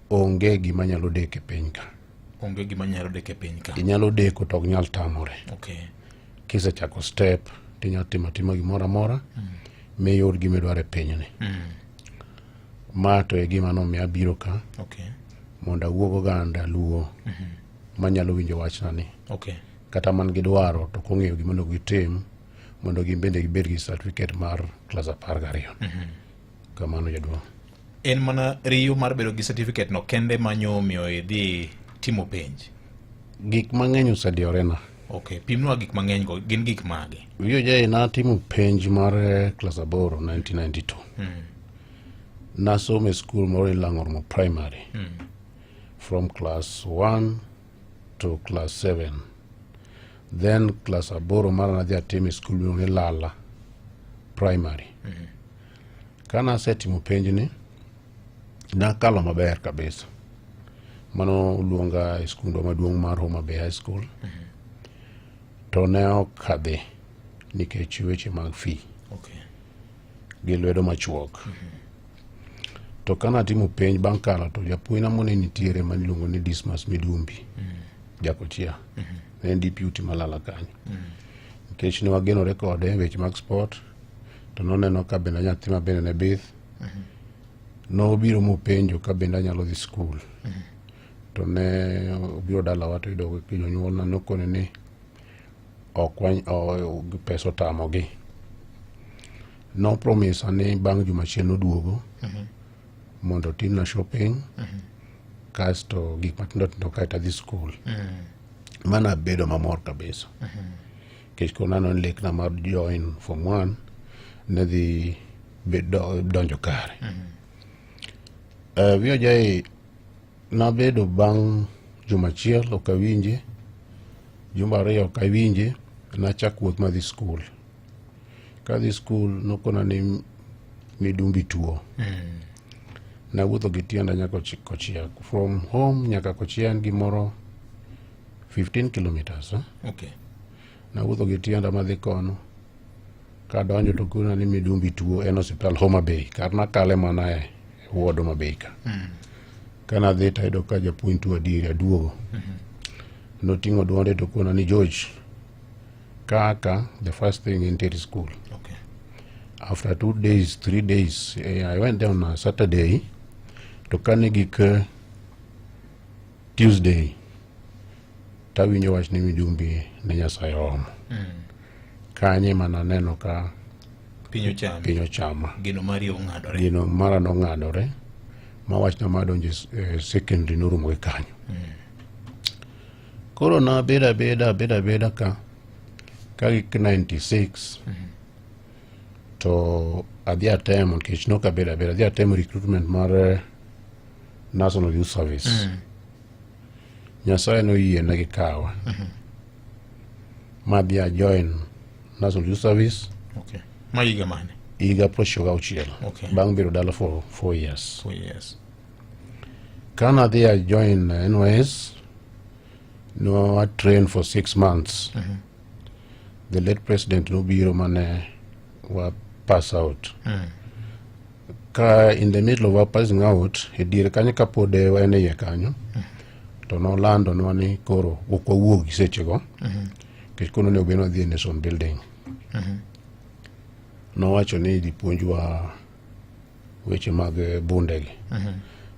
onge gima nyalo deko e piny ka. Onge gima nyalo deko e piny ka. Inyalo deko to ok nyal tamore. Kisechako step tinyalo timo atima gimoro amora miyud gima idwaro e pinyni. Ma to e gima nomiyo abiro ka mondo awuo goganda Luo manyalo winjo wachna ni. Kata man gi dwaro to ok ong'eyo gima onego gitim mondo gin bende gibed gi certificate mar klas 12. Kamano jaduong'. En mana riyo mar bedo gi certificate no kende manyo miyo idhi timo penj. Gik mang'eny osediyorena. Pimnwa gik mang'eny go, gin gik mage? VOJ natimo penj mar klas 8 1992. Nasomo e skul moro ni Lang'ormo Primary. From class 1 to class 7. Then class 8 mara nadhi atimo e skul miluongo ni Lala Primary. Kana asetimo penjni, nakalo maber kabisa. Mano luonga e skundwa maduong' mar Homa Bay High School. To ne ok adhi nikech weche mag fee. Gi lwedo machuok. To kana atimo penj bang' kalo to japuonjna mone nitiere maniluongo ni Dismas Midumbi. Jakochia. Ne en deputy Malala kanyo. Nikech ne wagenore kode weche mag sport to noneno ka bende nyathi ma bende ne bith. Nobiro mopenjo ka bende anyalo dhi skul. To ne obiro dalawa to yudo jonyuolna nokone ni ok pesa otamogi. No promise ni bang' juma achiel noduogo mondo otimna shopping kasto gik matindo tindo kaeto adhi skul. Mano abedo mamor kabisa. Nikech koro naneno ni lekna mar join form 1 ne dhi donjo kare. VOJ nabedo bang' juma achiel ok awinje, jumbe ariyo ok awinje, nachako wuoth madhi skul. Kadhi skul nokona ni midumbi tuo. Nawuotho gi tienda nyaka Kochia. From home nyaka Kochia en gimoro 15 kilometers. Eh? Okay. Nawuotho gi tienda madhi kono. Kadonjo to kona ni midumbi tuo en osiptal Homa Bay. Kar nakale mana e ward Homa Bay ka. Kanadhi tayudo ka japuonj tuo adieri aduogo. Noting'o duonde to kona ni George, kaka the first thing in teri school. Okay. After 2 days, 3 days, I went there on a Saturday to kane gik Tuesday tawinjo wach ni midumbi ne Nyasaye oomo. Kanye mana neno ka Piny ochami. Piny ochama. Geno mari ong'adore. Geno mara nong'adore ma wachna mar donjo e secondary norumo gi kanyo. Koro nabedo abeda abeda abeda ka gik 96 to adhi atemo nikech nok abedo abeda adhi atemo recruitment mar National Youth Service. Nyasaye noyie ne gikawa madhi a join National Youth Service. Okay. Ma higa mane? Higa 96. Okay. Bang' bedo dala for 4 years. 4 years. Kana adhi a join NYS, no a train for 6 months. The late president nobiro mane wa pass out. Ka in the middle of our passing out, e diere kanyo kapod en e iye kanyo, to nolandonwa ni koro ok wawuog gi sechego, nikech koro onego bed ni wadhi e nation building. Nowacho ni idhi puonjwa weche mag bundegi.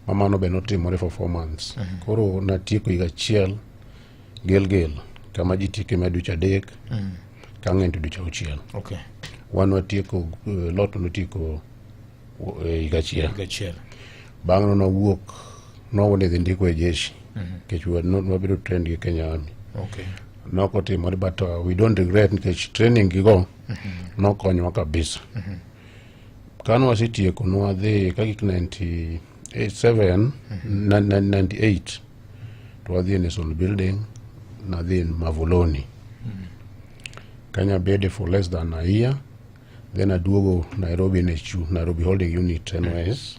Ma mano be notimore for 4 months. Koro natieko higa achiel Gilgil kama ji tieke ma dweche 3 ka ng'eny to dweche 6. Wan watieko lot notieko higa achiel. Higa achiel. Bang'e nawuok nowuok dhi ndiko e jeshi nikech wabedo trained gi Kenya Army. Nokotimore but we don't regret nikech training gigo nokonyowa kabisa. Kane wasetieko nwadhi ka gik 97 98 to wadhi e Nation Building, nadhi Mavoloni. Kanyo abede for less than a year, then aduogo Nairobi NHU, Nairobi Holding Unit NYS.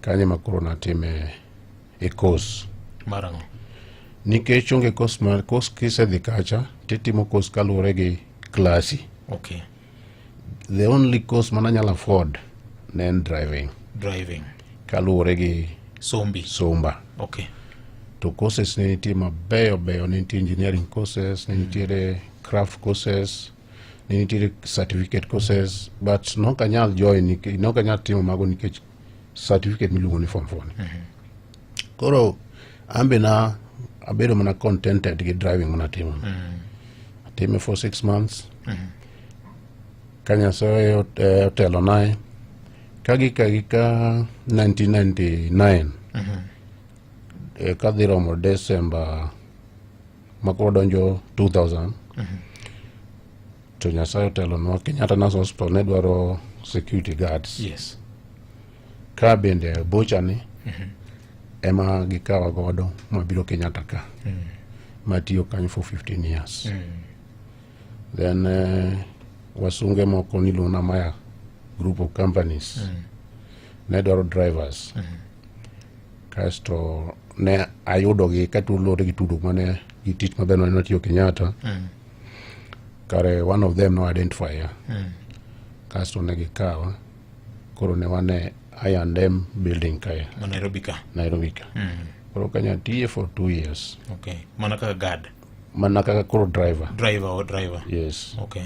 Kanyo ema koro natime e course. Mar ang'o? Nikech onge course mar course kisedhi kacha titimo course kaluwore gi klasi. The only course mananyalo afford ne en driving. Driving. Kaluwore gi sombi. Somba. To courses ne nitie mabeyo beyo, ne nitie engineering courses, ne nitiere craft courses, ne nitiere certificate courses, but nok anyal join, nok anyal timo mago nikech certificate miluongo ni form 4 ni. Koro an be na abedo mana contented gi driving manatimo. Atime for 6 months. Ka Nyasaye otelona ka gika 1999 kadhi romo December ma koro donjo 2000 to Nyasaye otelonwa Kenyatta National Hospital ne dwaro security guards. Ka bende bochani ema gikawa godo mabiro Kenyatta ka matiyo kanyo for 15 years. Then wasunge moko niluongo na Maya group of companies ne dwaro drivers. Kasto ne ayudogi kaluwore gi tudruok mane gi tich maber mane watiyo Kenyatta. Kare one of them no identify ya. Kasto ne gikawa. Koro ne wan e I&M building kae. Ma Nairobi ka. Nairobi ka. Koro kanyo atiye for 2 years. Okay. Mana kaka guard. Mana kaka koro driver. Driver or driver. Yes. Koro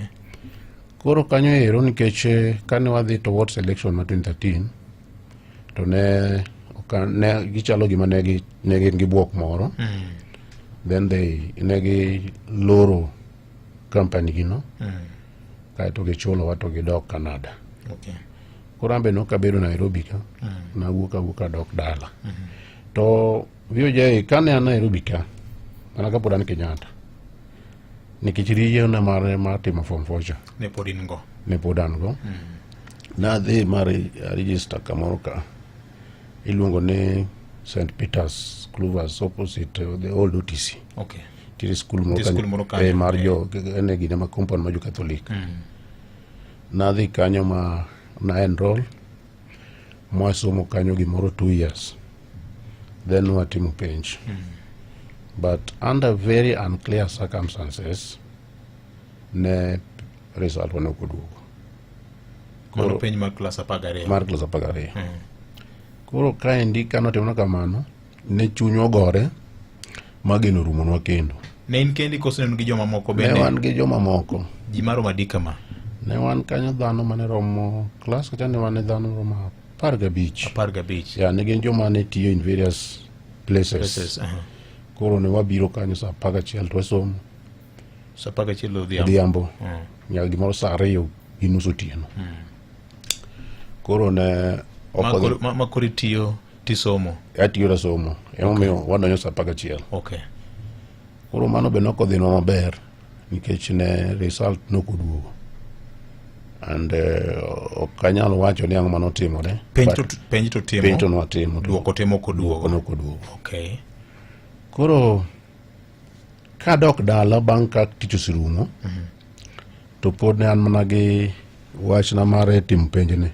Koro kanyo ero nikech kane wadhi towards election ma 2013 to ne ne gichalo gima ne gi ne gin gi buok moro. Then they ne gi loro company gi no. Kaeto gichulowa to gidok Canada. Koro an be nok abedo Nairobi ka. Nawuok awuok adok dala. To VOJ kane an Nairobi ka mana kapod an Kenyatta nikech riyo na mar timo form 4 cha Ne pod in go. Ne pod an go. Nadhi mar register kamoro ka iluongo ni St Peter's Clovers opposite the old OTC. Nitiere skul moro Nitie skul moro kanyo, eh, mar jo en e gine ma compound mar jo Catholic. Nadhi kanyo ma na enroll mwasomo kanyo gimoro 2 years, then watimo penj, but under very unclear circumstances ne result wa ne ok oduogo. Mano penj mar klas 12. Mar klas 12. Koro kaendi kanotimna kamano, ne chunywa ogore ma geno orumonwa kendo. Ne in kendi koso ne un gi jomamoko Ne bende? wan gi jomamoko. Ji maromo adi kama? Ne wan kanyo dhano mane romo klas kacha, ne wan dhano romo 15. 15. Ya, ne gin joma ne tiyo in various places. Places, aha. Koro ne wabiro kanyo saa 11 to wasomo. Saa 11 odhiambo. Odhiambo. Nyaka gimoro saa 2:30 otieno. Koro ne ok Ma koro itiyo tisomo? Atiyo tasomo. Emomiyo wadonjo saa 11. Koro mano be nok odhinwa maber nikech ne result nok oduogo. And ok anyal wacho ni ang'o manotimore. Penj but penj to timo. Penj to nwatimo. Duoko timo ok oduogo. Duoko nok oduogo. Koro kadok dala bang' ka tich oserumo, to pod ne an mana gi wachna mar timo penjni.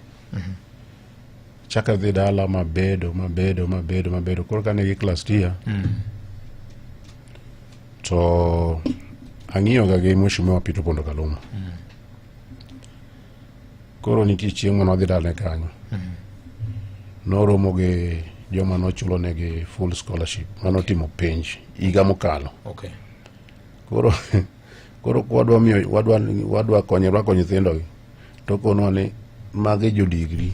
Chak adhi dala mabedo mabedo mabedo mabedo. Koro kane gi class year to ang'iyo ga gi Mheshimiwa Peter Opondo Kaluma. Koro nitie chieng' mane wadhi dalane kanyo. Noromo gi joma nochulo negi full scholarship manotimo penj higa mokalo. Koro kwadwa miyo wadwa konyo rwako nyithindogi to konwa ni magi jo degree.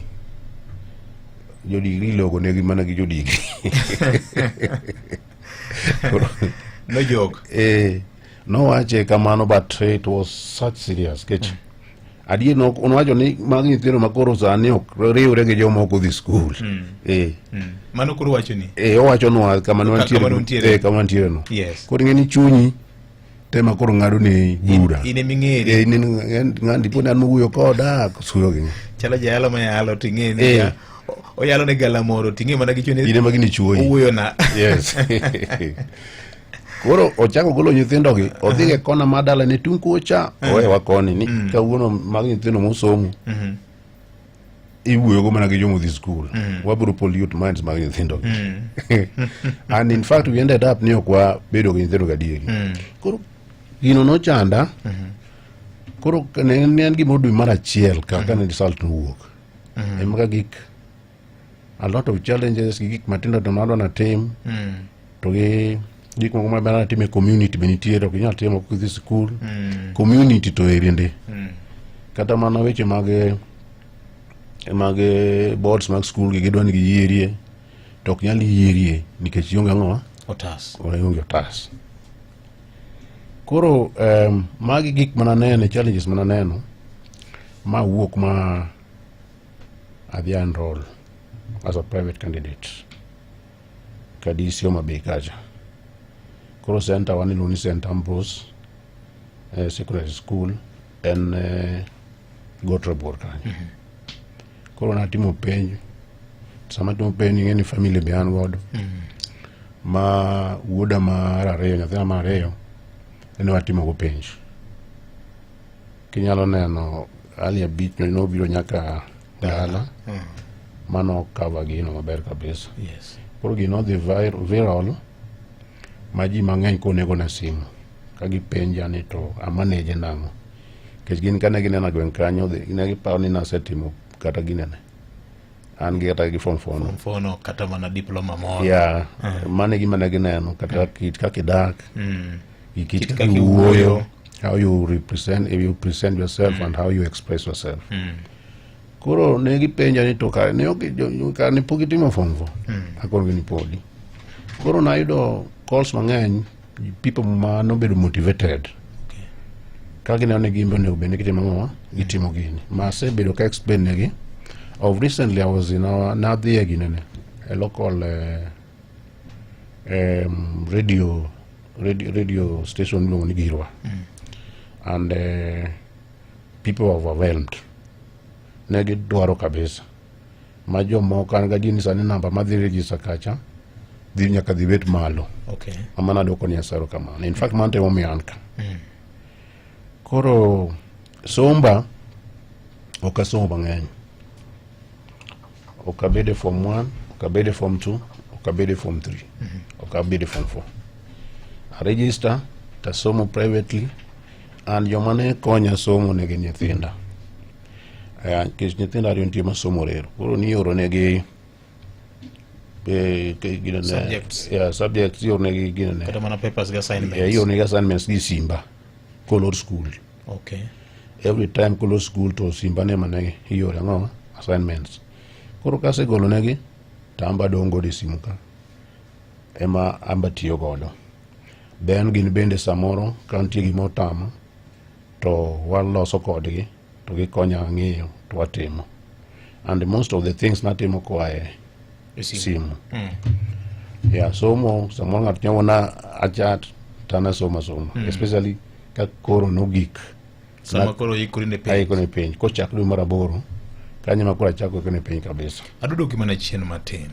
Jo degree ilogo negi mana gi jo degree. No joke. Eh, nowache kamano, but it was such serious kech adier nowacho ni magi nyithindo ma koro sani ok riwre gi joma ok odhi skul. Eh. Mano koro wacho ni? Eh, owachonwa kama ne wantiere. Kama ne untiere. Eh, kama wantiere no. Koro ing'e ni chunyi tema koro ng'ado ni bura. In eming'eri. Eh, in ng'ani dipo ni an mowuoyo koda suyo gi. Chalo jayalo mayalo ting'e ni oyalo ne galamoro ting'e mana gi chunyi. In ema gini chuoyi. Owuoyo na. Yes. Koro ochako golo nyithindogi odhi e kona mar dalane tung' kocha owewa koni ni kawuono mag nyithindo mosomo iwuoyogo mana gi joma odhi skul, wabiro pollute minds mag nyithindogi. And in fact we ended up ni ok wabedo gi nyithindo gadieri. Koro gino nochanda. Koro ne en gimoro dwe mar achiel ka kane result nowuok, ema ka gik a lot of challenges gi gik matindo to madwa natim to gi gik moko maber natim e community be nitiere ok inyal timo kidhi sikul. Community to eri kata mana weche mag boards mag skul gi gidwa ni giyierie to ok nyal yierie nikech ionge ang'o. Otas. Ionge otas. Koro magi gik mananeno, challenges mananeno ma wuok ma adhi enroll as a private candidate Kadisi Homa Bay kacha. Koro center wan iluongo ni St Ambrose Secondary School en Got Rabuor kanyo. Koro natimo penj. Sama atimo penj, ing'e ni family be an godo ma wuoda mar ariyo, nyathina mar ariyo ene watimo go penj. Kinyalo neno Ali abich nobiro nyaka dala mano cover gino maber kabisa. Koro gino odhi viral ma ji mang'eny konego na simu ka gipenja ni to amanage nang'o, nikech gin kane gineno gweng' kanyo ne giparo ni nasetimo kata ginene an gi kata gi form four no. Form four no kata mana diploma moro. Yeah, mano e gima ne gineno kata kit kaka idak, gi kit Kit kaka kaka iwuoyo, iwuoyo. how you represent, if you present yourself and how you express yourself. Koro ne gipenja ni to kare ne ok kare ne pok itimo form four. Akonogi ni podi. Koro nayudo calls mang'eny, people ma nobedo motivated ka gineno ni gin be onego bed ni gitimo ang'o, gitimo gini ma asebedo ka explain negi. Of recently I was in our nadhi e ginene e local radio station miluongo ni Girwa, and people were overwhelmed, ne gidwaro kabisa ma jomoko an gadier ni sani namba madhi register kacha dhi nyaka dhi bet malo. Okay. Mama nadwoko ni Nyasaye erokamano. In fact, mano to emomiyo an ka. Koro somba ok asomo mang'eny. Ok abedo e form 1, ok abedo e form 2, ok abedo e form 3, ok abedo e form 4. A register tasomo privately and joma ne konya somo ne gin nyithinda. Eh, nikech nyithindo ariyo nitie masomo rero. Koro nioro negi eh, ginene, Subjects. Yeah, subjects ioro negi ginene. Kata mana papers gi assignments. Yeah, ioro negi assignments gi simba kolor school. Okay. Every time kolor school to simba ne mane ioro ang'o assignments. Koro kasegolo negi to amba dong' godo e simu ka ema amba tiyo godo. Then gin bende samoro ka nitie gima otama to waloso kodgi to gikonya ng'iyo to watimo. And most of the things natimo koa e E simu. simu. Yeah, somo samoro ng'ato nyalo na achat to an asomo asoma. Especially ka koro nogik. Sama Na- koro ikori ne penj. Aikori ne penj. Kochak dwe mar aboro, kanyo ema koro achako ikore ne penj kabisa. Aduoki mana chien matin.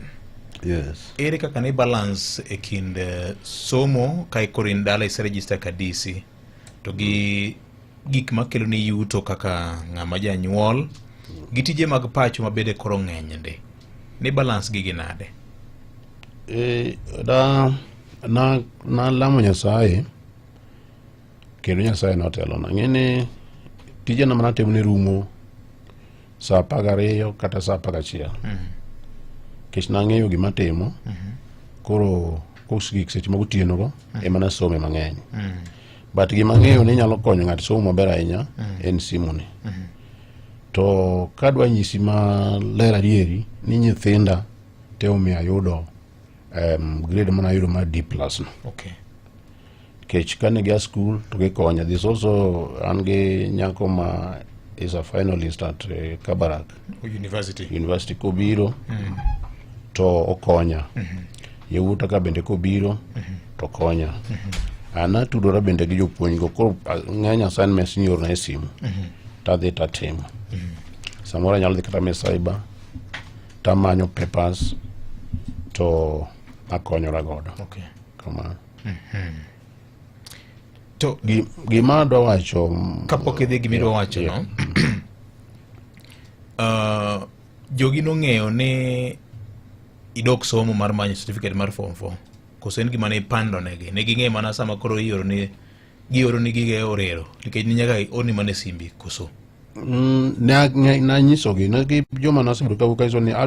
Yes. Ere kaka ne balance e kind eh, somo ka koro in dala iseregister ka DC to gi gik makelo ni yuto kaka ng'ama janyuol gi tije mag pacho ma bende koro ng'eny ndi. Ni balance gigi nade? E, da, na, na lamo Nyasaye kendo Nyasaye notelona. Ng'e ni tijena manatimo ne rumo saa 12 kata saa 11. Nikech nang'eyo gima atimo, koro kosegik seche mag otieno go ema nasome mang'eny. But gima ang'eyo ni nyalo konyo ng'ato somo maber ahinya en simu ni. To kadwa nyisi maler adieri ni nyithinda te omiyo ayudo grade mana ayudo mar D plus no. Okay. Nikech kane gia school to gikonya. This also an gi nyako ma is a finalist at Kabarak University. University kobiro to okonya. Yawuota ka bende kobiro to konya. An atudora bende gi jopuonj go koro ng'eny assignments niorona e simu tadhi tatimo. Samoro anyalo dhi kata me cyber tamanyo papers to akonyora godo. Okay. Kamano. To Gima adwa wacho kapok idhi gima idwa wacho no jogi nong'eyo ni idok somo mar manyo certificate mar form 4 koso en gima ne ipando negi ne ging'eyo mana sama koro ioro ni gioro ni gige orero nikech ni nyaka iorni mana e simbi koso Nanyisogi ne gi joma nasebedo ka wuok ni adwa